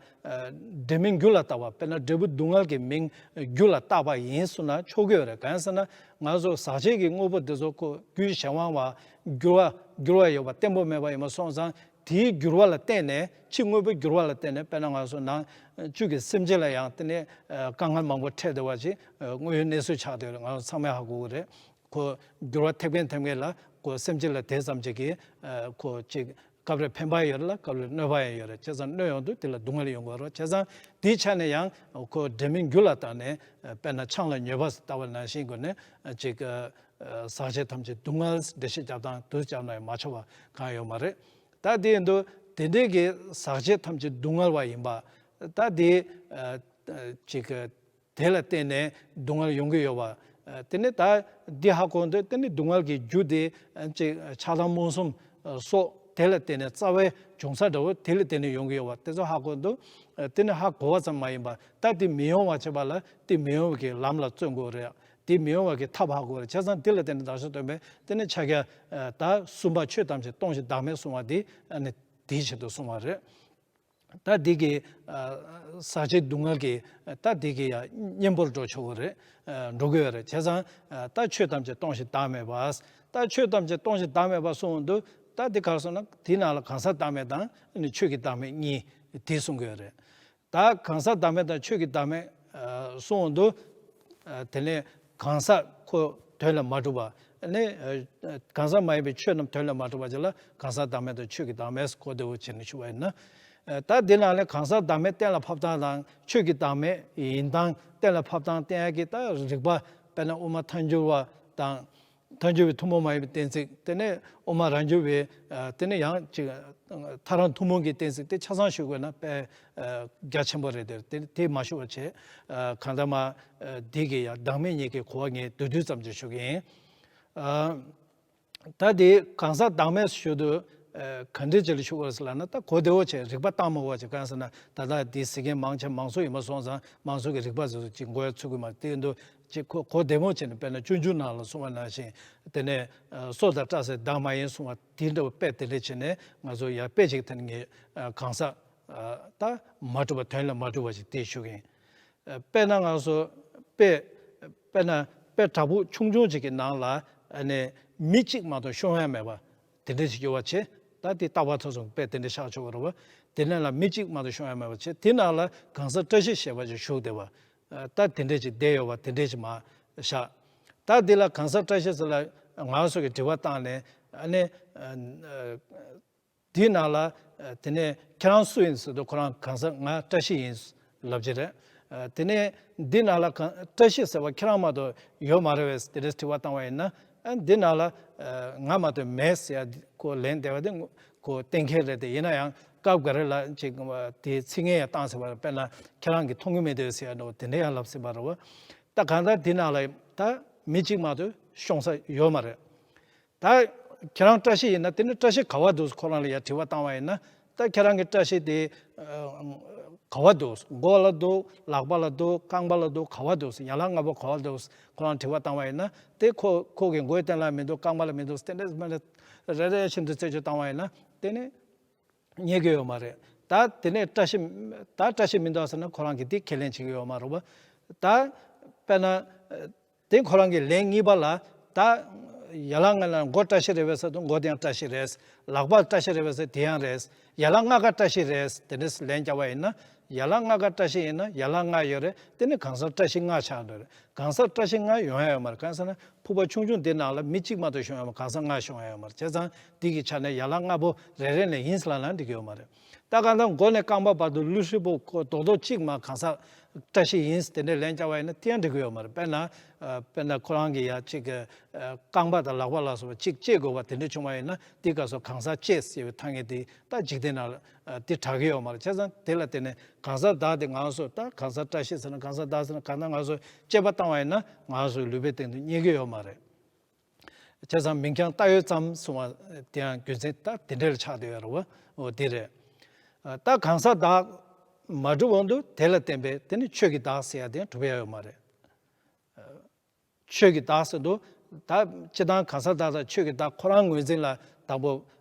འབྲས་མིང་རྒྱུ་ལ་བཏགས་པ། དཔེར་ན་འབྲས་བུ་སྡུག་བསྔལ་གྱི་མིང་རྒྱུ་ལ་བཏགས་པ་ཡིན་གསུངས་ན་ཆོག་གི་ཡོད་རེད། གང་ཡིན་ཟེར་ན་ང་ཚོ་ཟག་བཅས་ཀྱི་དངོས་པོ་འདི་ཚོ་ཁོ་རྒྱུའི་གཞན་དབང་བ་འགྱུར་བ་འགྱུར་བ་ཡོད་པ་བརྟན་པོ་མེད་པ་ཡིན་པ་སོང་ཙང་། དེའི་འགྱུར་བ་ལ་བརྟེན་ནས་ཕྱི་དངོས་པོའི་འགྱུར་བ་ལ་བརྟེན་ནས། དཔེར་ན་ང་ཚོ་ནང་བཅུད་ཀྱི་སེམས་ཅན་ལ་ཡང་དེ་ནས་ཨ་དཀའ་ངལ་མང་པོ་འཕྲད་བསྡད་པ་ཅིག་ཨ་དངོས་ཡོད་གནས་ཚུལ་ཆགས་བསྡད་ཡོད་རེད། ང་ཚོ་ཚང་མས་ཧ་གོ་གི་རེད། ཁོ་འགྱུར་བ་ཐེབས་མཁན་ཐེབས་མཁན་ལ་ཁོ་སེམས་ཅན་ལ་དེ་ཙམ་ཅིག་གིས་ཨ་ཁོ་ཅིག་སྐབས་རེ་ཕན་པ་ཡོད་རེད་ལ། སྐབས་རེ་གནོད་པ་ཡང་ཡོད་རེད། བྱས་ཙང་གནོད་ཡོང་དུས་དེ་ལ་སྡུག་བསྔལ་ཡོང་གི་ཡོད་རེད། བྱས་ཙང་དེའི་ཆ་ནས་ཡང་ཁོ་འབྲས་མིང་རྒྱུ་ལ་བཏགས་ནས། ཨ་དཔེར་ན་ཆང་ལ་མྱོས་པ་ཟེར་ལྟ་བ་ནང་བཞིན་སྒོ་ནས་ཨ་ཅིག་ཨ་ཟག་བཅས་ཐམས་ཅད་སྡུག་བསྔལ་འགྲེལ་བཤད་རྒྱབ་སྟངས་དེ་རྒྱབ་ན་ཡང་མ་ཆོག་པ་གང་ཡོད་མ་རེད། ད་དེ་ཡིན་དུས་དེ་འདྲའི་གི་ཟག་བཅས་ཐམས་ཅད་སྡུག་བསྔལ་བ་ཡིན་པ། ད་དེ་ཨ་ཅིག་དེ་ལ་བརྟེན་ནས་སྡུག་བསྔལ་ཡོང་གི་ཡོད་པ། ཨ་དེ་ནས་ད་འདི་ཧ་གོ་དུས་དེ་ནི་སྡུག་བསྔལ་གྱི་རྒྱུ་དེ་ཨ་ཅིག་ཆགས་སྡང་རྨོངས་གསུམ་ཨ་སོགས་ དེ་ལ་བརྟེན་ནས་རྩ་བའི་འབྱུང་ས་འདྲ་བོ་དེ་ལ་བརྟེན་ནས་ཡོང་གི་ཡོད་པ་དེ་ཚོ་ཧ་གོ་འདུག་དེ་ནི་ཧ་གོ་བ་ཙམ་མ་ཡིན་པར་ད་དེ་མི་ཡོང་བ་བྱེད་པ་ལ་དེ་མི་ཡོང་བ་གི་ལམ་ལ་བརྩོན་དགོས་རེད། དེ་མི་ཡོང་བ་གི་ཐབས་ཧ་གོ་རེད། བྱས་ཙང་དེ་ལ་བརྟེན་ནས་བདག་ཅག་སྟོན་པས་དེ་ནི་ཕྱག་རྒྱ་ད་གསུམ་པ་ཆོས་ཐམས་ཅད་སྟོང་ཞིང་བདག་མེད་གསུང་བ་དེ་ནི་དེའི་ཆེད་དུ་གསུངས་པ་རེད། ད་འདི་གི་ཟག་བཅས་སྡུག་བསྔལ་གྱི་ད་འདི་གི་ཡང་གཉེན་པོར་འགྲོ་ཆོག་གི་རེད། འགྲོ་དགོས་རེད། བྱས་ཙང་ད་ཆོས་ཐམས་ཅད་སྟོང་ཞིང་བདག་མེད་པ། ད་ཆོས་ཐམས་ཅད་སྟོང་ཞིང་བདག་མེད་པ་གསུངས་འདུག་ད་འདི་ག་རེ་གསུངས་ན་དེའི་ནང་ལ་གང་ཟག་བདག་མེད་དང་ཆོས་ཀྱི་བདག་མེད་གཉིས་དེ་གསུང་གི་ཡོད་རེད། ད་གང་ཟག་བདག་མེད་དང་ཆོས་ཀྱི་བདག་མེད་གསུངས་འདུག་དེ་ནས་གང་ཟག་ཁོ་དོན་ལ་མ་གྲུབ་པ་ནི། གང་ཟག་མ་ཡིན་པའི་ཆོས་རྣམས་དོན་ལ་མ་གྲུབ་པ་ཅིག་ལ་གང་ཟག་བདག་མེད་དང་ཆོས་ཀྱི་བདག་མེད་གོ་བདེ་བོ་བྱས་ནས་ཞུ་བ་ཡིན་ན། ད་འདི་ནང་ལས་གང་ཟག་བདག་མེད་གཏན་ལ་ཕབ་སྟངས་དང་ཆོས་ཀྱི་བདག་མེད་ཡིན་སྟངས་གཏན་ལ་ཕབ་སྟངས་བསྟན་ཡག་གི་ད་རིགས་པ་དཔེར་ན་དབུ་མ་ཐལ་འགྱུར་བ་དང་། ཐལ་འགྱུར་བའི་ཐུན་མོང་མ་ཡིན་པའི་གཏན་ཚིགས་དེ་ནས་དབུ་མ་རང་རྒྱུད་པའི་དེ་ནས་ཡང་ཅིག་ཐལ་རང་ཐུན་མོང་གི་གཏན་ཚིགས་དེ་ཆ་ཚང་ཞུ་དགོས་ན་དཔེ་རྒྱ་ཆེན་པོ་རེད། དེ་དེ་མ་ཞུ་བ་བྱས། གང་ལྟར་མ་འདི་གི་ཡང་བདག་མེད་གཉིས་ཀྱི་གོ་བ་ངས་བསྡུས་བསྡུས་ཙམ་ཅིག་ཞུ་གི་ཡིན། ད་དེ་གང་ཟག་བདག་མེད་ཞུ་དུས་ག་འདྲའི་ཅིག་ལ་ཞུ་དགོས་ཟེར་ལབ་ན་ད་གོ་བདེ་བོ་བྱས་རིགས་པ་བཏང་མ་དགོས་པ་བྱས། གང་ཟེར་ན་ད་ལྟ་དེ་ཟེར་མཁན་མང་ཆེ་མང་ཚོགས་ཡིན་པ་སོང་ཙང་མང་ཚོགས་ཀྱི་རིགས་པ་ཟེར་ཚུལ་ཅིག་མགོ་ཡ་ཚུད་ཀྱི་མ་རེད། དེ་ཡིན་དུས་ཅིག་གོ་གོ་བདེ་མོ་བྱས་ནས་དཔེར་ན་སྤྱོད་འཇུག་ནང་ལ་གསུངས་པ་ནང་བཞིན་དེ་ནས་སྲོག་དང་བཀྲ་ཟེར་བདག་མ་ཡིན་གསུངས་པ་དེ་འདྲ་བོ་དཔེ་དེ་འདྲ་བྱས་ནས་ང་ཚོ་ཡར་དཔེ་ཅིག་དེ་ནས་ངས་གང་ཟག་ད་མ་གྲུབ་པ་དོན་ལ་མ་གྲུབ་པ་ཞིག་དེ་ཞུ་གི་ཡིན། དཔེར་ན་ང་ཚོ་དཔེ་དཔེར་ན་དཔེ་བྲག་ཕུག་ཆུང་ཆུང་ཅིག་གི་ནང་ལ་ཨ་ནི་མི་གཅིག་མ་གཏོགས་ཤོང་ཡ་མེད་པ་དེ་འདྲ་ཞིག་ཡོད་པ་བྱས། ད་དེ་རྟག་པར་ཐོས་བསམ་དཔེ་དེ་འདྲ་བཞག་ཆོག་གི་རེད་བ། དེ་ནང་ལ་མི་གཅིག་མ་གཏོགས་ཤོང་ཡ་མེད་པ་བྱས། དེ་ནང་ལ་གང་ཟག་བཀྲ་ཤིས་ཞེས་པ་ཅིག་བཞུགས་བསྡད་པ། ད་དེ་འདྲ་ཅིག་བསྡད་ཡོད་པ་དེ་འདྲ་ཅིག་མ་བཞག་ད་དེ་ལ་གང་ཟག་བཀྲ་ཤིས་ཟེར་ལ་ང་ཚོ་གི་དྲི་བ་བཏང་ནས་ཨ་ནི། དེའི་ནང་ལ་དེ་ནས་ཁྱེད་རང་སུ་ཡིན་ཟེར་དུས་ཁོ་རང་གང་ཟག་ང་བཀྲ་ཤིས་ཡིན་ལབ་ཀྱི་རེད། དེ་ནས་འདི་ནང་ལ་གང་བཀྲ་ཤིས་ཟེར་བ་ཁྱེད་རང་མ་གཏོགས་ཡོད་མ་རེད་པས་དེ་འདྲའི་དྲི་བ་བཏང་བ་ཡིན་ན། འདི་ནང་ལ་ང་མ་གཏོགས་མེད་ཟེར་ཡ་ཁོ་ལན་འདེབས་པ་དེ་ཁོ་གཏན་འཁེལ་རེད། དེ་ཡིན་ན་ཡང་སྐབས་འགའ་རེ་ལ་ཅིག་དེའི་ཚིག་ངན་ཡང་བཏང་ཟེར་བ་རེད། དཔེར་ན་ཁྱེད་རང་གིས་མཐོང་གི་མེད་དེ་ཟེར་ཡ་འདྲ་བོ་དེ་འདྲ་ཡང་ལབ་སྲིད་པ་རེད་བ། ད་གང་ལྟར་འདི་ནང་ལ་ད་མི་གཅིག་མ་གཏོགས་ཤོང་ས་ཡོད་མ་རེད། ད་ཁྱེད་རང་བཀྲ་ཤིས་ཡིན་ན་དེ་ནི་བཀྲ་ཤིས་ག་བ་འདུག་ཁོ་རང་ལ་ཡར་དྲི་བ་བཏང་བ་ཡིན་ན། ད་ཁྱེད་རང་གི་བཀྲ་ཤིས་དེ་ག་བ་འདུག་མགོ་ལ་འདུག་ལག་པ་ལ་འདུག་རྐང་པ་ལ་འདུག་ག་བ་འདུག་ཡན་ལག་ལྔ་པོ་ག་བ་འདུག་ཁོ་རང་དྲི་བ་བཏང་བ་ཡིན་ན། དེ་ཁོ་ཁོ་གི་མགོའི་སྟེང་ལ་མི་འདུག་རྐང་པ་ལ་མི་འདུག་དེ་འདྲ་མ་རེད། རེ་རེ་བཞིན་དུ་རྩད་གཅོད་བཏང་བ་ཡིན་ན་དེ་ནི་རྙེད་ཀྱི་ཡོད་མ་རེད། ད་དེ་ནས་བཀྲ་ཤིས་ད་བཀྲ་ཤིས་མི་འདུག་ཟེར་ན་ཁོ་རང་གིས་དེ་ཁས་ལེན་བྱེད་ཀྱི་ཡོད་མ་རེད་པ། ད་དཔེར་ན། དེ་ཁོ་རང་གི་ལན་གཉིས་པ་ལ་ད་ཡན་ལག་ལྔ་ལ་མགོ་བཀྲ་ཤིས་རེད་པས་ཟེར་དུས་མགོ་དེ་ཡང་བཀྲ་ཤིས་རེད། ལག་པ་བཀྲ་ཤིས་རེད་པས་ཟེར་དེ་ཡང་རེད། ཡན་ལག་ལྔ་ཀ་བཀྲ་ཤིས་རེད། དེ་འདྲས་ལན་བརྒྱབ་པ་ཡིན་ན་ཡན་ལག་ལྔ་ཀ་བཀྲ་ཤིས་ཡིན་ན་ཡན་ལག་ལྔ་ཡོད་རེད། དེ་ནི་གང་ཟག་བཀྲ་ཤིས་ལྔ་ཆགས་འགྲོ་རེད། གང་ཟག་བཀྲ་ཤིས་ལྔ་ཡོང་ཡ་ཡོད་མ་རེད། གང་ཟེར་ན་ཕུག་པ་ཆུང་ཆུང་འདི་ནང་ལ་མི་གཅིག་མ་གཏོགས་ཤོང་ཡ་མ་གང་ཟག་ལྔ་ཤོང་ཡ་ཡོད་མ་རེད། བྱས་ཙང་འདི་གི་ཆ་ནས་ཡན་ལག་ལྔ་པོ་རེ་རེ་ནས་ཡིན་ཟེར་ལབ་ན་འགྲིག་གི་ཡོད་མ་རེད། ད་གང་ལྟར་མགོ་ནས་རྐང་པ་བར་དུ་ཀླུ་ཧྲིལ་པོ་ཁོ་རྡོག་རྡོག་གཅིག་མ་གང་ཟག་བཀྲ་ཤིས་ཡིན་དེ་འདྲའི་ལན་བརྒྱབ་པ་ཡིན་ན་དེ་ཡང་འགྲིག་གི་ཡོད་མ་རེད། དཔེར་ན། དཔེར་ན་ཁོ་རང་གི་ཡ་གཅིག་གི་རྐང་པ་དང་ལག་པ་ལ་སོགས་པ་གཅིག་བཅད་དགོས་པ་དེ་འདྲ་བྱུང་བ་ཡིན་ན་དེའི་སྐབས་སུ་གང་ཟག་བཅད་ཟེར་བའི་ཐ་སྙད་དེ་ད་འཇིག་རྟེན་ནང་ལ་དེ་གྲགས་ཀྱི་ཡོད་མ་རེད། བྱས་ཙང་དེ་ལ་བརྟེན་ནས་གང་ཟག་བདག་དེ་ང་ཚོ་ད་གང་ཟག་བཀྲ་ཤིས་ཟེར་ན་གང་ཟག་བདག་ཟེར་ན་གང་ལྟར་ང་ཚོ་དཔྱད་པ་བཏང་བ་ཡིན་ན་ང་ཚོའི་ལུས་པོའི་སྟེང་དུ་རྙེད་ཀྱི་ཡོད་མ་རེད། བྱས་ཙང་མིང་རྐྱང་བཏགས་ཡོད་ཙམ་གསུང་བ་དེ་ཡང་རྒྱུ་མཚན་ད་དེ་འདྲ་ལ་ཆགས་བསྡད་ཡོད་རེད་བ། འོ་དེ་རེད། ད་གང་ཟག་བདག་མ་གྲུབ་འོང་དུས་དེ་ལ་བརྟེན་པའི་དེ་ནི་ཆོས་ཀྱི་བདག་ཟེར་ཡ་དེ་གྲུབ་ཡ་ཡོད་མ་རེད། ཆོས་ཀྱི་བདག་ཟེར་དུས་ད་སྤྱིར་བཏང་གང་ཟག་བདག་དང་ཆོས་ཀྱི་བདག་ཁོ་རང་ངོས་འཛིན་ལ་དང་པོ་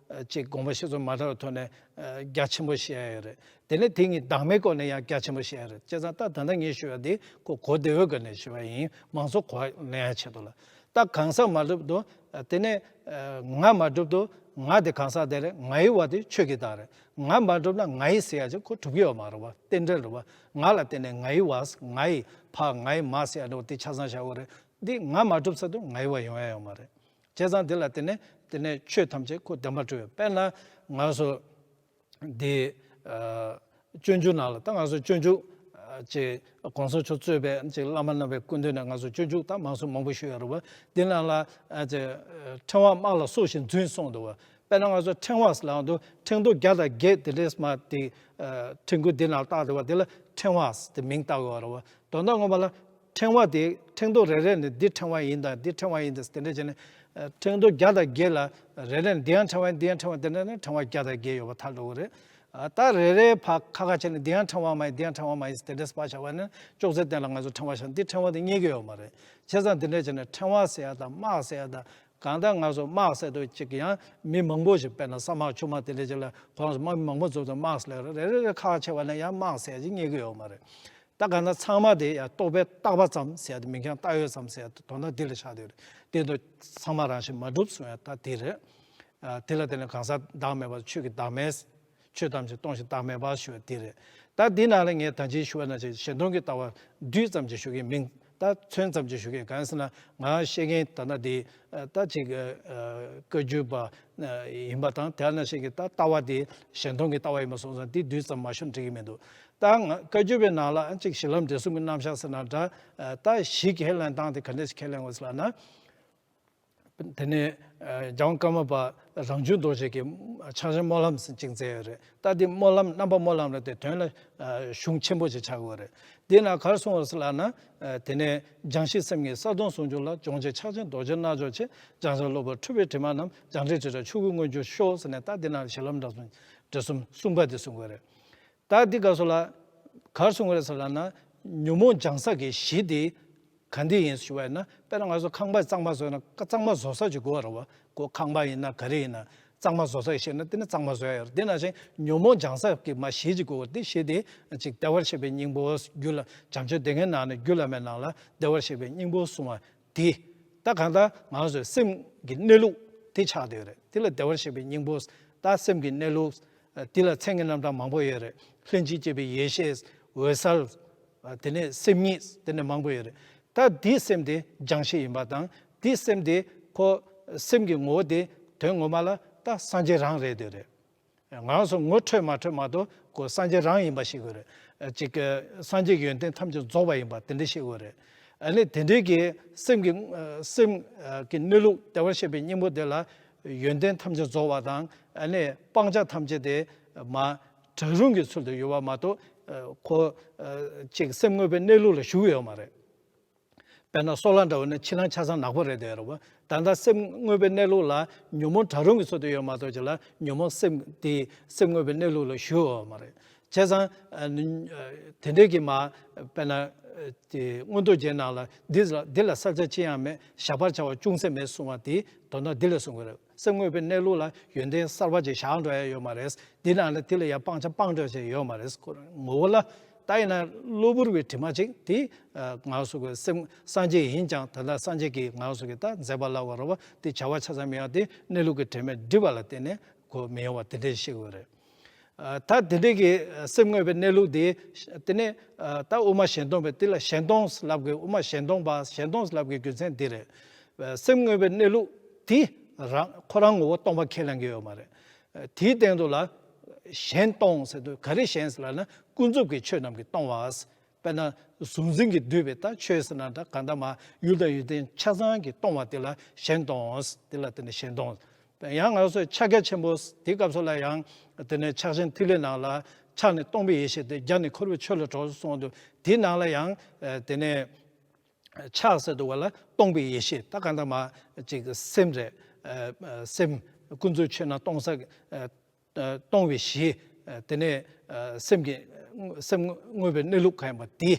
ཅིག་དགོངས་པ་བཞེས་ཚུལ་མ་འདྲ་བའི་ཐོག་ནས་རྒྱ་ཆེན་པོ་བཤད་ཡ་ཡོད་རེད། དེ་ནས་དེ་ཉིད་བདག་མེད་སྐོར་ནས་ཡང་རྒྱ་ཆེན་པོ་བཤད་ཡ་རེད། བྱས་ཙང་ད་ད་ལྟ་ངས་ཞུ་བ་འདི་ཁོ་གོ་བདེ་བོའི་སྒོ་ནས་ཞུ་བ་ཡིན། མང་ཚོགས་གོ་བ་ལེན་ཡ་ཆེད་དུ་ལ། ད་གང་ཟག་མ་གྲུབ་དུས་དེ་ནས་ང་མ་གྲུབ་དུས་ང་དེ་གང་ཟག་དེ་རེད། ང་ཡི་བ་དེ་ཆོས་ཀྱི་བདག་རེད། ང་མ་གྲུབ་ན་ང་ཡི་ཟེར་ཡ་ཅིག་ཁོ་གྲུབ་ཀྱི་ཡོད་མ་རེད་བ། རྟེན་འབྲེལ་རེད་བ། ང་ལ་བརྟེན་ནས་ང་ཡི་བ་ང་ཡི་ཕ་ང་ཡི་མ་ཟེར་ཡ་འདྲ་བོ་དེ་ཆ་ཚང་བཞག་དགོས་རེད། འདི་ང་མ་གྲུབ་ཚར་དུས་ང་ཡི་བ་ཡོང་ཡ་ཡོད་མ་རེད། བྱས་ཙང་འདི་ལ་བརྟེན་ནས་དེ་ནས་ཆོས་ཐམས་ཅད་ཁོ་བདེན་པར་གྲུབ་ཡོད། དཔེར་ན་ང་ཚོ་འདི་སྤྱོད་འཇུག་ནང་ལ་ད་ང་ཚོ་སྤྱོད་འཇུག་ཅེས་གོང་ས་མཆོག་གཙོས་པའི་ཅིག་བླ་མ་རྣམ་པའི་སྐུ་མདུན་ནས་ང་ཚོ་སྤྱོད་འཇུག་ད་མང་སུ་མང་པོ་ཞུས་ཡོད་རེད་བ། འདི་ནང་ལ་ཕྲེང་བ་དམར་ལ་སྲོག་བཞིན་འཛིན་གསུངས་འདུག་བ། དཔེར་ན་ང་ཚོ་ཕྲེང་བ་ལབ་དུས་ཕྲེང་རྡོག་བརྒྱ་དང་བརྒྱད་དེ་འདྲས་མ་དེ་ཕྲེང་སྐུད་འདི་ནང་བཏགས་འདུག་བ། དེ་ལ་ཕྲེང་བ་དེ་མིང་བཏགས་ཡོད་རེད་བ། དོན་དག་ངོ་མ་ལ་ཕྲེང་བ་དེ་ཕྲེང་རྡོག་རེ་རེ་ནས་འདི་ཕྲེང་བ་ཡིན་དང་འདི་ཕྲེང་བ་ཡིན་དང་དེ་འདྲ་བྱས་ནས་ ཕྲེང་རྡོག་བརྒྱ་དང་བརྒྱད་ལ་རེ་རེ་ནས་འདི་ཡང་ཕྲེང་བ་ཡིན། འདི་ཡང་ཕྲེང་བ་ཡིན། དེ་འདྲ་ནས་ཕྲེང་བ་བརྒྱ་དང་བརྒྱད་ཡོད་པ་ཐལ་འགྲོ་གི་རེད། ད་རེ་རེ་ཕར་ཁ་ཁ་བྱས་ནས་འདི་ཡང་ཕྲེང་བ་མ་ཡིན། འདི་ཡང་ཕྲེང་བ་མ་ཡིན་ཟེར་དེ་འདྲས་ཕར་བཞག་པ་ན་ཅོག་ཙེ་སྟེང་ལ་ང་ཚོ་ཕྲེང་བ་བཞག་འདི་ཕྲེང་བ་དེ་རྙེད་ཀྱི་ཡོད་མ་རེད། བྱས་ཙང་འདི་འདྲས་བྱས་ནས་ཕྲེང་བ་ཟེར་ཡ་དང་དམག་ཟེར་ཡ་དང་གང་ལྟར་ང་ཚོ་དམག་ཟེར་དུས་གཅིག་ཡང་མི་མང་པོ་ཞིག་དཔེར་ན་ས་དམག་ཆུ་དམག་དེ་འདྲས་ཅིག་ལ་ཁོ་རང་ཚོ་དམག་མི་མང་པོ་འཛོམས་ཙང་དམག་ཟེར་ལབ་རེད། རེ་རེ་རེ་ཁ་ཁ་བྱས་པ་ན་ཡང་དམག་ཟེར་ཡ་ཅིག་རྙེད་ཀྱི་ཡོད་མ་རེད། ད་གང་ལྟར་ཚང་མ་དེ་ཡང་རྟོག་པས་བཏགས་པ་ཙམ་ཟེར་ཡ་དེ་མིང་རྐྱང་བཏགས་ཡོད་ཙམ་ཟེར་ཡ་དེ་དོན་དག་འདི་ལ་ཆགས་བསྡད་ཡོད་རེད། དེ་ཚོ་ཚང་མ་རང་བཞིན་མ་གྲུབ་གསུང་ཡ་ད་དེ་རེད། ཨ། དེ་ལ་བརྟེན་ནས་གང་ཟག་བདག་མེད་པ་ཆོས་ཀྱི་བདག་མེད། ཆོས་ཐམས་ཅད་སྟོང་ཞིང་བདག་མེད་པ་ཞུ་བ་དེ་རེད། ད་འདི་ནང་ལ་ངས་ད་ཅི་ཞུ་བ་ནང་བཞིན་གཞན་སྟོང་གི་ལྟ་བ་བསྡུས་ཙམ་ཅིག་ཞུ་གི་མིན། ད་མཚོན་ཙམ་ཅིག་ཞུ་གི། གང་ཟེར་ན་ང་བཤད་མཁན་ད་ལྟ་འདི་ད་ཅིག་བཀའ་བརྒྱུད་པ་ཡིན་པ་དང་། དེ་ནང་བཞིན་གྱི་ད་ལྟ་བ་འདི་གཞན་སྟོང་གི་ལྟ་བ་ཡིན་པ་སོང་ཙང་འདི་བསྡུས་ཙམ་མ་ཞུ་ན་འགྲིག་གི་མི་འདུག་ད་ང་བཀའ་བརྒྱུད་པའི་ནང་ལ་ཅིག་གཞི་ལམ་འབྲས་གསུམ་གྱི་རྣམ་གཞག་ཟེར་ན་འདྲ། ད་གཞི་ཁས་ལེན་སྟངས་དེ་ག་འདྲས་ཤིག་ཁས་ལེན་དགོས་ཟེར་ལབ་ན། དེ་ནས་ཨ། རྒྱལ་དབང་ཀརྨ་པ་རང་བྱུང་རྡོ་རྗེ་གིས་ཕྱག་ཆེན་སྨོན་ལམ་ཟེར་ཅིག་མཛད་ཡོད་རེད། ད་འདི་སྨོན་ལམ་རྣམ་པ་སྨོན་ལམ་ལབ་དེ་དོན་ལ་ཨ། གཞུང་ཆེན་པོ་ཅིག་ཆགས་ཀྱི་ཡོད་རེད། དེ་ན་ག་རེ་གསུངས་པ་རེད་ཟེར་ལབ་ན། ཨ། དེ་ནས་སྦྱང་གཞི་སེམས་ཉིད་གསལ་སྟོང་ཟུང་འཇུག་ལ། སྦྱོང་བྱེད་ཕྱག་ཆེན་རྡོ་རྗེ་རྣལ་འབྱོར་ཆེ། སྦྱང་བྱ་སློབ་དཔོན་འཁྲུལ་པའི་དྲི་མ་རྣམས། སྦྱང་འབྲས་དྲི་བྲལ་ཆོས་སྐུའི་མངོན་གྱུར་ཤོག་ཟེར་ནས་ད་འདི་ན་གཞི་ལམ་འབྲས་གསུམ་འབྲས་གསུམ་གསུངས་པ་དེ་གསུང་གི་ཡོད་རེད། ད་འདི་སྐབས་སུ་ལ་ག་རེ་གསུང་གི་རེད་ཟེར་ལབ་ན། ཉོན་མོངས་སྦྱང་ས་གི་གཞི་དེ་ག་འདི་ཡིན་ཞུ་བ་ཡིན་ན། དཔེར་ན་ང་ཚོ་ཁང་པ་གཙང་མ་བཟོས་ན་གཙང་མ་བཟོ་ས་ཅིག་དགོས་པ་རེད་བ། ཁོ་ཁང་པ་ཡིན་ན་ག་རེ་ཡིན་ན་གཙང་མ་བཟོ་ས་ཡིན་ན་དེ་ནི་གཙང་མ་བཟོ་ཡ་ཡོད་རེད། དེ་ནང་བཞིན་ཉོན་མོངས་སྦྱང་ས་གི་མ་གཞི་ཅིག་དགོས་པ་དེ། གཞི་དེ་ཅིག་བདེ་བར་གཤེགས་པའི་སྙིང་པོ་རྒྱུད་ལ་བྱམས་ཆོས་སྡེ་ལྔའི་ནང་ནས་རྒྱུད་བླ་མའི་ནང་ལ་བདེ་བར་གཤེགས་པའི་སྙིང་པོ་གསུང་བ་དེ། ད་གང་ལྟར་ང་ཚོའི་སེམས་ཀྱི་གནས་ལུགས་དེ་ཆགས་བསྡད་ཡོད་རེད། དེ་ལ་བདེ་བར་གཤེགས་པའི་སྙིང་པོ། ད་སེམས་ཀྱི་གནས་ལུགས་དེ་ལ་མཚན་གྱི་རྣམ་གྲངས་མང་པོ་ཡོད་རེད། ལྷན་ཅིག་སྐྱེས་པའི་ཡེ་ཤེས། འོད་གསལ། དེ་ནས་སེམས་ཉིད། དེ་ནས་མང་པོ་ཡོད་རེད། ད་དེའི་སེམས་དེ་སྦྱང་གཞི་ཡིན་པ་དང་། དེའི་སེམས་དེ་ཁོ་སེམས་ཀྱི་ངོ་བོ་དེ་དོན་ངོ་མ་ལ་ད་སངས་རྒྱས་རང་རེད་འདོད་རེད། ང་རང་ཚོ་ངོ་འཕྲོད་མ་འཕྲོད་མ་གཏོགས་ཁོ་སངས་རྒྱས་རང་ཡིན་པ་ཤེས་དགོས་རེད། ཅིག་སངས་རྒྱས་ཀྱི་ཡོན་ཏན་ཐམས་ཅད་རྫོགས་པ་ཡིན་པ་དེ་འདྲ་ཤེས་དགོས་རེད། ཨ་ནི་དེ་འདྲའི་གི་སེམས་ཀྱི་སེམས་ཀྱི་གནས་ལུགས་བདེ་བར་གཤེགས་པའི་སྙིང་པོ་དེ་ལ་ཡོན་ཏན་ཐམས་ཅད་རྫོགས་པ་དང་། ཨ་ནི་སྤང་བྱ་ཐམས་ཅད་དེ་མ་བྲལ་རུང་གི་ཚུལ་དུ་ཡོད་པ་མ་གཏོགས། ཁོ་ཅིག་སེམས་དངོས་པོའི་གནས་ལུགས་ལ་ཞུགས་ཡོད་མ་རེད། དཔེར་ན་སོལ་བ་འདྲ་བོ་ནི་ཕྱི་ནང་ཆ་ཚང་ནག་པོ་རེད་དེ་རེད་བ། ད་ལྟ་སེམས་དངོས་པོའི་གནས་ལུགས་ལ་ཉོན་མོངས་བྲལ་རུང་གི་ཚུལ་དུ་ཡོད་མ་གཏོགས་ཅིག་ལ་ཉོན་མོངས་སེམས་དེ་སེམས་དངོས་པོའི་གནས་ལུགས་ལ་ཞུགས་ཡོད་མ་རེད། བྱས་ཙང་། ཨ། དེ་འདྲའི་གི་མ་དཔེར་ན། ཨ། དེ་མངོན་རྟོགས་རྒྱན་ནང་ལ་འདི་ལ་འདི་ལ་བསལ་བྱ་ཅི་ཡང་མེད། བཞག་པར་བྱ་བ་ཅུང་ཟད་མེད་གསུངས་པ་དེ་དོན་དག་འདི་ལ་གསུང་གི་རེད། སེམས་དངོས་པོའི་གནས་ལུགས་ལ་ཡོན་ཏན་གསར་པ་ཅིག་བཞག་འགྲོ་ཡ་ཡོད་མ་རེད། འདི་ནང་ལ་དེ་ལ་ཡ་སྤང་བྱ་སྤང་འགྲོ་བྱས་ཡོད་མ་རེད། ཁོ་ངོ་བོ་ལ་ད་ཡིན་ན་གློ་བུར་བའི་དྲི་མ་ཅིག་དེ་ང་ཚོ་གི་སེམས་སངས་རྒྱས་ཡིན་ཀྱང་། ད་ལྟ་སངས་རྒྱས་ཀྱི་ང་ཚོ་གི་ད་མཛད་པ་ལབ་དགོས་རེད་བ། དེ་བྱ་བ་ཆ་ཚང་མི་ཡོང་། དེ་གནས་ལུགས་ཀྱི་དྲན་མེད་སྒྲིབ་པ་ལ་བརྟེན་ནས་ཁོ་མི་ཡོང་བ་དེ་འདྲས་ཤེས་དགོས་རེད། ཨ། ད་དེ་འདྲས་ཀྱི་སེམས་དངོས་པོའི་གནས་ལུགས་དེ། དེ་ནས་ཨ། ད་དབུ་མ་གཞན་སྟོང་པའི་དེ་ལ་གཞན་སྟོང་ལབ་དགོས། དབུ་མ་གཞན་སྟོང་པ་གཞན་སྟོང་ལབ་དགོས་རྒྱུ་མཚན་འདི་རེད། སེམས་དངོས་པོའི་གནས་ལུགས་དེ་རང་ཁོ་རང་ངོ་བོ་སྟོང་པ་ཁས་ལེན་གྱི་ཡོད་མ་རེད། དེའི་སྟེང་དུ་ལ་གཞན་སྟོང་ཟེར་དུས་ག་རེ་གཞན་ཟེར་ལབ་ན་ཀུན་རྫོབ་ཀྱི་ཆོས་རྣམས་ཀྱིས་སྟོང་བ། དཔེར་ན་གཟུང་འཛིན་གྱིས་བསྡུས་པའི་ད་ཆོས་ཟེར་ན་འདྲ། གང་ལྟར་མ་ཡུལ་དང་ཡུལ་ཅན་ཆ་ཚང་གིས་སྟོང་བ་དེ་ལ་གཞན་སྟོང་། དེ་ལ་དེ་ནི་གཞན་སྟོང་། ཡང་ང་ཚོས་ཕྱག་རྒྱ་ཆེན་པོ་དེའི་སྐབས་སུ་ལ་ཡང་དེ་ནས་ཕྱག་ཆེན་ཐིག་ལེ་ནང་ལ་ཕྱག་ནི་སྟོང་པའི་ཡེ་ཤེས་ཏེ། རྒྱ་ནི་འཁོར་བའི་ཆོས་ལ་གྲགས་སོ་གསུངས་འདུག་དེའི་ནང་ལ་ཡང་དེ་ནས་ཕྱག་ཟེར་འདུག་བ་ལ་སྟོང་པའི་ཡེ་ཤེས། ད་གང་ལྟར་མ་ཅིག་སེམས་རེད། སེམས་ཀུན་རྫོབ་ཆོས་རྣམས་སྟོང་ས། སྟོང་བའི་གཞི། དེ་ནས་སེམས་ཀྱི་སེམས་དངོས་པོའི་གནས་ལུགས་གང་ཡིན་པ་དེ།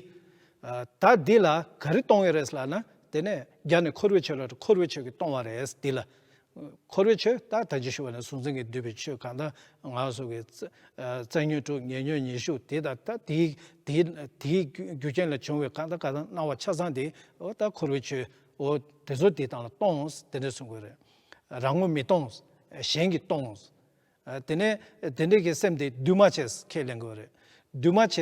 ད་འདི་ལ་ག་རེ་སྟོང་ཡོད་རེད་ལབ་ན། དེ་ནས་རྒྱ་ནི་འཁོར་བའི་ཆོས་ལ་འཁོར་བའི་ཆོས་ཀྱིས་སྟོང་བ་རེད། འདི་ལ་འཁོར་བའི་ཆོས་ད་ད་ཅི་ཞུ་བ་ནི་གཟུང་འཛིན་གྱིས་བསྡུས་པའི་ཆོས་གང་དག་ང་ཚོ་གི་རྩ་རྩ་ཉོན་དྲུག་ཉེ་ཉོན་ཉི་ཤུ་དེ་དང་། ད་དེའི་དེའི་དེའི་རྒྱུ་རྐྱེན་ལ་བྱུང་བའི་གང་དག་གང་དག་སྣང་བ་ཆ་ཚང་དེ། འོ་ད་འཁོར་བའི་ཆོས་འོ་དེ་ཚོ་དེ་དང་ལ་སྟོང་། དེ་འདྲ་གསུང་དགོས་རེད། རང་ངོ་མི་སྟོང་། གཞན་གྱིས་སྟོང་། ཨ། དེ་ནས་དེ་འདྲའི་གི་སེམས་དེ་འདུས་མ་བྱས་ཁས་ལེན་དགོས་རེད། འདུས་མ་བྱས།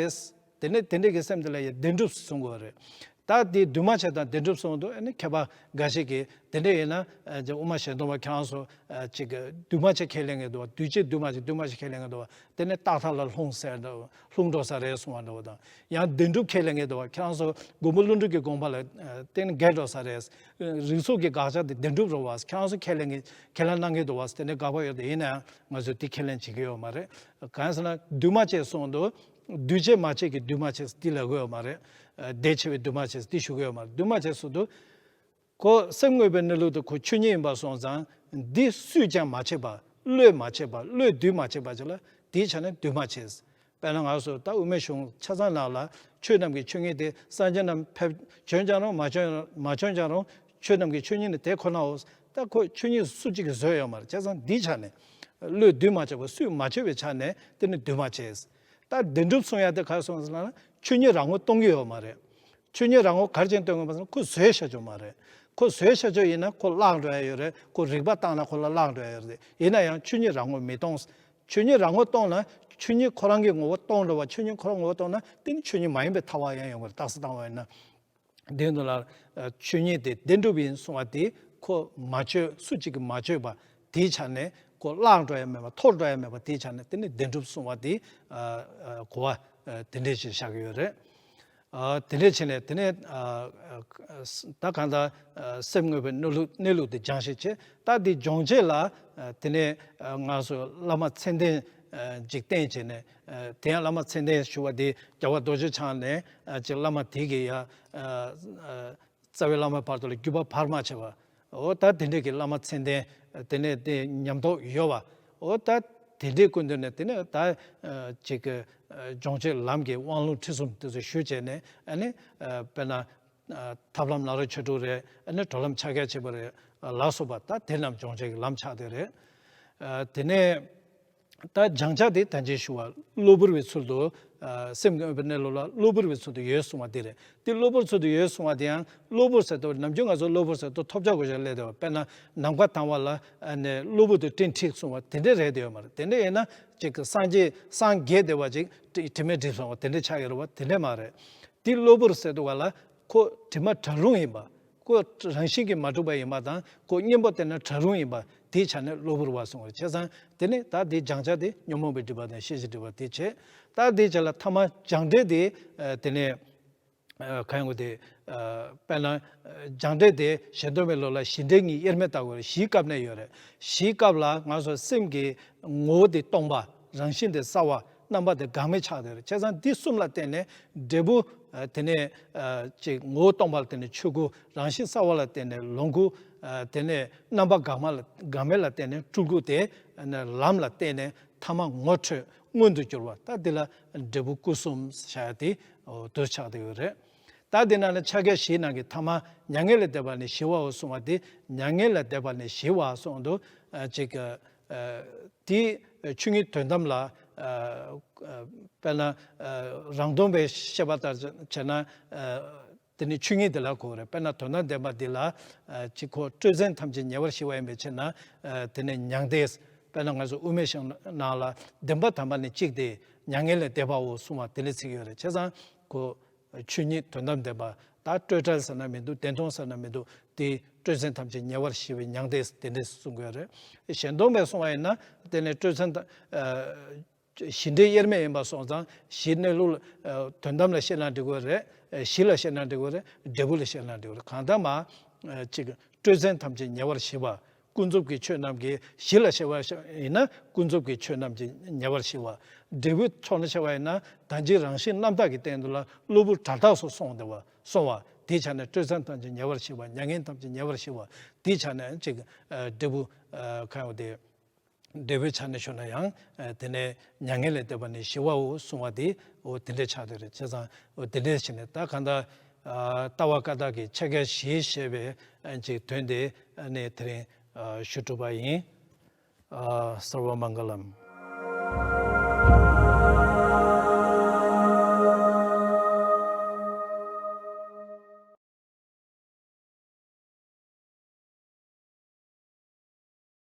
དེ་ནས་དེ་འདྲའི་གི་སེམས་དེ་ལ་ཡང་བདེན་གྲུབ་གསུང་དགོས་རེད། ད་དེ་འདུས་མ་བྱས་དང་བདེན་གྲུབ་གསུངས་འདུག་ཨ་ནི་མཁས་པ་འགའ་ཞིག་གིས་དེ་འདྲ་ཡིན་ན། ཨ། དབུ་མ་གཞན་སྟོང་པ་ཁྱེད་རང་ཚོ་ཨ་ཅིག་འདུས་མ་བྱས་ཁས་ལེན་གི་འདུག་བ། འདུས་བྱས་འདུས་མ་བྱས། འདུས་མ་བྱས་ཁས་ལེན་གི་འདུག་བ། དེ་ནས་རྟག་མཐའ་ལ་ལྷུང་ཟེར་འདུག་ལྷུང་འགྲོ་ས་རེད་གསུང་བ་འདྲ་བོ་དང་། ཡང་བདེན་གྲུབ་ཁས་ལེན་གི་འདུག་བ། ཁྱེད་རང་ཚོ་མགོན་པོ་ཀླུ་སྒྲུབ་ཀྱི་དགོངས་པ་ལ་ཨ་གཏན་ནས་འགལ་འགྲོ་ས་རེད། རིགས་ཚོགས་ཀྱི་དགག་བྱ་དེ་བདེན་གྲུབ་རེད་བ། ཁྱེད་རང་ཚོ་ཁས་ལེན་གི་ཁས་ལེན་གནང་གི་འདུག་བ། དེ་ནས་དགག་པ་ཡོད་དེ། ཡིན་ན་ཡང་ང་ཚོས་དེ་ཁས་ལེན་བྱེད་ཀྱི་ཡོད་མ་རེད། གང་ཟེར་ན་འདུས་མ་བྱས་གསུངས་འདུག་འདུས་བྱས་མ་བྱས་ཀྱི་འདུས་མ་བྱས་འདི་ལབ་ཀྱི་ཡོད་མ་རེད། ཨ་ཟླས་ཕྱེ་བའི་འདུས་མ་བྱས་འདི་ཞུ་གི་ཡོད་མ་རེད། འདུས་མ་བྱས་གསུངས་འདུག་ཁོ་སེམས་དངོས་པོའི་གནས་ལུགས་དེ་ཁོ་ཆོས་ཉིད་ཡིན་པ་སོང་ཙང་། འདི་སུས་ཀྱང་མ་བྱས་པ། བློས་མ་བྱས་པ། བློས་འདུས་མ་བྱས་པ་ཅིག་ལ་དེའི་ཆ་ནས་འདུས་མ་བྱས། དཔེར་ན་ང་ཚོ་ད་དབུ་མའི་གཞུང་ཆ་ཚང་ནང་ལ། ཆོས་རྣམས་ཀྱི་ཆོས་ཉིད་དེ། སངས་རྒྱས་རྣམས་ཕེབས་བྱོན་ཀྱང་རུང་། མ་བྱོན་མ་བྱོན་ཀྱང་རུང་། ཆོས་རྣམས་ཀྱི་ཆོས་ཉིད་ནི་དེ་ཁོ་ནའོ། ད་ཁོ་ཆོས་ཉིད་སུ་གཅིག་གིས་བཟོས་ཡོད་མ་རེད། བྱས་ཙང་འདིའི་ཆ་ནས་བློས་འདུས་མ་བྱས་པ། སུས་མ་བྱས་པའི་ཆ་ནས་དེ་ནི་འདུས་མ་བྱས། ད་བདེན་གྲུབ་གསུང་ཡ་དེ་ག་རེ་གསུངས་ཟེར་ན། ཆོས་ཉིད་རང་ངོ་སྟོན་གྱི་ཡོད་མ་རེད། ཆོས་ཉིད་རང་ངོ་ག་རེ་བྱས་ནས་སྟོན་དགོས་པ་ཟེར་ན། ཁོ་བཟོས་བཞག་རྒྱུ་མ་རེད། ཁོ་བཟོས་བཞག་རྒྱུ་ཡིན་ན་ཁོ་བརླག་འགྲོ་ཡ་ཡོད་རེད། ཁོ་རིག་པ་བཏང་ན་ཁོ་ལ་བརླག་འགྲོ་ཡ་ཡོད་རེད། ཡིན་ན་ཡང་ཆོས་ཉིད་རང་ངོ་མི་སྟོན། ཆོས་ཉིད་རང་ངོ་སྟོན་ན། ཆོས་ཉིད་ཁོ་རང་གི་ངོ་བོ་སྟོན་འགྲོ་བ། ཆོས་ཉིད་ཁོ་རང་ངོ་བོ་སྟོན་ན། དེ་ནི་ཆོས་ཉིད་མ་ཡིན་པའི་ཐལ་བ་ཡང་ཡོང་གི་རེད། རྟགས་གསལ་བཏང་བ་ཡིན་ན། དེ་འདུག་ལ། ཆོས་ཉིད་དེ་བདེན་གྲུབ་ཡིན་གསུང་བ་དེ་ཁོ་མ་བཅོས། སུ་གཅིག་གིས་མ་བཅོས་པ་དེའི་ཆ་ནས་ཁོ་བརླག་འགྲོ་ཡ་མེད་པ། འཐོར་འགྲོ་ཡ་མེད་པ་དེའི་ཆ་ནས་དེ་ནི་བདེན་གྲུབ་གསུང་བ་དེ་གོ་བ་དེ་འདྲས་ཞིག་བཞག་གི་ཡོད་རེད། དེ་འདྲས་བྱས་ནས་དེ་ནས་ད་གང་ལྟར་སེམས་དངོས་པོའི་གནས་ལུགས། གནས་ལུགས་དེ་སྦྱང་ཞིབ་བྱས། ད་དེ་སྦྱོང་བྱེད་ལ་དེ་ནས་ང་ཚོ་བླ་མ་མཚན་ལྡན་འཇིག་རྟེན་བྱས་ནས། དེ་ཡང་བླ་མ་མཚན་ལྡན་ཞུ་བ་དེ་རྒྱལ་བ་རྡོ་རྗེ་འཆང་ནས་ཅིག་བླ་མ་དེ་གི་ཡ་རྩ་བའི་བླ་མ་བར་དུ་ལ་བརྒྱུད་པ་བར་མ་ཆད་པ། འོ་ད་དེ་འདྲས་ཀྱི་བླ་མ་མཚན་ལྡན། དེ་ནས་དེ་ཉམས་རྟོགས་ཡོད་པ། འོ་ད་དེ་འདྲས་ཀུན་འདུས་ནས་དེ་ནས་ད་ཅིག་སྦྱོང་བྱེད་ལམ་གྱི་དབང་ལུང་ཁྲིད་གསུམ་དེ་ཚོ་ཞུ་བྱས་ནས། ཨ་ནི་དཔེར་ན། ཐབས་ལམ་ནཱ་རོ་ཆོས་དྲུག་རེད། ཨ་ནི་གྲོལ་ལམ་ཕྱག་རྒྱ་ཆེན་པོ་རེད། ལ་སོགས་པ་ད་དེ་རྣམས་སྦྱོང་བྱེད་ཀྱི་ལམ་ཆགས་བསྡད་རེད། དེ་ནས་ད་སྦྱང་བྱ་དེ་ད་གིན་ཞུ་བ་གློ་བུར་བའི་ཚུལ་དུ། སེམས་ཀྱི་དངོས་པོའི་གནས་ལུགས་ལ་གློ་བུར་བའི་ཚུལ་དུ་ཡོད་གསུང་བ་དེ་རེད། དེ་གློ་བུར་ཚུལ་དུ་ཡོད་གསུང་བ་དེ་ཡང་། གློ་བུར་ཟེར་དུས་ནམ་རྒྱུན་ང་ཚོ་གློ་བུར་ཟེར་དུས་ཐོབ་བྱ་དགོས་བྱ་སླེབས་བསྡད་པ། དཔེར་ན་ནམ་མཁའ་དྭངས་པ་ལ་ནི་གློ་བུར་དུ་སྤྲིན་འཁྲིགས་གསུང་བ་དེ་འདྲས་རེད་བསྡད་ཡོད་མ་རེད། དེ་འདྲས་ཡིན་ན་ཅིག་སངས་རྒྱས་སངས་རྒྱས་བསྡད་པ་ཅིག་དྲི་དྲི་མས་བསྒྲིབས་སོང་བ་དེ་འདྲས་ཆགས་ཡོད་རེད་བ། དེ་འདྲས་མ་རེད། དེ་གློ་བུར་ཟེར་དུས་ག་ལ། ཁོ་དྲི་མ་བྲལ་རུང་ཡིན་པ། ཁོ་རང་བཞིན་གྱིས་མ་གྲུབ་པ་ཡིན་པ་དང་། ཁོ་གཉེན་པོ་དེ་ནི་བྲལ་རུང་ཡིན་པ། དེའི་ཆ་ནས་གློ་བུར་བ་གསུངས་པ་རེད། བྱས་ཙང་དེ་ནི་ད་དེའི་སྦྱང་བྱ་དེ་ཉོན་མོངས་པའི་སྒྲིབ་པ་དང་ཤེས་བྱའི་སྒྲིབ་པ་དེ་བྱས། ད་དེའི་རྗེས་ལ་ཐ་མ་སྦྱངས་འབྲས་དེ། ཨ་དེ་ནས་ཨ་གང་ཡོང་གི་དེ། ཨ་དཔེར་ན་ཨ་སྦྱངས་འབྲས་དེ་གཞན་དོན་པའི་བློ་ལ་གཞི་འབྲས་གཉིས་དབྱེར་མེད་ལྟ་དགོས་རེད། གཞིའི་སྐབས་ནས་ཡོད་རེད། གཞིའི་སྐབས་ལ་ང་ཚོ་སེམས་ཀྱི་ངོ་བོ་དེ་སྟོང་པ། རང་བཞིན་དེ་གསལ་བ། རྣམ་པ་དེ་འགག་མེད་ཆགས་བསྡད་རེད། བྱས་ཙང་འདི་གསུམ་ལ་བརྟེན་ནས་འབྲས་བུ། ཨ་དེ་ནས་ཨ་ཅིག་ངོ་བོ་སྟོང་པ་ལ་བརྟེན་ནས་ཆོས་སྐུ། རང་བཞིན་གསལ་བ་ལ་བརྟེན་ནས་ལོངས་སྐུ། ཨ་དེ་ནས་རྣམ་པ་འགག་མ་ལ་འགག་མེད་ལ་བརྟེན་ནས་སྤྲུལ་སྐུ། དེ་ནས་ལམ་ལ་བརྟེན་ནས་ཐ་མ་ངོ་འཕྲོད་མངོན་དུ་གྱུར་པ། ད་འདི་ལ་འབྲས་བུ་སྐུ་གསུམ་བྱ་ཡ་དེ་འོ་དེ་ཆགས་བསྡད་ཡོད་རེད། ད་དེ་ནང་ནས་ཕྱག་རྒྱ་བཞིའི་ནང་གི་ཐ་མ་མྱ་ངན་ལས་འདས་པ་ནི་ཞི་བའོ་གསུང་བ་དེ། མྱ་ངན་ལས་འདས་པ་ནི་ཞི་བ་གསུངས་འདུག་ཨ་ཅིག་ཨ་དེ་ཆོས་ཉིད་དོན་དམ་ལ། ཨ་ཨ་དཔེར་ན་ཨ་རང་སྟོང་པའི་ཤེས་པ་ལྟར་བྱས་ན། ཨ་དེ་ནི་ཆོས་ཉིད་དེ་ལ་གོ་རེད། དཔེར་ན་དོན་དམ་བདེན་པ་འདི་ལ། ཨ་ཅིག་ཁོ་སྤྲོས་བཙན་ཐམས་ཅད་ཉེ་བར་ཞི་བ་ཡིན་པའི་ཕྱིར་ན། ཨ་དེ་ནི་མྱང་འདས། དཔེར་ན་ང་ཚོ་དབུ་མའི་ཞིང་ནང་ལ་བདེན་པ་དམ་པ་ནི་གཅིག་སྟེ། མྱ་ངན་ལས་འདས་པའོ་གསུང་བ་དེ་ལ་ཚིག་ཡོད་རེད། བྱས་ཙང་ཁོ་ཆོས་ཉིད་དོན་དམ་བདེན་པ། ད་སྤྲོས་བྲལ་ཟེར་ན་མི་འདུག་བདེན་སྟོང་ཟེར་ན་མི་འདུག་དེ་སྤྲོས་བཙན་ཐམས་ཅད་ཉེ་བར་ཞི་བའི་མྱང་འདས་དེ་འདྲས་གསུང་གི་ཡོད་རེད། གཞན་སྟོང་པས་གསུང་བ་ཡིན་ན། དེ་ནི་སྤྲོས་བཙན་ད་ཨ་གཞི་འབྲས་དབྱེར་མེད་ཡིན་པ་སོང་ཙང་། གཞིའི་གནས་ལུགས་ལ་ཨ་དོན་དམ་ལ་བཤད་ན་འགྲིག་གི་རེད། ཨ་གཞི་ལ་བཤད་ན་འགྲིག་གི་རེད། འབྲས་བུ་ལ་བཤད་ན་འགྲིག་གི་རེད། གང་ལྟར་མ་ཨ་ཅིག་སྤྲོས་བཙན་ཐམས་ཅད་ཉེ་བར་ཞི་བ། ཀུན་རྫོབ་ཀྱི་ཆོས་རྣམས་ཀྱི། གཞི་ལ་བཤད་པ་ཡིན་ན་ཀུན་རྫོབ་ཀྱི་ཆོས་རྣམས་ཀྱི་ཉེ་བར་ཞི་བ། འབྲས་བུའི་ཕྱོགས་ནས་བཤད་པ་ཡིན་ན་ད་གིན་རང་བཞིན་རྣམ་དག་གི་སྟེང་དུ་ལ་གློ་བུར་བྲལ་དག་སོགས་སོང་བ། སོང་བ་དེའི་ཆ་ནས་སྤྲོས་བཙན་ཐམས་ཅད་ཉེ་བར་ཞི་བ། མྱ་ངན་ཐམས་ཅད་ཉེ་བར་ཞི་བ། དེའི་ཆ་ནས་ཅིག་ཨ་འབྲས་བུ་ཨ་གང་ཡོད་དེ། འབྲས་བུའི་ཆ་ནས་ཞུ་ན་ཡང་། ཨ་དེ་ནས་མྱ་ངན་ལས་འདས་པ་ནི་ཞི་བའོ་གསུང་བ་དེ་འོ་དེ་འདྲས་ཆགས་བསྡད་རེད། བྱས་ཙང་འོ་དེ་འདྲས་བྱས་ནས་ད་གང་ལྟར་ཨ་ལྟ་བ་བཀའ་རྟགས་ཀྱི་ཕྱག་རྒྱ་བཞི་ཞེས་པའི་ཨ་ཅིག་དོན་དེ་ཨ་ནི་དེ་རིང་ཨ་ཞུ་གྲུབ་པ་ཡིན། ཨ་སརྦ་མངྒ་ལམ།